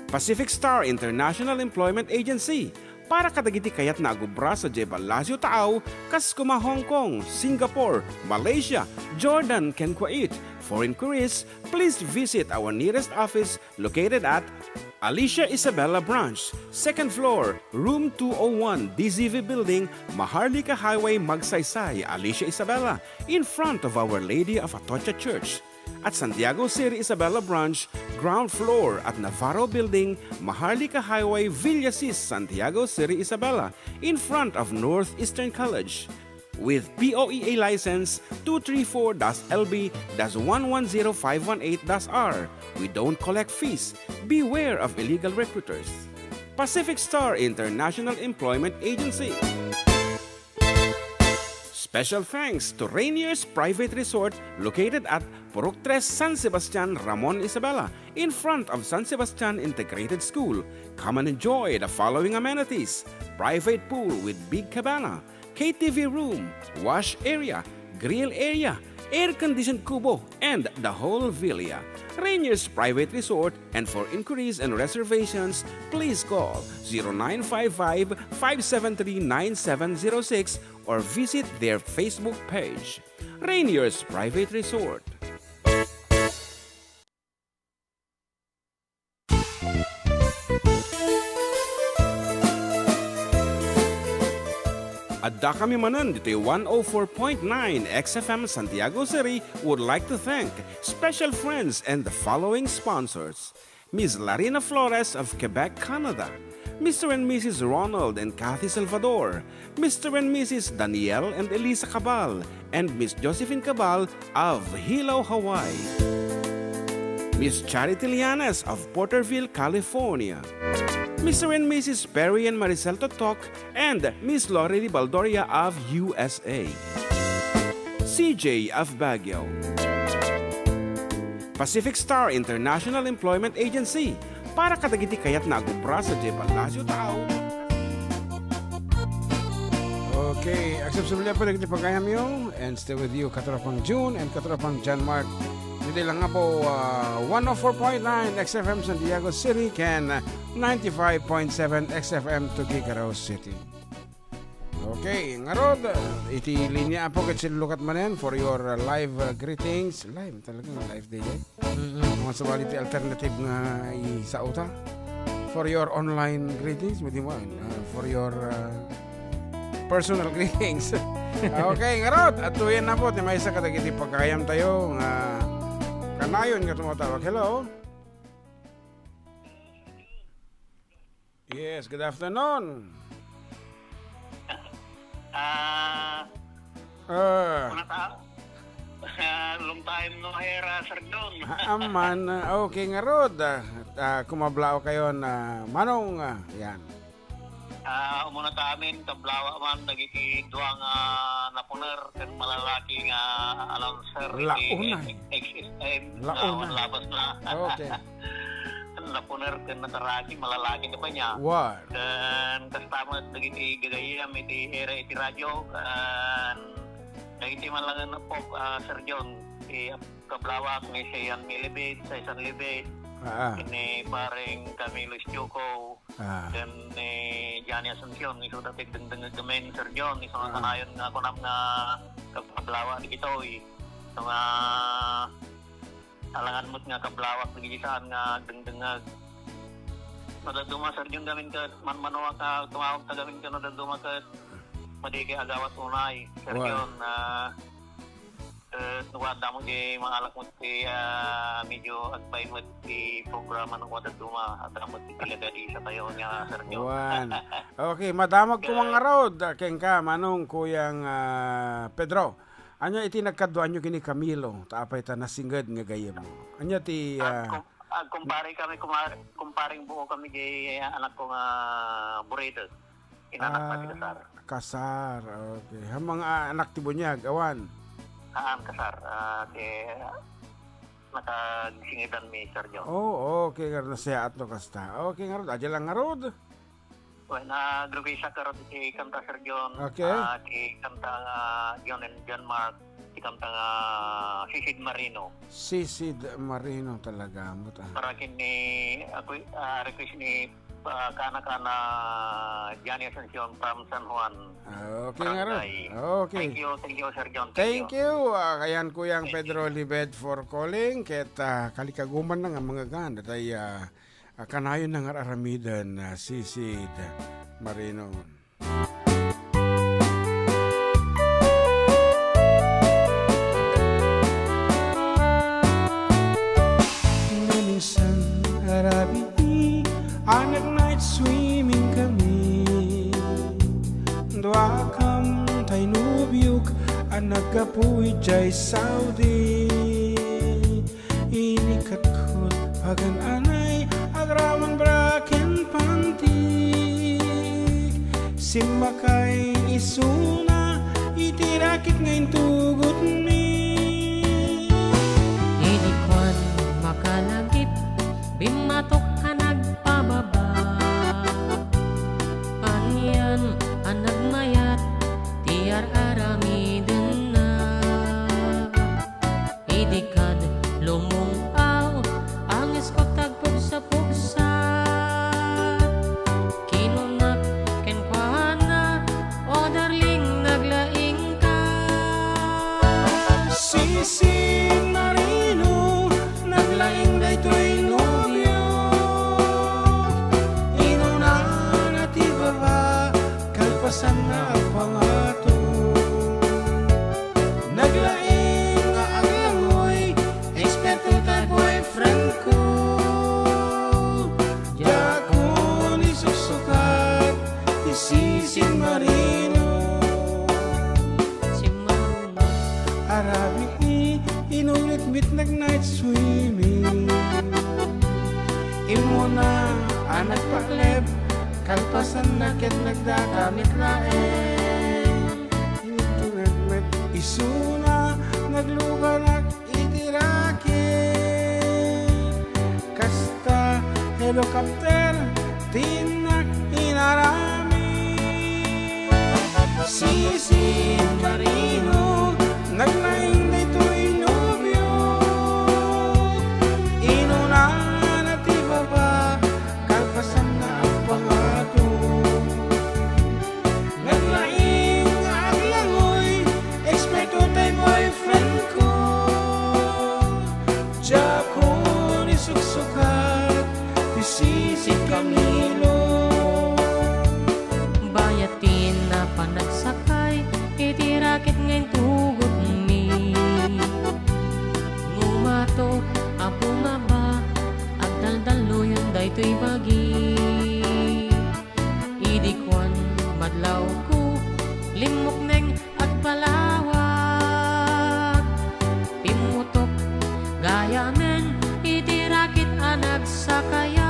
Pacific Star International Employment Agency, para kadagiti kayatna a gubra sadiay Palacio Taaw, kas kuma Hong Kong, Singapore, Malaysia, Jordan, ken Kuwait. For inquiries, please visit our nearest office located at Alicia Isabela Branch, second floor, room two oh one, D Z V Building, Maharlika Highway, Magsaysay, Alicia Isabela, in front of Our Lady of Atocha Church. At Santiago City Isabela Branch, ground floor at Navarro Building, Maharlika Highway, Villasis, Santiago City Isabela, in front of Northeastern College. With P O E A license two three four dash L B dash one one zero five one eight dash R, we don't collect fees. Beware of illegal recruiters. Pacific Star International Employment Agency. Special thanks to Rainier's Private Resort located at Purok Tres, San Sebastian, Ramon Isabela, in front of San Sebastian Integrated School. Come and enjoy the following amenities: private pool with big cabana, K T V room, wash area, grill area, air-conditioned kubo, and the whole villa. Rainier's Private Resort, and for inquiries and reservations, please call zero nine five five, five seven three, nine seven zero six or visit their Facebook page, Rainier's Private Resort. Adda kami manen ditoy one oh four point nine X F M Santiago City would like to thank special friends and the following sponsors: Miss Larina Flores of Quebec, Canada, Mister and Missus Ronald and Kathy Salvador, Mister and Missus Daniel and Elisa Cabal, and Miss Josephine Cabal of Hilo, Hawaii. Miss Charity Lianes of Porterville, California. Mister and Missus Perry and Maricel Totok and Miss Lori Baldoria of U S A. C J of Baguio. Pacific Star International Employment Agency, para kadagiti kayatna a gubra sadiay Palacio Taaw. Okay, agsubsubli pa dagiti pagayamyo, and stay with you, Katropan June and Katropan John Mark. Ditoy lang nga po, ah, one oh four point nine X F M Santiago City ken ninety-five point seven X F M Tuguegarao City. Okay, ngarud, iti linia po ket sillukat manen for your, uh, live, uh, greetings. Live, talagang live day, eh. Mm-mm. Mga sabali ti alternative nga isauta. For your online greetings, pwede mo, uh, for your, uh, personal greetings. Okay, ngarud, atuyen na po ti maysa kadagiti pagayam tayo nga kanayon nga tumatawag. Hello? Yes, good afternoon. Ah, Ah, una ta-, ah, long time no hear, ah, Sir John. Ah, aman, ah, okay ngarud. Ah, ah, kumablaaw kayo na manong, ah, yan. Ah, umuna ta amin, kablawa man, dagiti dua nga napuner ken malalaki nga announcer iti Launay. X F M, Launay. Labas na. Okay. Napuner ken nataraki, malalaki na pa niya. What? Ken kasta met dagiti gagayyem iti area iti radio, ken dagiti man lang pop, ah, Sir John, ti kablawak ni Sian Milibit, Saisan Libit, Ah, ah. Ni Paring Camilo Chuko, Ah. Ken ni Johnny Asuncion, isu dati dengdengngeg ngamin, Sir John, isu nga Ah. kanayon nga kunam nga kablawak dagitoy. Isu nga alangan met nga kablawak dagiti saan nga agdengdengngeg. No dadduma, Sir John, gamin ket manmanoak a tumawag ta gamin ket no dadduma ket madi kay agawat unay, Sir Wa- John, ah, Eh, no adda mo di maalak mo ti, ah, medyo agpay mo ti programa no kuwan duma, adda mo ti talaga di sa tayo niya, Sir Joe. Wan. Okay, madamag ko Yes. Mga rod, ah, kenka, manong kuyang, ah, Pedro. Anya iti nagkaduanyo kini Camilo, ta apay ta nasinged nga gayyem mo. Anya ti, ah, Agkum-, agkumpare kami, kumar-, kumparing buo kami di anak ko nga Buredo. Inanak na ti Ah, kasar. Kasar. Okay. Ha mga anak ti bunyag, awan? Haan, kasar. Ah, ti, nakagsingidan mi, Sir Joe. Oh, okay. Ngarud, nasayaat no kasta. Okay, ngarud. Adya lang, ngarud. Well, nag-request ako ron ti kanta, Sir John. Okay. Ah, ti kanta nga John and John Mark, ti kanta nga Sisid Marino. Sisid Marino talaga, mo ta. Para ken ni, ako, ah, request ni, ah, kana-kana Johnny Asuncion from San Juan. Ah, okay, ngarud. Barangay. Okay. Thank you, thank you, Sir John. Thank Thank you. you. Ah, kayan Kuyang Thank Pedro you. Libed for calling. Ket, ah, kalikaguman na nga mga gan, datay, ah, ah, kanayon na nga aramiden, ah, Sisid Marino. Naminsan a rabii a nag-night swimming kami. Duakam tay nobiok a naggapu idiay Saudi. Inikatko pagan-anay agraman bra ken pantik. Simmakay isuna iti rakit nga intugotmi. Idi kuan makalagip, bimmatok a nagpababa. Anian a nagmayat ti ar-aramidenna. Idi kad lumung-aw, angeskot agpugsa-pugsa. Kinunak kenkuana, "O darling, naglaingka." Sisid Marino, naglaing daytoy nobio. Inunana ti baba, kalpasanna agpangato. Naglaing nga aglangoy, eksperto tay boyfriend ko. Diakon isuksukat ti Sisid Marino. Simmaro a rabii, inulit met nag-night swimming. Immuna a nagpakleb, kalpasanna ket nagdata met laeng. Inituled met isuna, nagluganak iti rakit. Kasta helicopter ti innak inaramid. Sisid Marino, naglaing daytoy nobio. Inunana ti baba, kalpasanna agpangato. Naglaing nga aglangoy, eksperto tay boyfriend ko. Diakon isuksukat ti Sisid Camilo. Bayat ti napan nagsakay iti rakit nga intugotmi. Ngumato a bumaba, agdaldalluyon daytoy bagi. Idi kuan madlawko, limmukneng agbalawak. Pimmutok gayamen iti rakit a nagsakayak.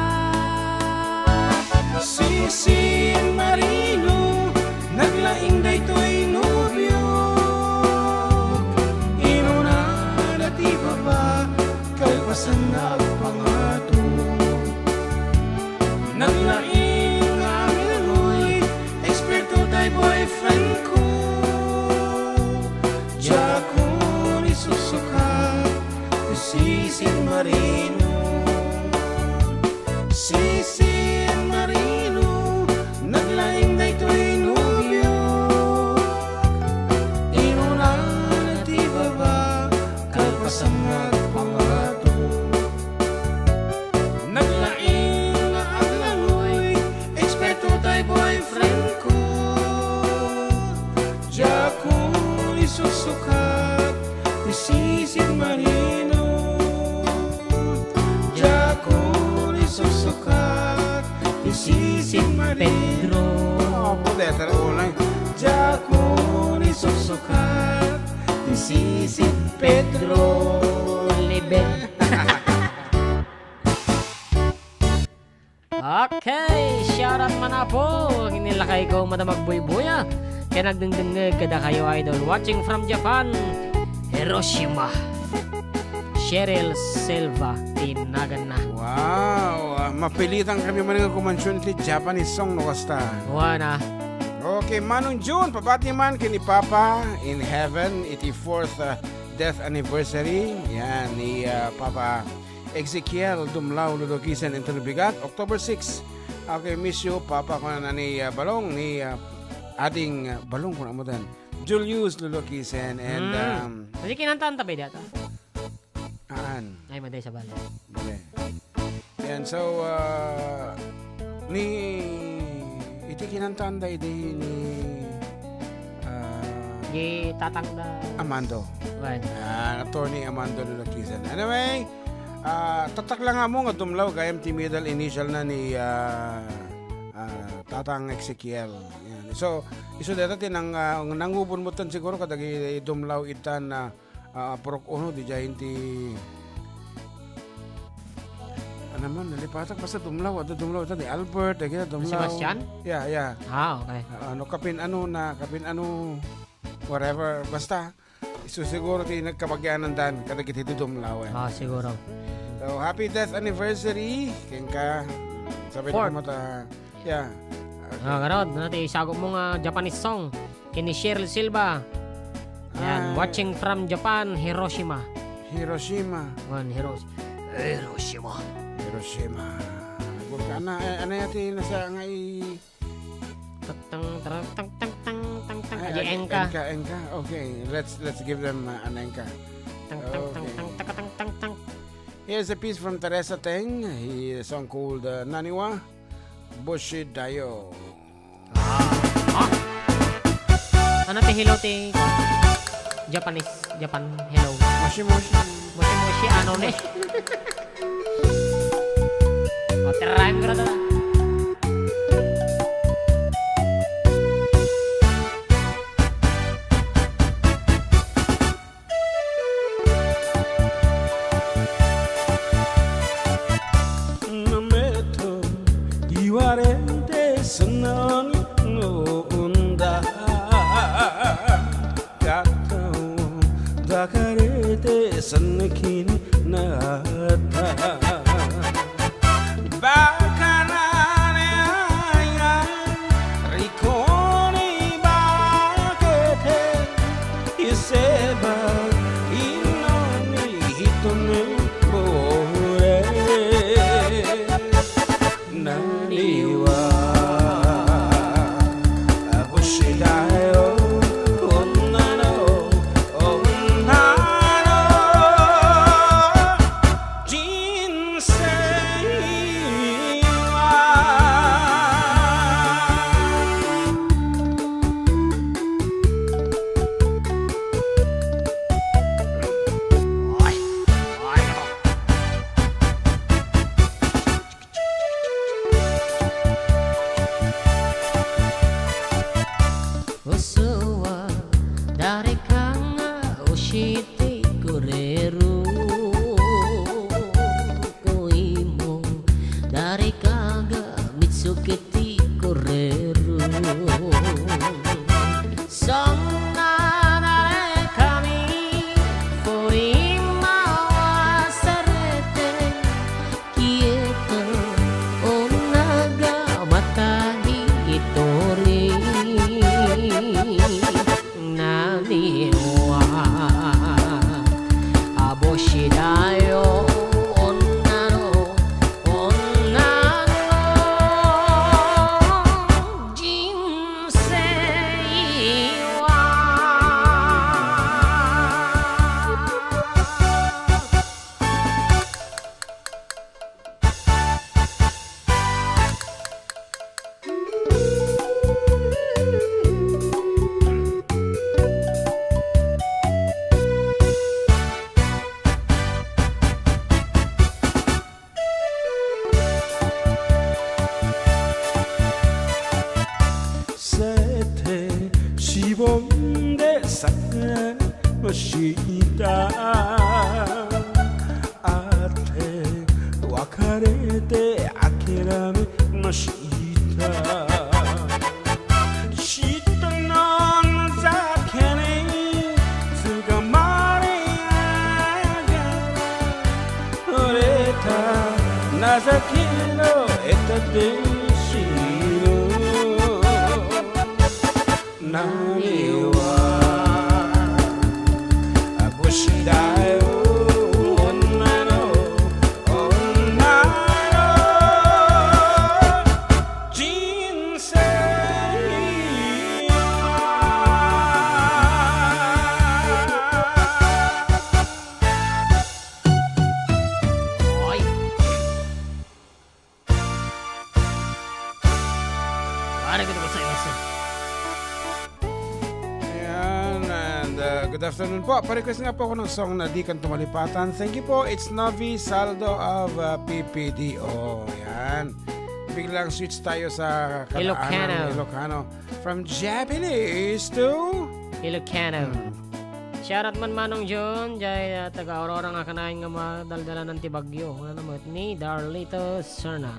Sisid Marino, naglaing daytoy nobio. Inunana ti baba, kalpasanna agpangato. Naglaing nga aglangoy, eksperto tay boyfriend ko. Diakon isuksukat ti Sisid Marino. Sisid Marino, naglaing daytoy nobio. Inunana ti baba, kalpasanna agpangato. Naglaing nga aglangoy, eksperto tay boyfriend ko. Diakon isuksukat ti Letter O lang. Diak ni susukat ti sisid Pedro Level. Okay, shout out man, Apo. Ken ni lakayko, Madam Agbuybuya. Ken agdengdengngeg kadakayo, idol. Watching from Japan, Hiroshima. Cheryl Silva ti naganna. Wow, ah, mapilitan kami man nga kumansion ti Japanese song, no, kasta. Wana. Okay, Manong Jun, pabati man ken ni Papa in heaven iti fourth, ah, death anniversary. Yan, ni, ah, Papa Ezekiel Dumlao Lulukisen in Turbigat, October six. Okay, miss you, Papa, kuna ni, ah, Balong, ni, ah, Ading, ah, Balong, kuna mo dan. Julius Lulukisen and, Hmm. um, Hindi kinantaan ta ba data? Aan. Ay, maday sa bali. Bale. Yan, so, ah, ni, iti kinantaan da idi ni, ah, Di tatang da. Amando. Wan. Ah, Attorney Amando Lulukisen. Anyway, ah, tatak lang amo nga Dumlao gayam ti middle initial na ni, ah, ah, Tatang Ezekiel. Yan. So, isu deta ti nang, ah, nangubon mo tan siguro kadagiti Dumlao itan na, ah, Purok Uno, di dyan ti, ano man, nalipatak, basta Dumlao, ada Dumlao, ada ni Albert, ada kita Dumlao. Sebastian? Yeah, yeah. Ah, okay. Ah, ano, kapin ano na, kapin ano, whatever, basta, isu siguro ti nagkabagyanan dan, kadagiti Dumlao, eh. Ah, siguro. So, happy death anniversary, kenka, sabi Fourth. Ko mata, Yeah. Okay. Ah, garod, ano ti isagup mo nga Japanese song? Ken ni Cheryl Silva. Yan, Ay. Watching from Japan, Hiroshima. Hiroshima. Wan, Hiros-, Hiroshima. Hiroshima. Gurka na, eh, ano yati nasa nga i- Tang, tang, tang, tang, tang, tang, tang, tang. Ay, Adi ay, enka. Enka, enka. Okay, let's, let's give them, uh, an enka. Tang, tang, tang, Okay. Tang, taka, tang, tang, tang. Here's a piece from Teresa Teng, a song called, uh, Naniwa Bushidayo. Ah. Ano ti hello ti Japanese? Japan hello. Moshi moshi. Moshi moshi, ano ni? O, tiraem ko na to. Nameto iwarente senang unda. Katao dakarete senkin nata. Bakananaya rikoni bakete. Iseba inoni hitone bore naniwa. Abushidayo, onnano, onnano. Jinsei wa. Usuwa, darikanga ushiti kureru. Kuimo, darikaga mitsukiti kureru. Sonna darekami, furima wasarete. Kieto, onnaga matahi itori. Naniwa, aboshidayo, onnano, onnano, jinsei wa. Sita, ate, wakarete, akirami, masita. Sita non zakene, sugamare agara, oreta, nazakeno, eta de shiro. Naniwa, abusidayo, onano, onano, jinsei. Oy. Arigatou gozaimasu. Ayan, and, uh, good afternoon po. Pa-request nga po ako ng song na Di Kanto Malipatan. Thank you po. It's Novi Saldo of, uh, P P D O. Ayan. Biglang switch tayo sa Ilocano. Kaanaan, Ilocano. From Japanese to Ilocano. Hmm. Shoutout man, Manong John, jay, ah, taga Aurora nga kanayon nga madaldalanan ti bagyo. Ano met ni Darlito Serna.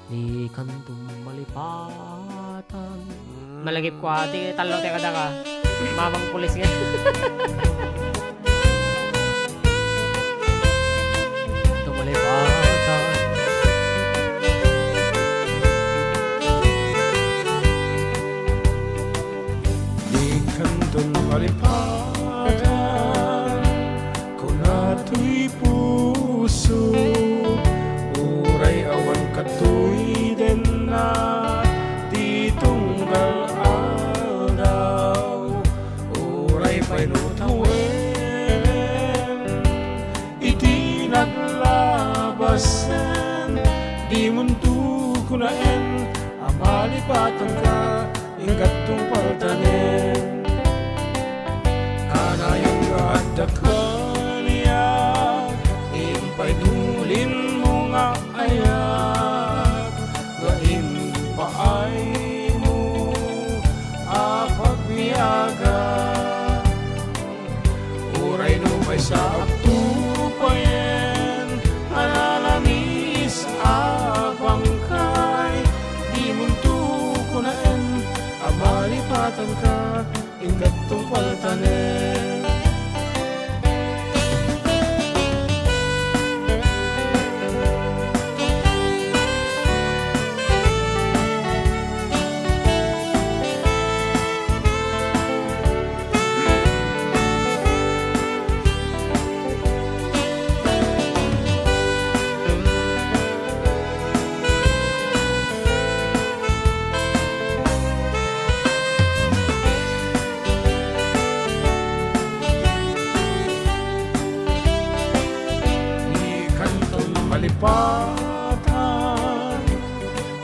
Di kanto malipatan. Mm. Malagip ko, ati, tallo ti kadaka. Mamang pulis nga. Tumalipatan. Di kanton malipatan, kuna toy puso, uray awan katoy denna, ti tunggal aldaw, uray pay no tawen, iti naglabasen, dimonto kunaen, a malipatanka, inkattong paltanen. Kanayon nga adda kaniak, impaydulin mo nga ayat, nga impaaymo a pagbiagan. Uray no maysa agtupayen, a nalamiis a bangkay, dimonto kunaen a malipatanka, inkattong paltanen. Di kanton malipatan,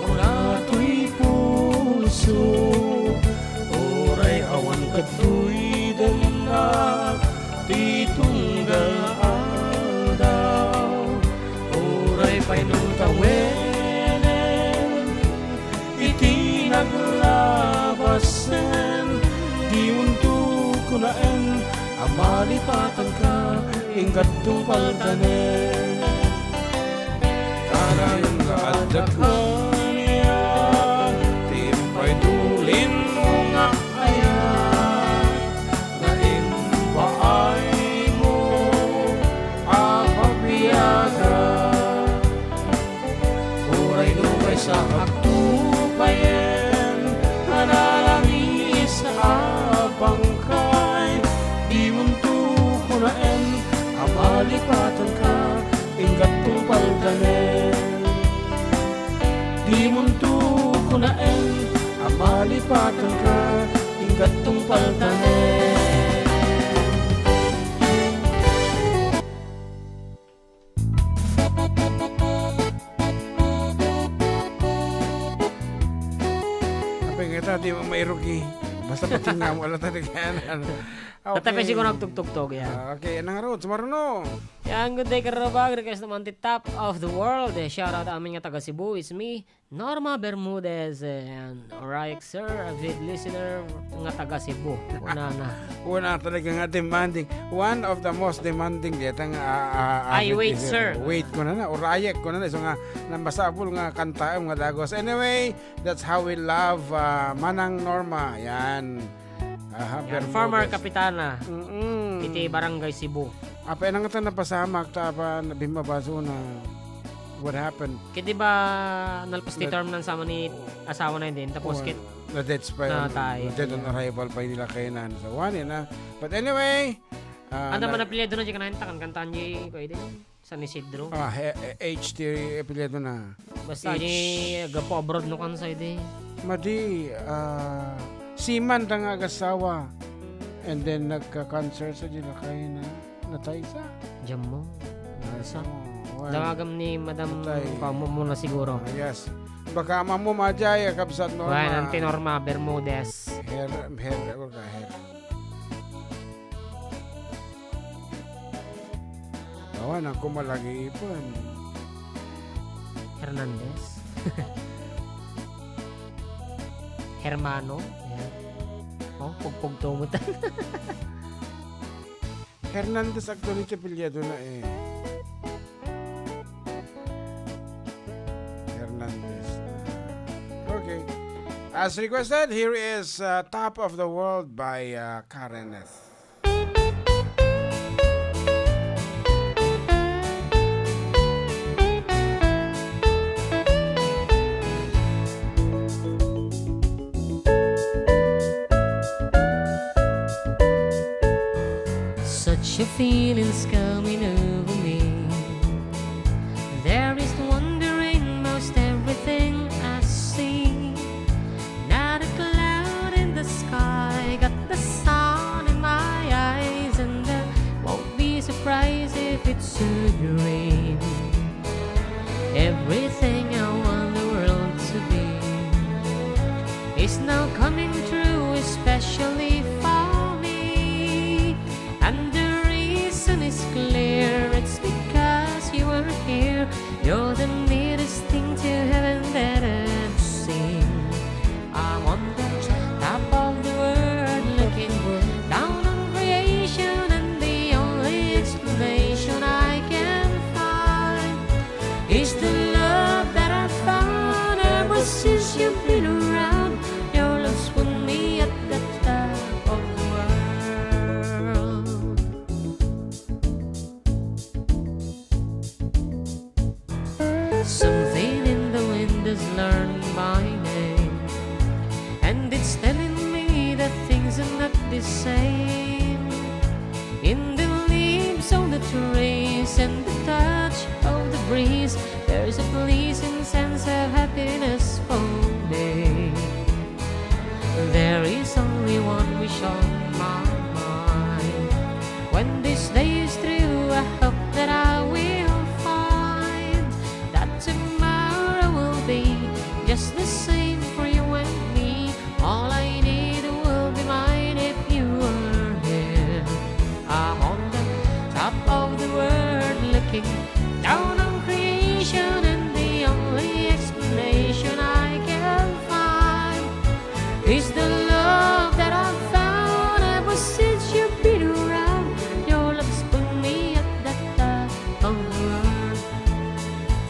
kuna toy puso, uray awan katoy dennak, ti tunggal aldaw, uray pay no tawenen, iti naglabasen, dimonto kunaen a malipatanka, inkattong paltanen. Kanayon nga adda kaniak, ti impaydulin mo nga ayat, nga impaaymo a pagbiagan. Uray no maysa agtupayen, a nalamiis a bangkay, dimonto kunaen a malipatanka, inkattong paltanen. Dimonto kunaen a malipatanka, inkattong paltanen. Apay nga ita, di mo mairugi. Basta patingnan mo, ala talaga yan, ano. Okay. Tatapisi ko nagtugtugtog, yan. Ah, okay, nang road, sumaruno. Yan, good day, karabag. Request naman ti Top of the World. Eh, shout out amin nga taga Cebu. It's me, Norma Bermudez. And alright, sir, avid listener nga taga Cebu. Una na. Una talaga nga demanding. One of the most demanding dito nga, ah, ah, Ay, avid wait, listener. Sir. Wait ko na na. Orayek ko na na. So nga, nambasabol nga kantaem nga dagos. Anyway, that's how we love, ah, Manang Norma. Yan. Aha, yan, Bermudez. Former kapitana. Mm-mm. Iti Barangay Cebu. Apay, nangata napasamak, ta apa, bimmabaso na. What happened? Kaya di ba, nalpas ti term ng sama ni asawa na din, tapos kit na-death pa yun. Natay. Na-dead on arrival pa yung nila kainan. So, one yun, ah. But anyway, ah, anda man apelyido na di kanayon, takan kantaan di, pwede. San Isidro. Ah, he-, he-, H T apelyido na. Basta H. Di, agapo abroad no kan sa idi. Madi, ah, seaman ta nga agasawa. And then nagka-cancer sa di lakay na natay sa. Diyan mo. Ah, sa. Oh, well. Dawagam ni Madam Pamo muna siguro. Ah, yes. Baka amam mo, Majay, kabsat Norma. Wala, Auntie Norma Bermudez. Her, her, her, her. Awan, ang kumalagi ipon. Hernandez. Hermano. Yan. Oh, pugpugto mo ta. Hernandez actually ti apelyido na eh. Hernandez. Okay. As requested, here is, uh, Top of the World by, uh, Karen F. Such a feeling's coming over me. There is wonder in most everything I see. Not a cloud in the sky, got the sun in my eyes, and I won't be surprised if it's a dream. Everything I want the world to be is now coming true, especially for me. And the reason is clear, it's because you are here. You're the nearest thing to heaven that I've seen. I'm on the top of the world looking down on creation, and the only explanation I can find is the love that I found ever since you've been around. Your love's put me at the top of the world. Something in the wind has learned my name, and it's telling me that things are not the same. In the leaves on the trees and the touch of the breeze, there's a pleasing sense of happiness for me. There is only one wish on my mind. When this day is through, I hope that I will find that tomorrow will be just the same for you and me. All I need will be mine if you are here. I'm on the top of the world looking down on creation, and the only explanation I can find is the love that I've found ever since you've been around. Your love's put me at the top of the world.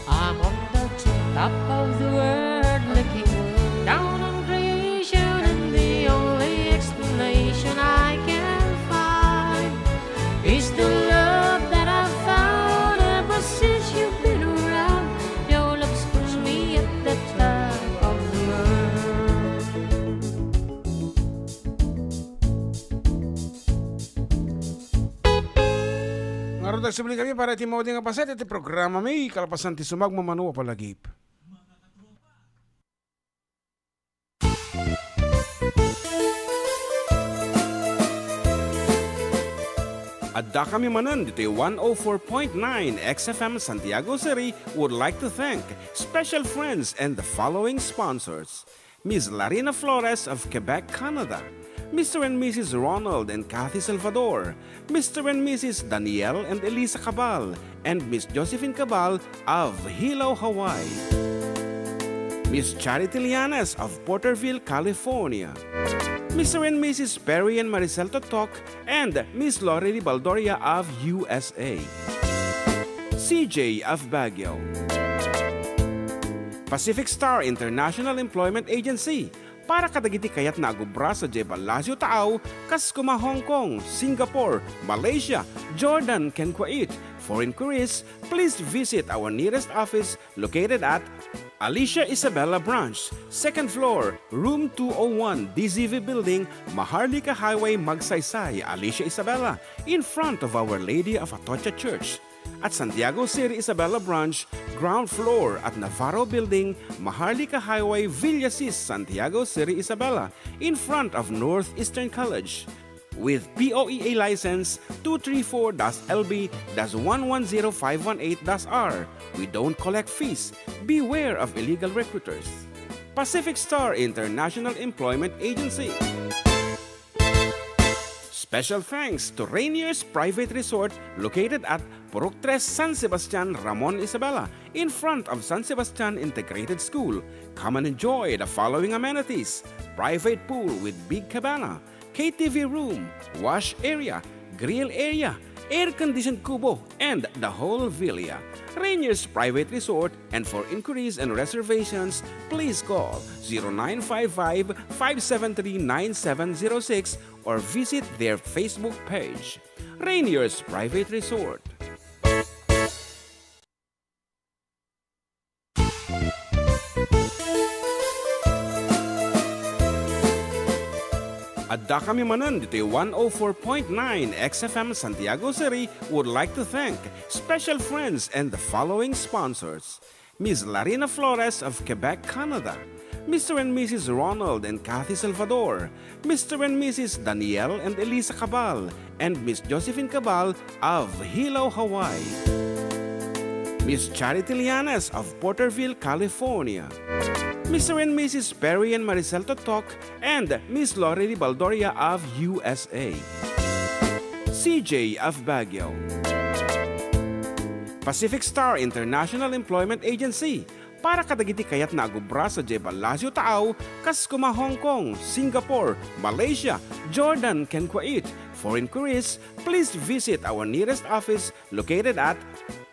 I'm on the top of the world, looking down on creation, and the only explanation I can find is the love that I found ever since you've been around. Your love's put me at the top of the world. Ngarud, nagsubli kami para iti maudi nga paset iti programa mi, kalpasan ti sumagmamano a palagip. Adda kami manen ditoy one oh four point nine X F M Santiago City would like to thank special friends and the following sponsors. Miss Larina Flores of Quebec, Canada, Mister and Missus Ronald and Kathy Salvador, Mister and Missus Daniel and Elisa Cabal, and Miss Josephine Cabal of Hilo, Hawaii. Miss Charity Lianes of Porterville, California. Mister and Missus Perry and Maricel Totok and Miss Lorely Baldoria of U S A. C J of Baguio. Pacific Star International Employment Agency, para kadagiti kayatna a agubra sadiay Palacio Taaw, kas kuma Hong Kong, Singapore, Malaysia, Jordan, ken Kuwait. For inquiries, please visit our nearest office located at Alicia Isabela Branch, second floor, room two oh one, D Z V Building, Maharlika Highway, Magsaysay, Alicia Isabela, in front of Our Lady of Atocha Church. At Santiago City Isabela Branch, ground floor at Navarro Building, Maharlika Highway, Villasis, Santiago City Isabela, in front of Northeastern College. With P O E A license two three four dash L B dash one one zero five one eight dash R, we don't collect fees. Beware of illegal recruiters. Pacific Star International Employment Agency. Special thanks to Rainier's Private Resort located at Purok Tres, San Sebastian, Ramon Isabela, in front of San Sebastian Integrated School. Come and enjoy the following amenities: private pool with big cabana, K T V room, wash area, grill area, air-conditioned kubo, and the whole villa. Rainier's Private Resort, and for inquiries and reservations, please call zero nine five five, five seven three, nine seven zero six or visit their Facebook page. Rainier's Private Resort. Adda kami manen ditoy one oh four point nine X F M Santiago City would like to thank special friends and the following sponsors: Miss Larina Flores of Quebec, Canada, Mister and Missus Ronald and Kathy Salvador, Mister and Missus Daniel and Elisa Cabal, and Miss Josephine Cabal of Hilo, Hawaii, Miss Charity Lianes of Porterville, California, Mister and Missus Perry and Maricel Totok, and Miss Lorely Baldoria of U S A, C J of Baguio. Pacific Star International Employment Agency, para kadagiti kayatna a agubra sadiay Palacio Taaw, kas kuma Hong Kong, Singapore, Malaysia, Jordan, ken Kuwait. For inquiries, please visit our nearest office located at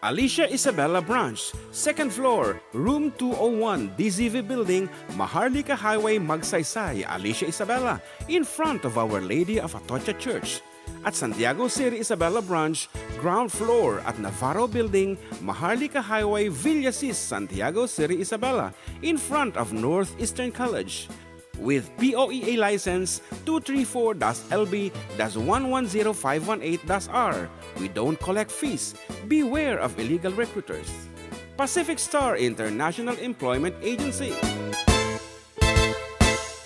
Alicia Isabela Branch, second floor, room two oh one, D Z V Building, Maharlika Highway, Magsaysay, Alicia Isabela, in front of Our Lady of Atocha Church. At Santiago City Isabela Branch, ground floor at Navarro Building, Maharlika Highway, Villasis, Santiago City Isabela, in front of Northeastern College. With P O E A license two three four dash L B dash one one zero five one eight dash R, we don't collect fees. Beware of illegal recruiters. Pacific Star International Employment Agency.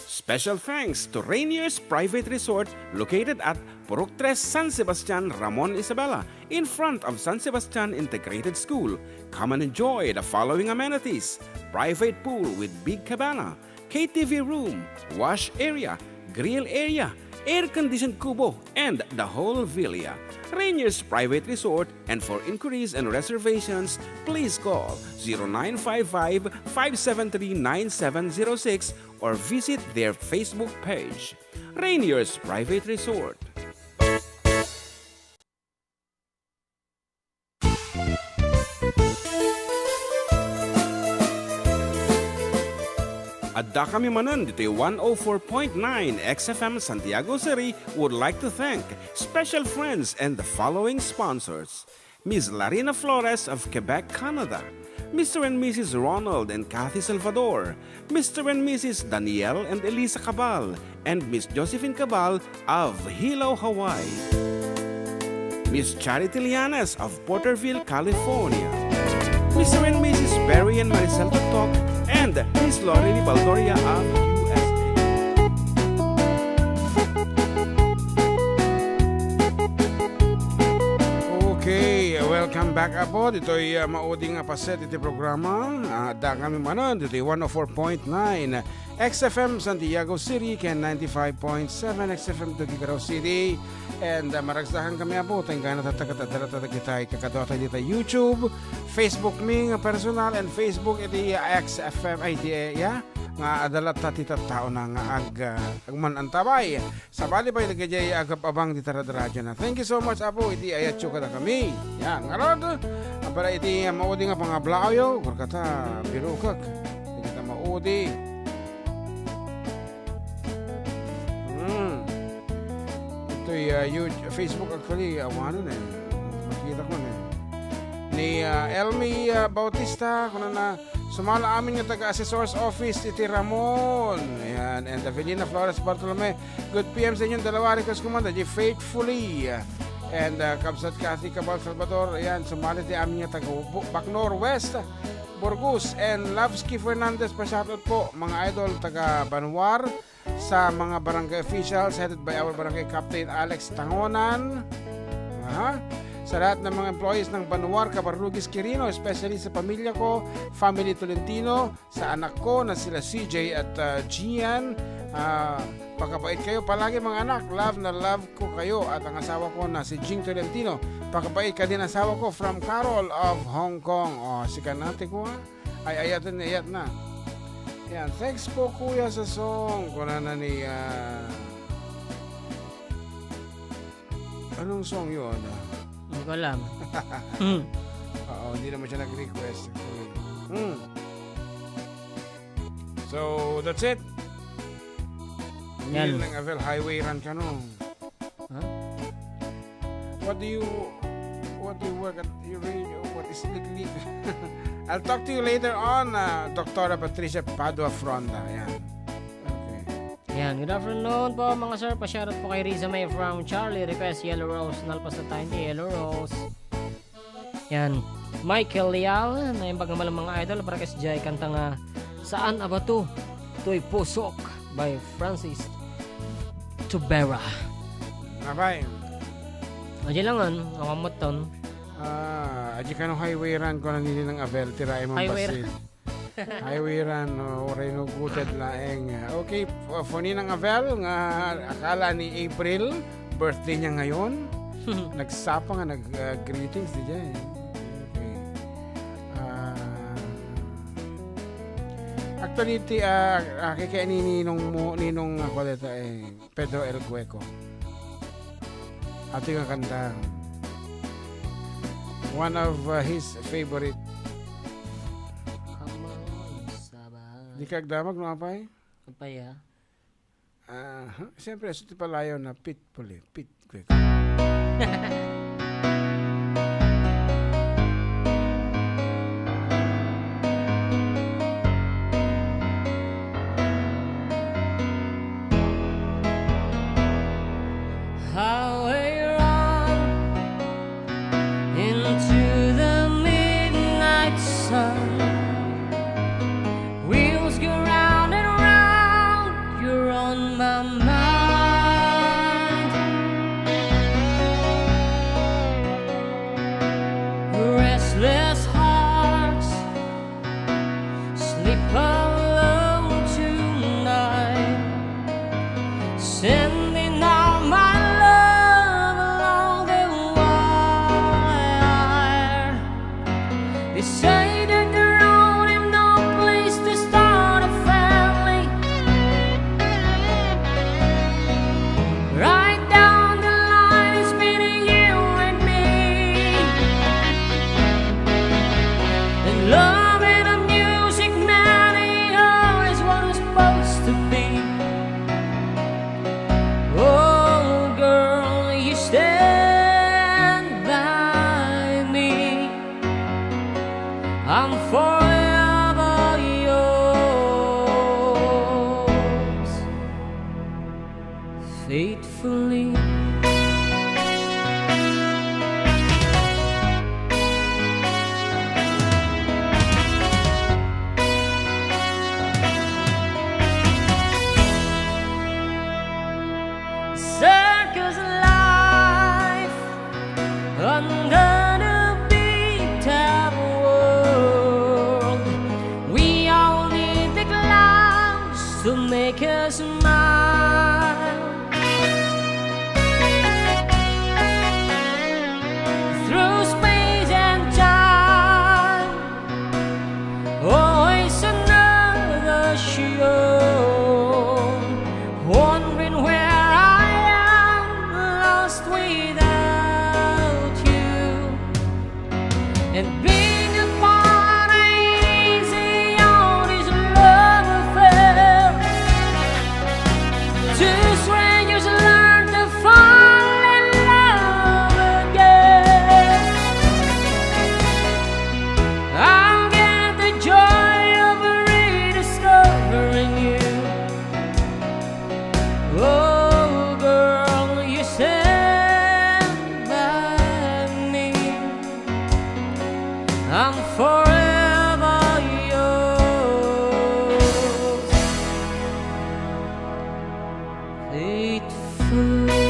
Special thanks to Rainier's Private Resort located at Purok Tres, San Sebastian, Ramon Isabela, in front of San Sebastian Integrated School. Come and enjoy the following amenities: private pool with big cabana, K T V room, wash area, grill area, air-conditioned kubo, and the whole villa. Rainier's Private Resort, and for inquiries and reservations, please call zero nine five five, five seven three, nine seven zero six or visit their Facebook page, Rainier's Private Resort. Adda kami manen ditoy one oh four point nine X F M Santiago City would like to thank special friends and the following sponsors: Miss Larina Flores of Quebec, Canada, Mister and Missus Ronald and Kathy Salvador, Mister and Missus Daniel and Elisa Cabal, and Miss Josephine Cabal of Hilo, Hawaii, Miss Charity Lianes of Porterville, California, Mister and Missus Perry and Maricel Totok, and Miss Lorely Baldoria of U S A. Okay, welcome Back, Apo, ditoy, ah, maudi nga paset iti programa. Ah, adda kami manen ditoy one oh four point nine X F M Santiago City ken ninety-five point seven X F M Tuguegarao City. And, ah, maragsakan kami, Apo, ta inggana tatta ket adda latta dagiti kakaduatayo dita YouTube, Facebook mi nga personal, and Facebook iti, ah, X F M, ay, iti, eh, yeah, nga adda latta ti tattaona nga ag-, ah, agman-antabay. Sabali pay dagiti agab-abang ti taradradiona. Thank you so much, Apo, iti ayatyo kadakami. Yan, ngarud, apay iti maudi nga pangablaawyo, korkata, birukek. Dagita maudi. Hmm. Itoy, ah, YouTube, Facebook actually, awanen eh. Makita ko na eh. Ni, ah, Elmi, ah, Bautista, kunana, sumala amin nga taga-assessor's office iti Ramon. Ayan. And Evelina Flores Bartolome, good P M sa inyong dalawa. Request ko man, di Faithfully. And, ah, Kabsat Kathy Cabal Salvador. Ayan, sumali ti amin nga taga Bu-, Bacnor West, Burgos. And Lavsky Fernandez, pa-shoutout po, mga idol, taga Banwar, sa mga barangay officials headed by our barangay captain Alex Tangonan. Aha. Sa lahat ng mga employees ng Banwar, Cabarrugis, Quirino, especially sa pamilya ko, family Tolentino, sa anak ko na sila C J at, ah, Gian. Ah, pakabait kayo palagi, mga anak. Love na love ko kayo at ang asawa ko na si Jing Tolentino. Pakabait ka din, asawa ko, from Carol of Hong Kong. Oh, si kanate ko, ha? Ay, ayat na, ayat na. Yan. Thanks po, kuya, sa song. Kunana ni, ah, anong song yun, ah? Hindi ko alam. Hmm. Oo, hindi naman siya nag-request. Hmm. So, that's it. Yan. Yun lang, Avel, highway run ka, no? Huh? What do you, what do you work at your radio? What is it? I'll talk to you later on, uh, Doktora Patricia Padua Fronda. Ayan. Okay. Ayan, good afternoon po, mga sir. Pa-shoutout po kay Riza May from Charlie. Request Yellow Rose. Nalpas na tayo ni Yellow Rose. Yan. Michael Leal, naimbag nga malam, mga idol, para kay S J, kanta nga Saan a Bato To'y Pusok by Francis Tubera. Apay. Adi lang, an, awan mo ton. Ah, adi kano highway run ko nanini ng Avel, tirae mo. Highway run. Highway run, no, uray no gutted laeng. Okay, f-, for Ninang Avel, nga akala ni April, birthday niya ngayon. Nagsapa nga nag, ah, greetings di dyan. Okay. Ah, actually, ti, ah, ah, kay, kay ni Ninong mo, Ninong ako dito eh. Pedro El Cueco. Ato nga kanta. One of, uh, his favorite. Amang Sabang. Di ka agdamag, no, apay? Apay, ah? Ah, siyempre, sa ti palayaw na Pete Puli, Pete Cueco. Highway run into the midnight sun. Wheels go round and round, you're on my mind. Restless hearts sleep alone tonight, sending out my love along the wire. They say that the road is no place to start a family. Right down the line is between you and me. And love and a music man is always what it's supposed to be. Oh, girl, you stand by me. I'm forever yours, faithfully. Circus life under the And being a party is the only love affair. Two strangers learn to fall in love again. I'll get the joy of rediscovering you. Oh, girl, you stand by me. I'm forever yours, faithfully.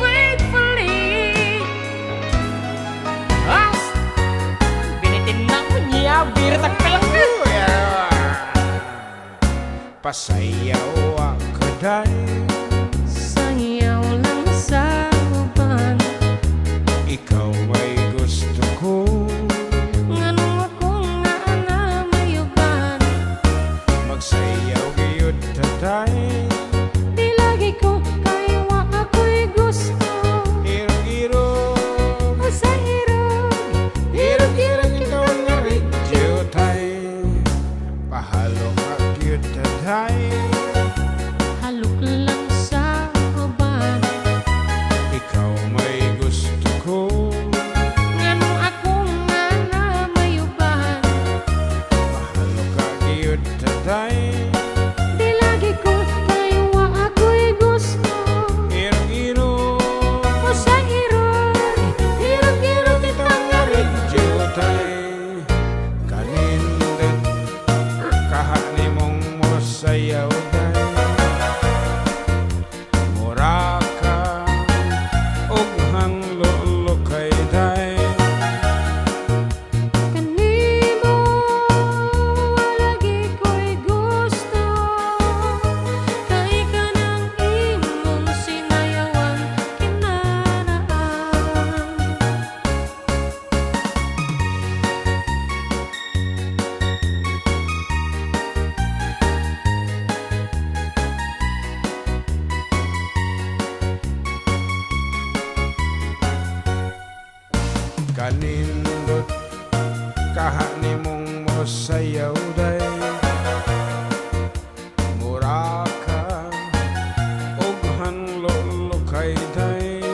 Faithfully. As binitin na niya, birit ang kalangan. Pasayaw a kaday. Sayaw lang sa uban. Ikaw may gusto ko. Ngano ako nga anam ay uban? Magsayaw gayud taday. Di lagi ko kaywa ako'y gusto. Irog-irog. Sa irog. Irog-irog ito nga radyo tay. Pahalok a cute taday. Halok lang sa uban. Ikaw may gusto ko. Ngano ako nga namayuban? Pahalok a cute taday. Di lagi ko kaywa ako'y gusto. Irog-irog. Usa irog. Irog-irog ita nga radyo tay. Kanindot kaha nimong musayaw, day. Muraka, ughang lulukay, day. Kanimo, lagi ko'y gusto. Kay ka nang imong sinayawan kinaraan. Kanindot kaha nimong musayaw, day. Muraka, ughang lulukay, day.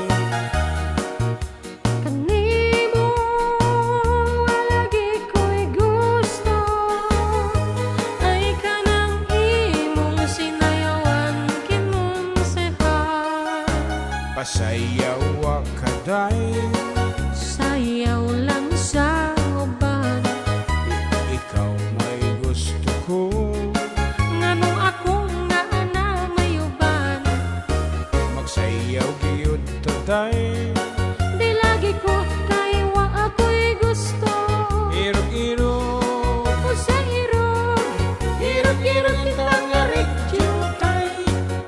Kanimo, lagi ko'y gusto. Ay ka nang imong sinayawan kin Monsehan. Pasayaw a kaday. Sayaw lang sa uban. Ikaw may gusto ko. Ngano ako nga anam ay uban? Magsayaw gayud taday. Di lagi ko kaywa ako'y gusto. Irog-irog. Usa irog. Irog-irog ita nga radyo tay.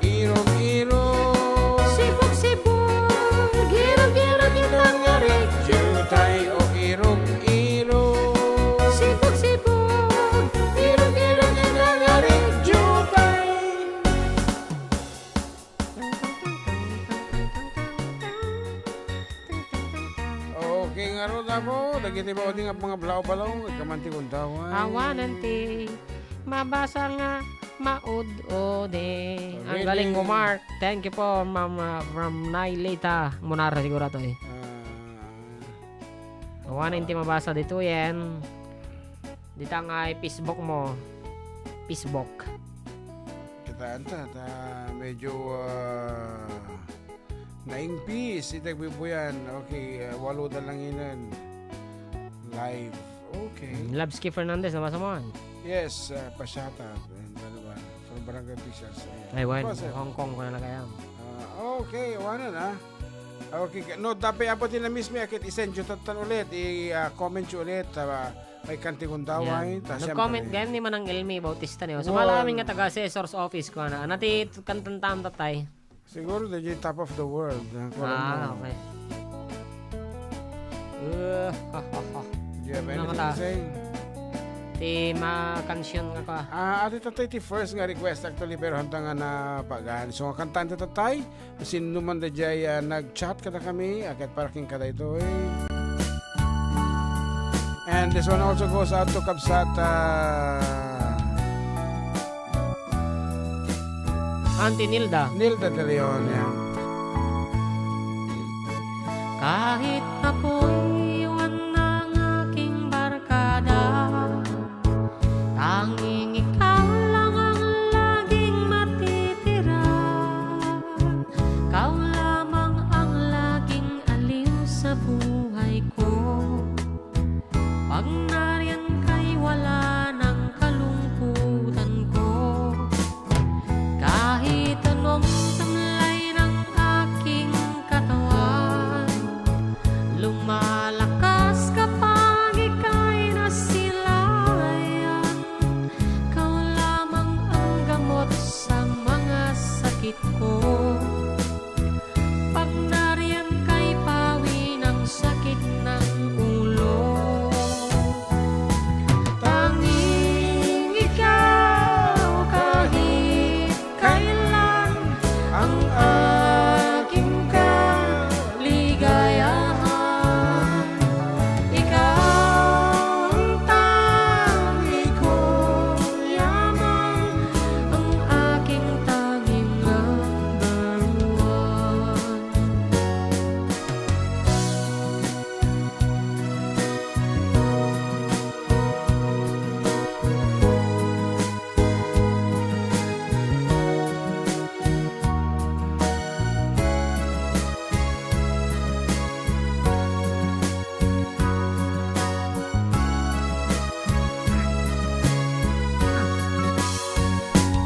Irog-irog. Sibog-sibog. Irog-irog ita nga radyo tay. O irog-irog. Sibog-sibog. Irog-irog ita nga radyo tay. Okay, ngarud, Apo, dagiti bauding a pangablaw-balaw, ikaman ti kundawan. Awanen ti mabasa nga maud-udi. Ang galing mo, Mark. Thank you po, Ma'am, ah, from Nailita. Munara siguro to, eh. Ah. Awanen ti mabasa ditoyen. Dita nga Facebook mo. Facebook. Kitaan ta, ta medyo, ah, naingpis iti agbubuyan. Okay, ah, walo da langinen. Live. Okay. Mm, Labski Fernandez, nabasa mo, ah? Yes, ah, pasiata. Ano ba? From Barangay Officials. Ayan. Ay, wen, Hong Kong, kuna na kaya. Ah, okay, wala na. Okay, no, dapat apo ti na-miss mi, ket i-send yu tattan ulit, i, ah, comment yu ulit, ah, may kanti Gundaway, ta siyempre. Nag-comment gayam ni Manang Elmi Bautista niyo. So, Wow. Malamin nga taga Sesor's office ko, ana. Ana ti kantantam tatay? Siguro, the top of the world, ah, kung Ah, ano. Okay. Uh, ha, ha, ha. Do you have Ano anything ka to ta? Say? Ti makansion nga ka. Ah, adi tatay ti first nga request, actually, pero hanta nga napagan. So, kantan tatay, Sino man daydiay, ah, nag-chat kadakami, ah, ket para kenka daytoy. And this one also goes out to Kabsat, ah, Auntie Nilda. Nilda de Leon, yeah. Kahit apoy wan ang aking barkada, tanging ikaw lang ang laging matitira. Ikaw lamang ang laging aliw sa buhay ko. Pag nariyan ka'y wala nang kalungkutan ko. Kahit anong tamlay ng aking katawan, lumalakas kapag ika'y nasilayan. Ikaw lamang ang gamot sa mga sakit ko. Pag nariyan ka'y pawi ng sakit ng ulo. Tanging ikaw kahit kailan ang aking kaligayahan. Ikaw ang tangi kong yaman, ang aking tanging number one.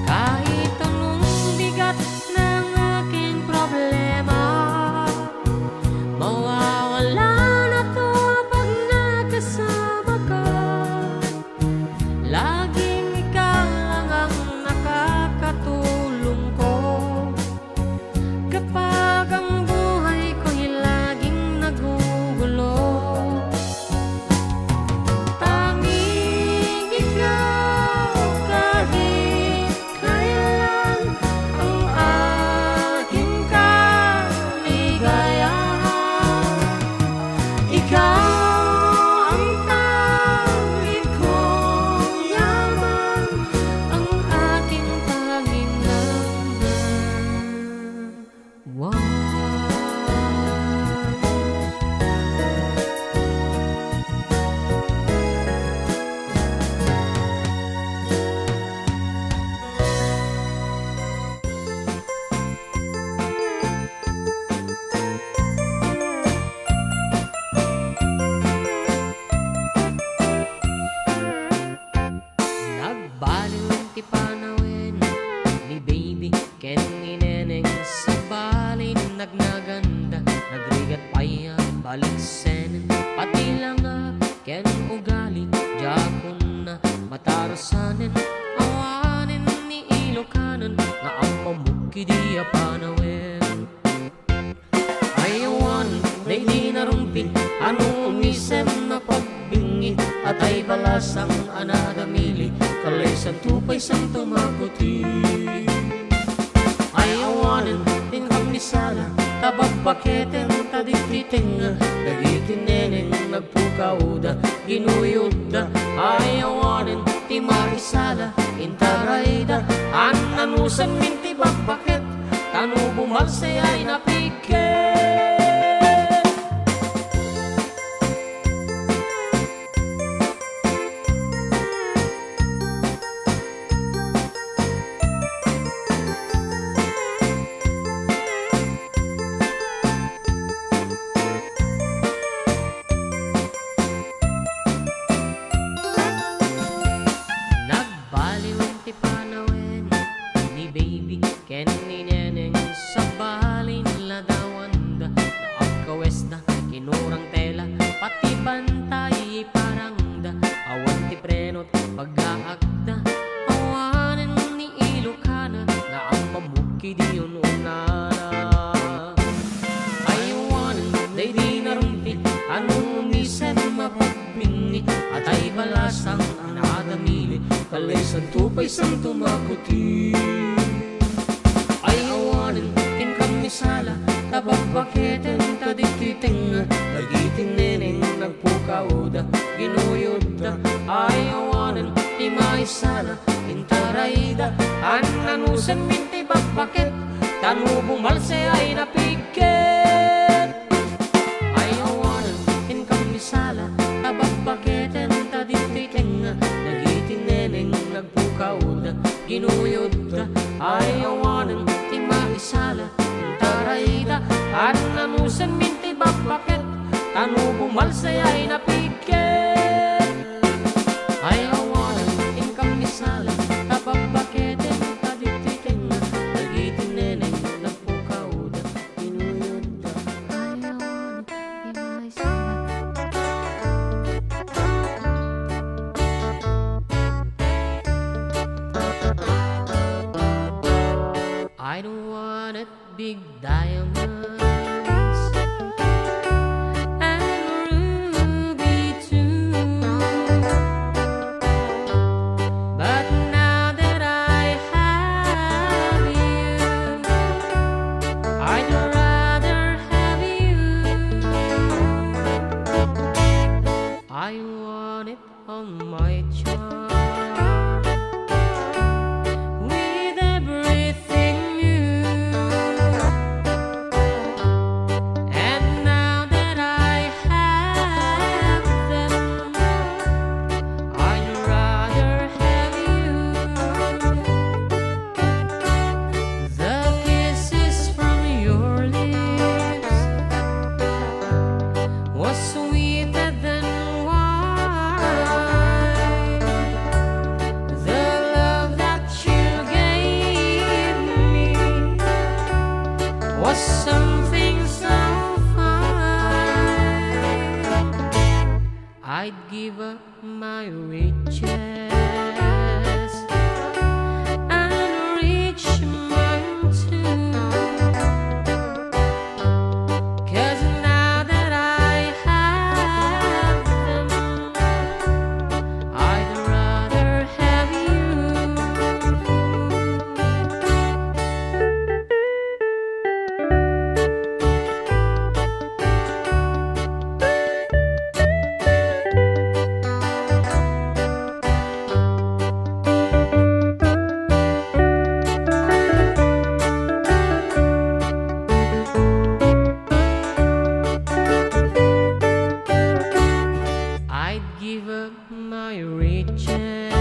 Kahit anong bigat ng aking problema, mawawala na to pag nakasama ka. Laging ikaw lang ang nakakatulong ko kapag ang buhay ko'y laging nagugulo. Tanging ikaw kahit kailan ang aking kaligayahan. Ikaw ang tangi kong yaman, ang aking tanging number one. Nagbaliw ti panawen ni baby ken ni neneng, sabali nagnaganda, nagrigat pay a baliksenen, pati langa ken ugali, diakon a matarasanen, awanen ni Ilokanen nga ampamok idi a panawen. Ay awanen daydi narumpi, ano umisem a pagbingi, atay balasang a nadamili, kalesanto pay santo makuti. Ay awanen ti kamisala, ta babbaketen ta dagiti tengnga, dagiti neneng nagpukawda, ginuyodda. Ay awanen ti makisala, intarayda, an-anusanmin ti babbaket, ta no bumalsay ay napiket. Nagbaliw ti panawen ni baby ken ni neneng, sabali Ano misen mapagbinni, atay balasang a nadamili, kalay santo pay santo makuti. Ay awanen ti kamisala, ta babbaketen ta ditoy tengnga, dagiti neneng nagpukaw da, ginuyod da. Ay awanen ti maisala, intaray da, an nanusen min ti babbaket, ta no bumalse ay napigket. Ay awanen ti kamisala, ta babbaketen ta ditoy tengnga, dagiti neneng nagpukaw da, ginuyod da. Ay awanen ti maisala, intaray da, an nanusen min ti babbaket, ta no bumalse ay napigket. Ay awanen ti kamisala, ta babbaketen ta ditoy tengnga, dagiti neneng nagpukaw da, ginuyod da. I don't wanna be myself. I don't wanna big diamonds and ruby too. But now that I have you, I'd rather have you. I want it on my charm with everything new. And now that I have them, I'd rather have you. The kisses from your lips was sweeter than wine. The love that you gave me was something so fine. I'd give up my riches and rich mine too. 'Cause now that I have them, I'd rather have you. I'd give up my riches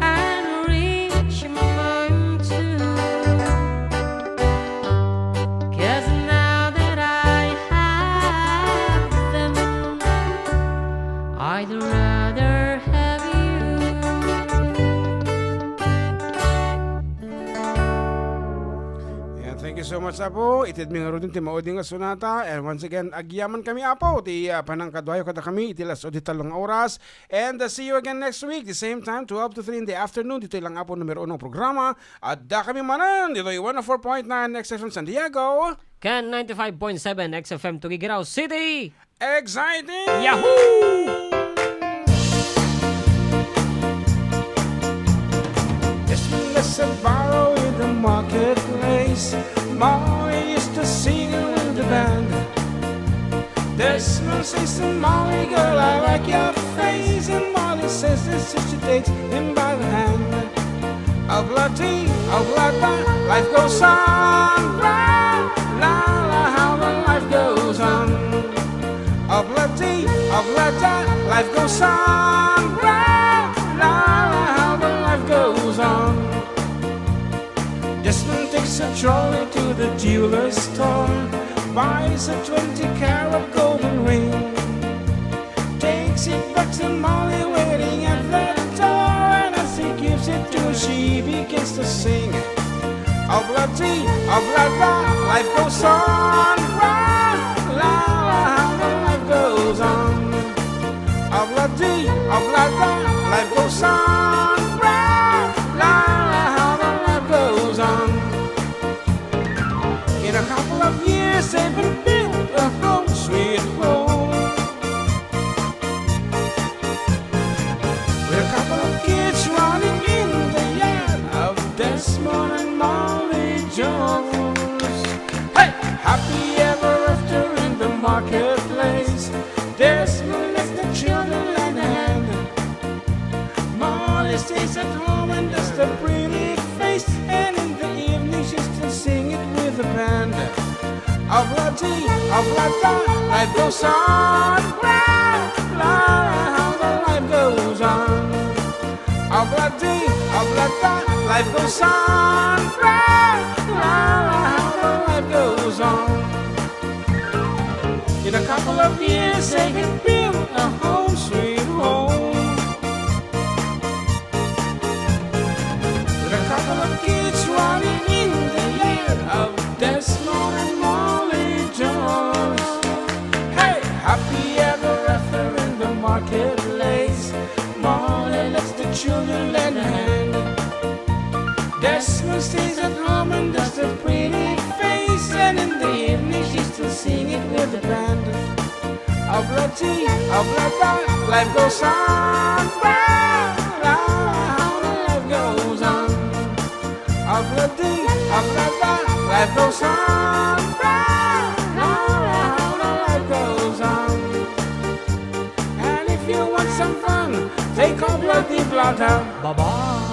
and rich mine too. 'Cause now that I have them, I'd rather have you. Yeah, thank you so much, Apo. Itedmi ngaruden ti maudi nga sonata. And once again, agyamankami, Apo, ti, ah, panangkaduayo kadakami iti las-o ti tallo nga oras. And, uh, see you again next week, the same time, twelve to three in the afternoon. Ditoy lang, Apo, numero uno programa. Addakami manen ditoy one oh four point nine X F M San Diego. Ken ninety-five point seven X F M Tuguegarao City. Exciting! Yahoo! There's a barrow in the marketplace. Molly is the singer in the band. Desmond says to Molly, "Girl, I like your face." And Molly says this as she takes him by the hand. Oblati, oblata, life goes on. Blah, la, la, how the life goes on. Oblati, oblata, life goes on. Blah, la, la, how the life goes on. Desmond takes a trolley to the jeweler's store, buys a twenty carat golden ring, takes it back to Molly waiting at the door, and as he gives it to her, she begins to sing. Oblati, oblata, life goes on. Blah, la, la, how the life goes on. Obladi, oblada, life goes on. Blah, la, la, how the life goes on. In a couple of years, they've been built a Oblada, life goes on. Blah, blah, how the life goes on. Obladi, oblada, life goes on. Blah, blah, how the life goes on. In a couple of years, they can build a home sweet home. With a couple of kids running in the air of Desmond and Molly Jones. Hey, happy ever after in the marketplace. Molly lets the children lend a hand. Desmond stays at home and does a pretty face, and in the evening she's still singing with the band. Obladi, oblada, life goes on. Blah, blah, how the life goes on. Obladi, oblada, life goes on. Blah, blah, how the life goes on. And if you want some fun, take Obladi Blada. Bye-bye.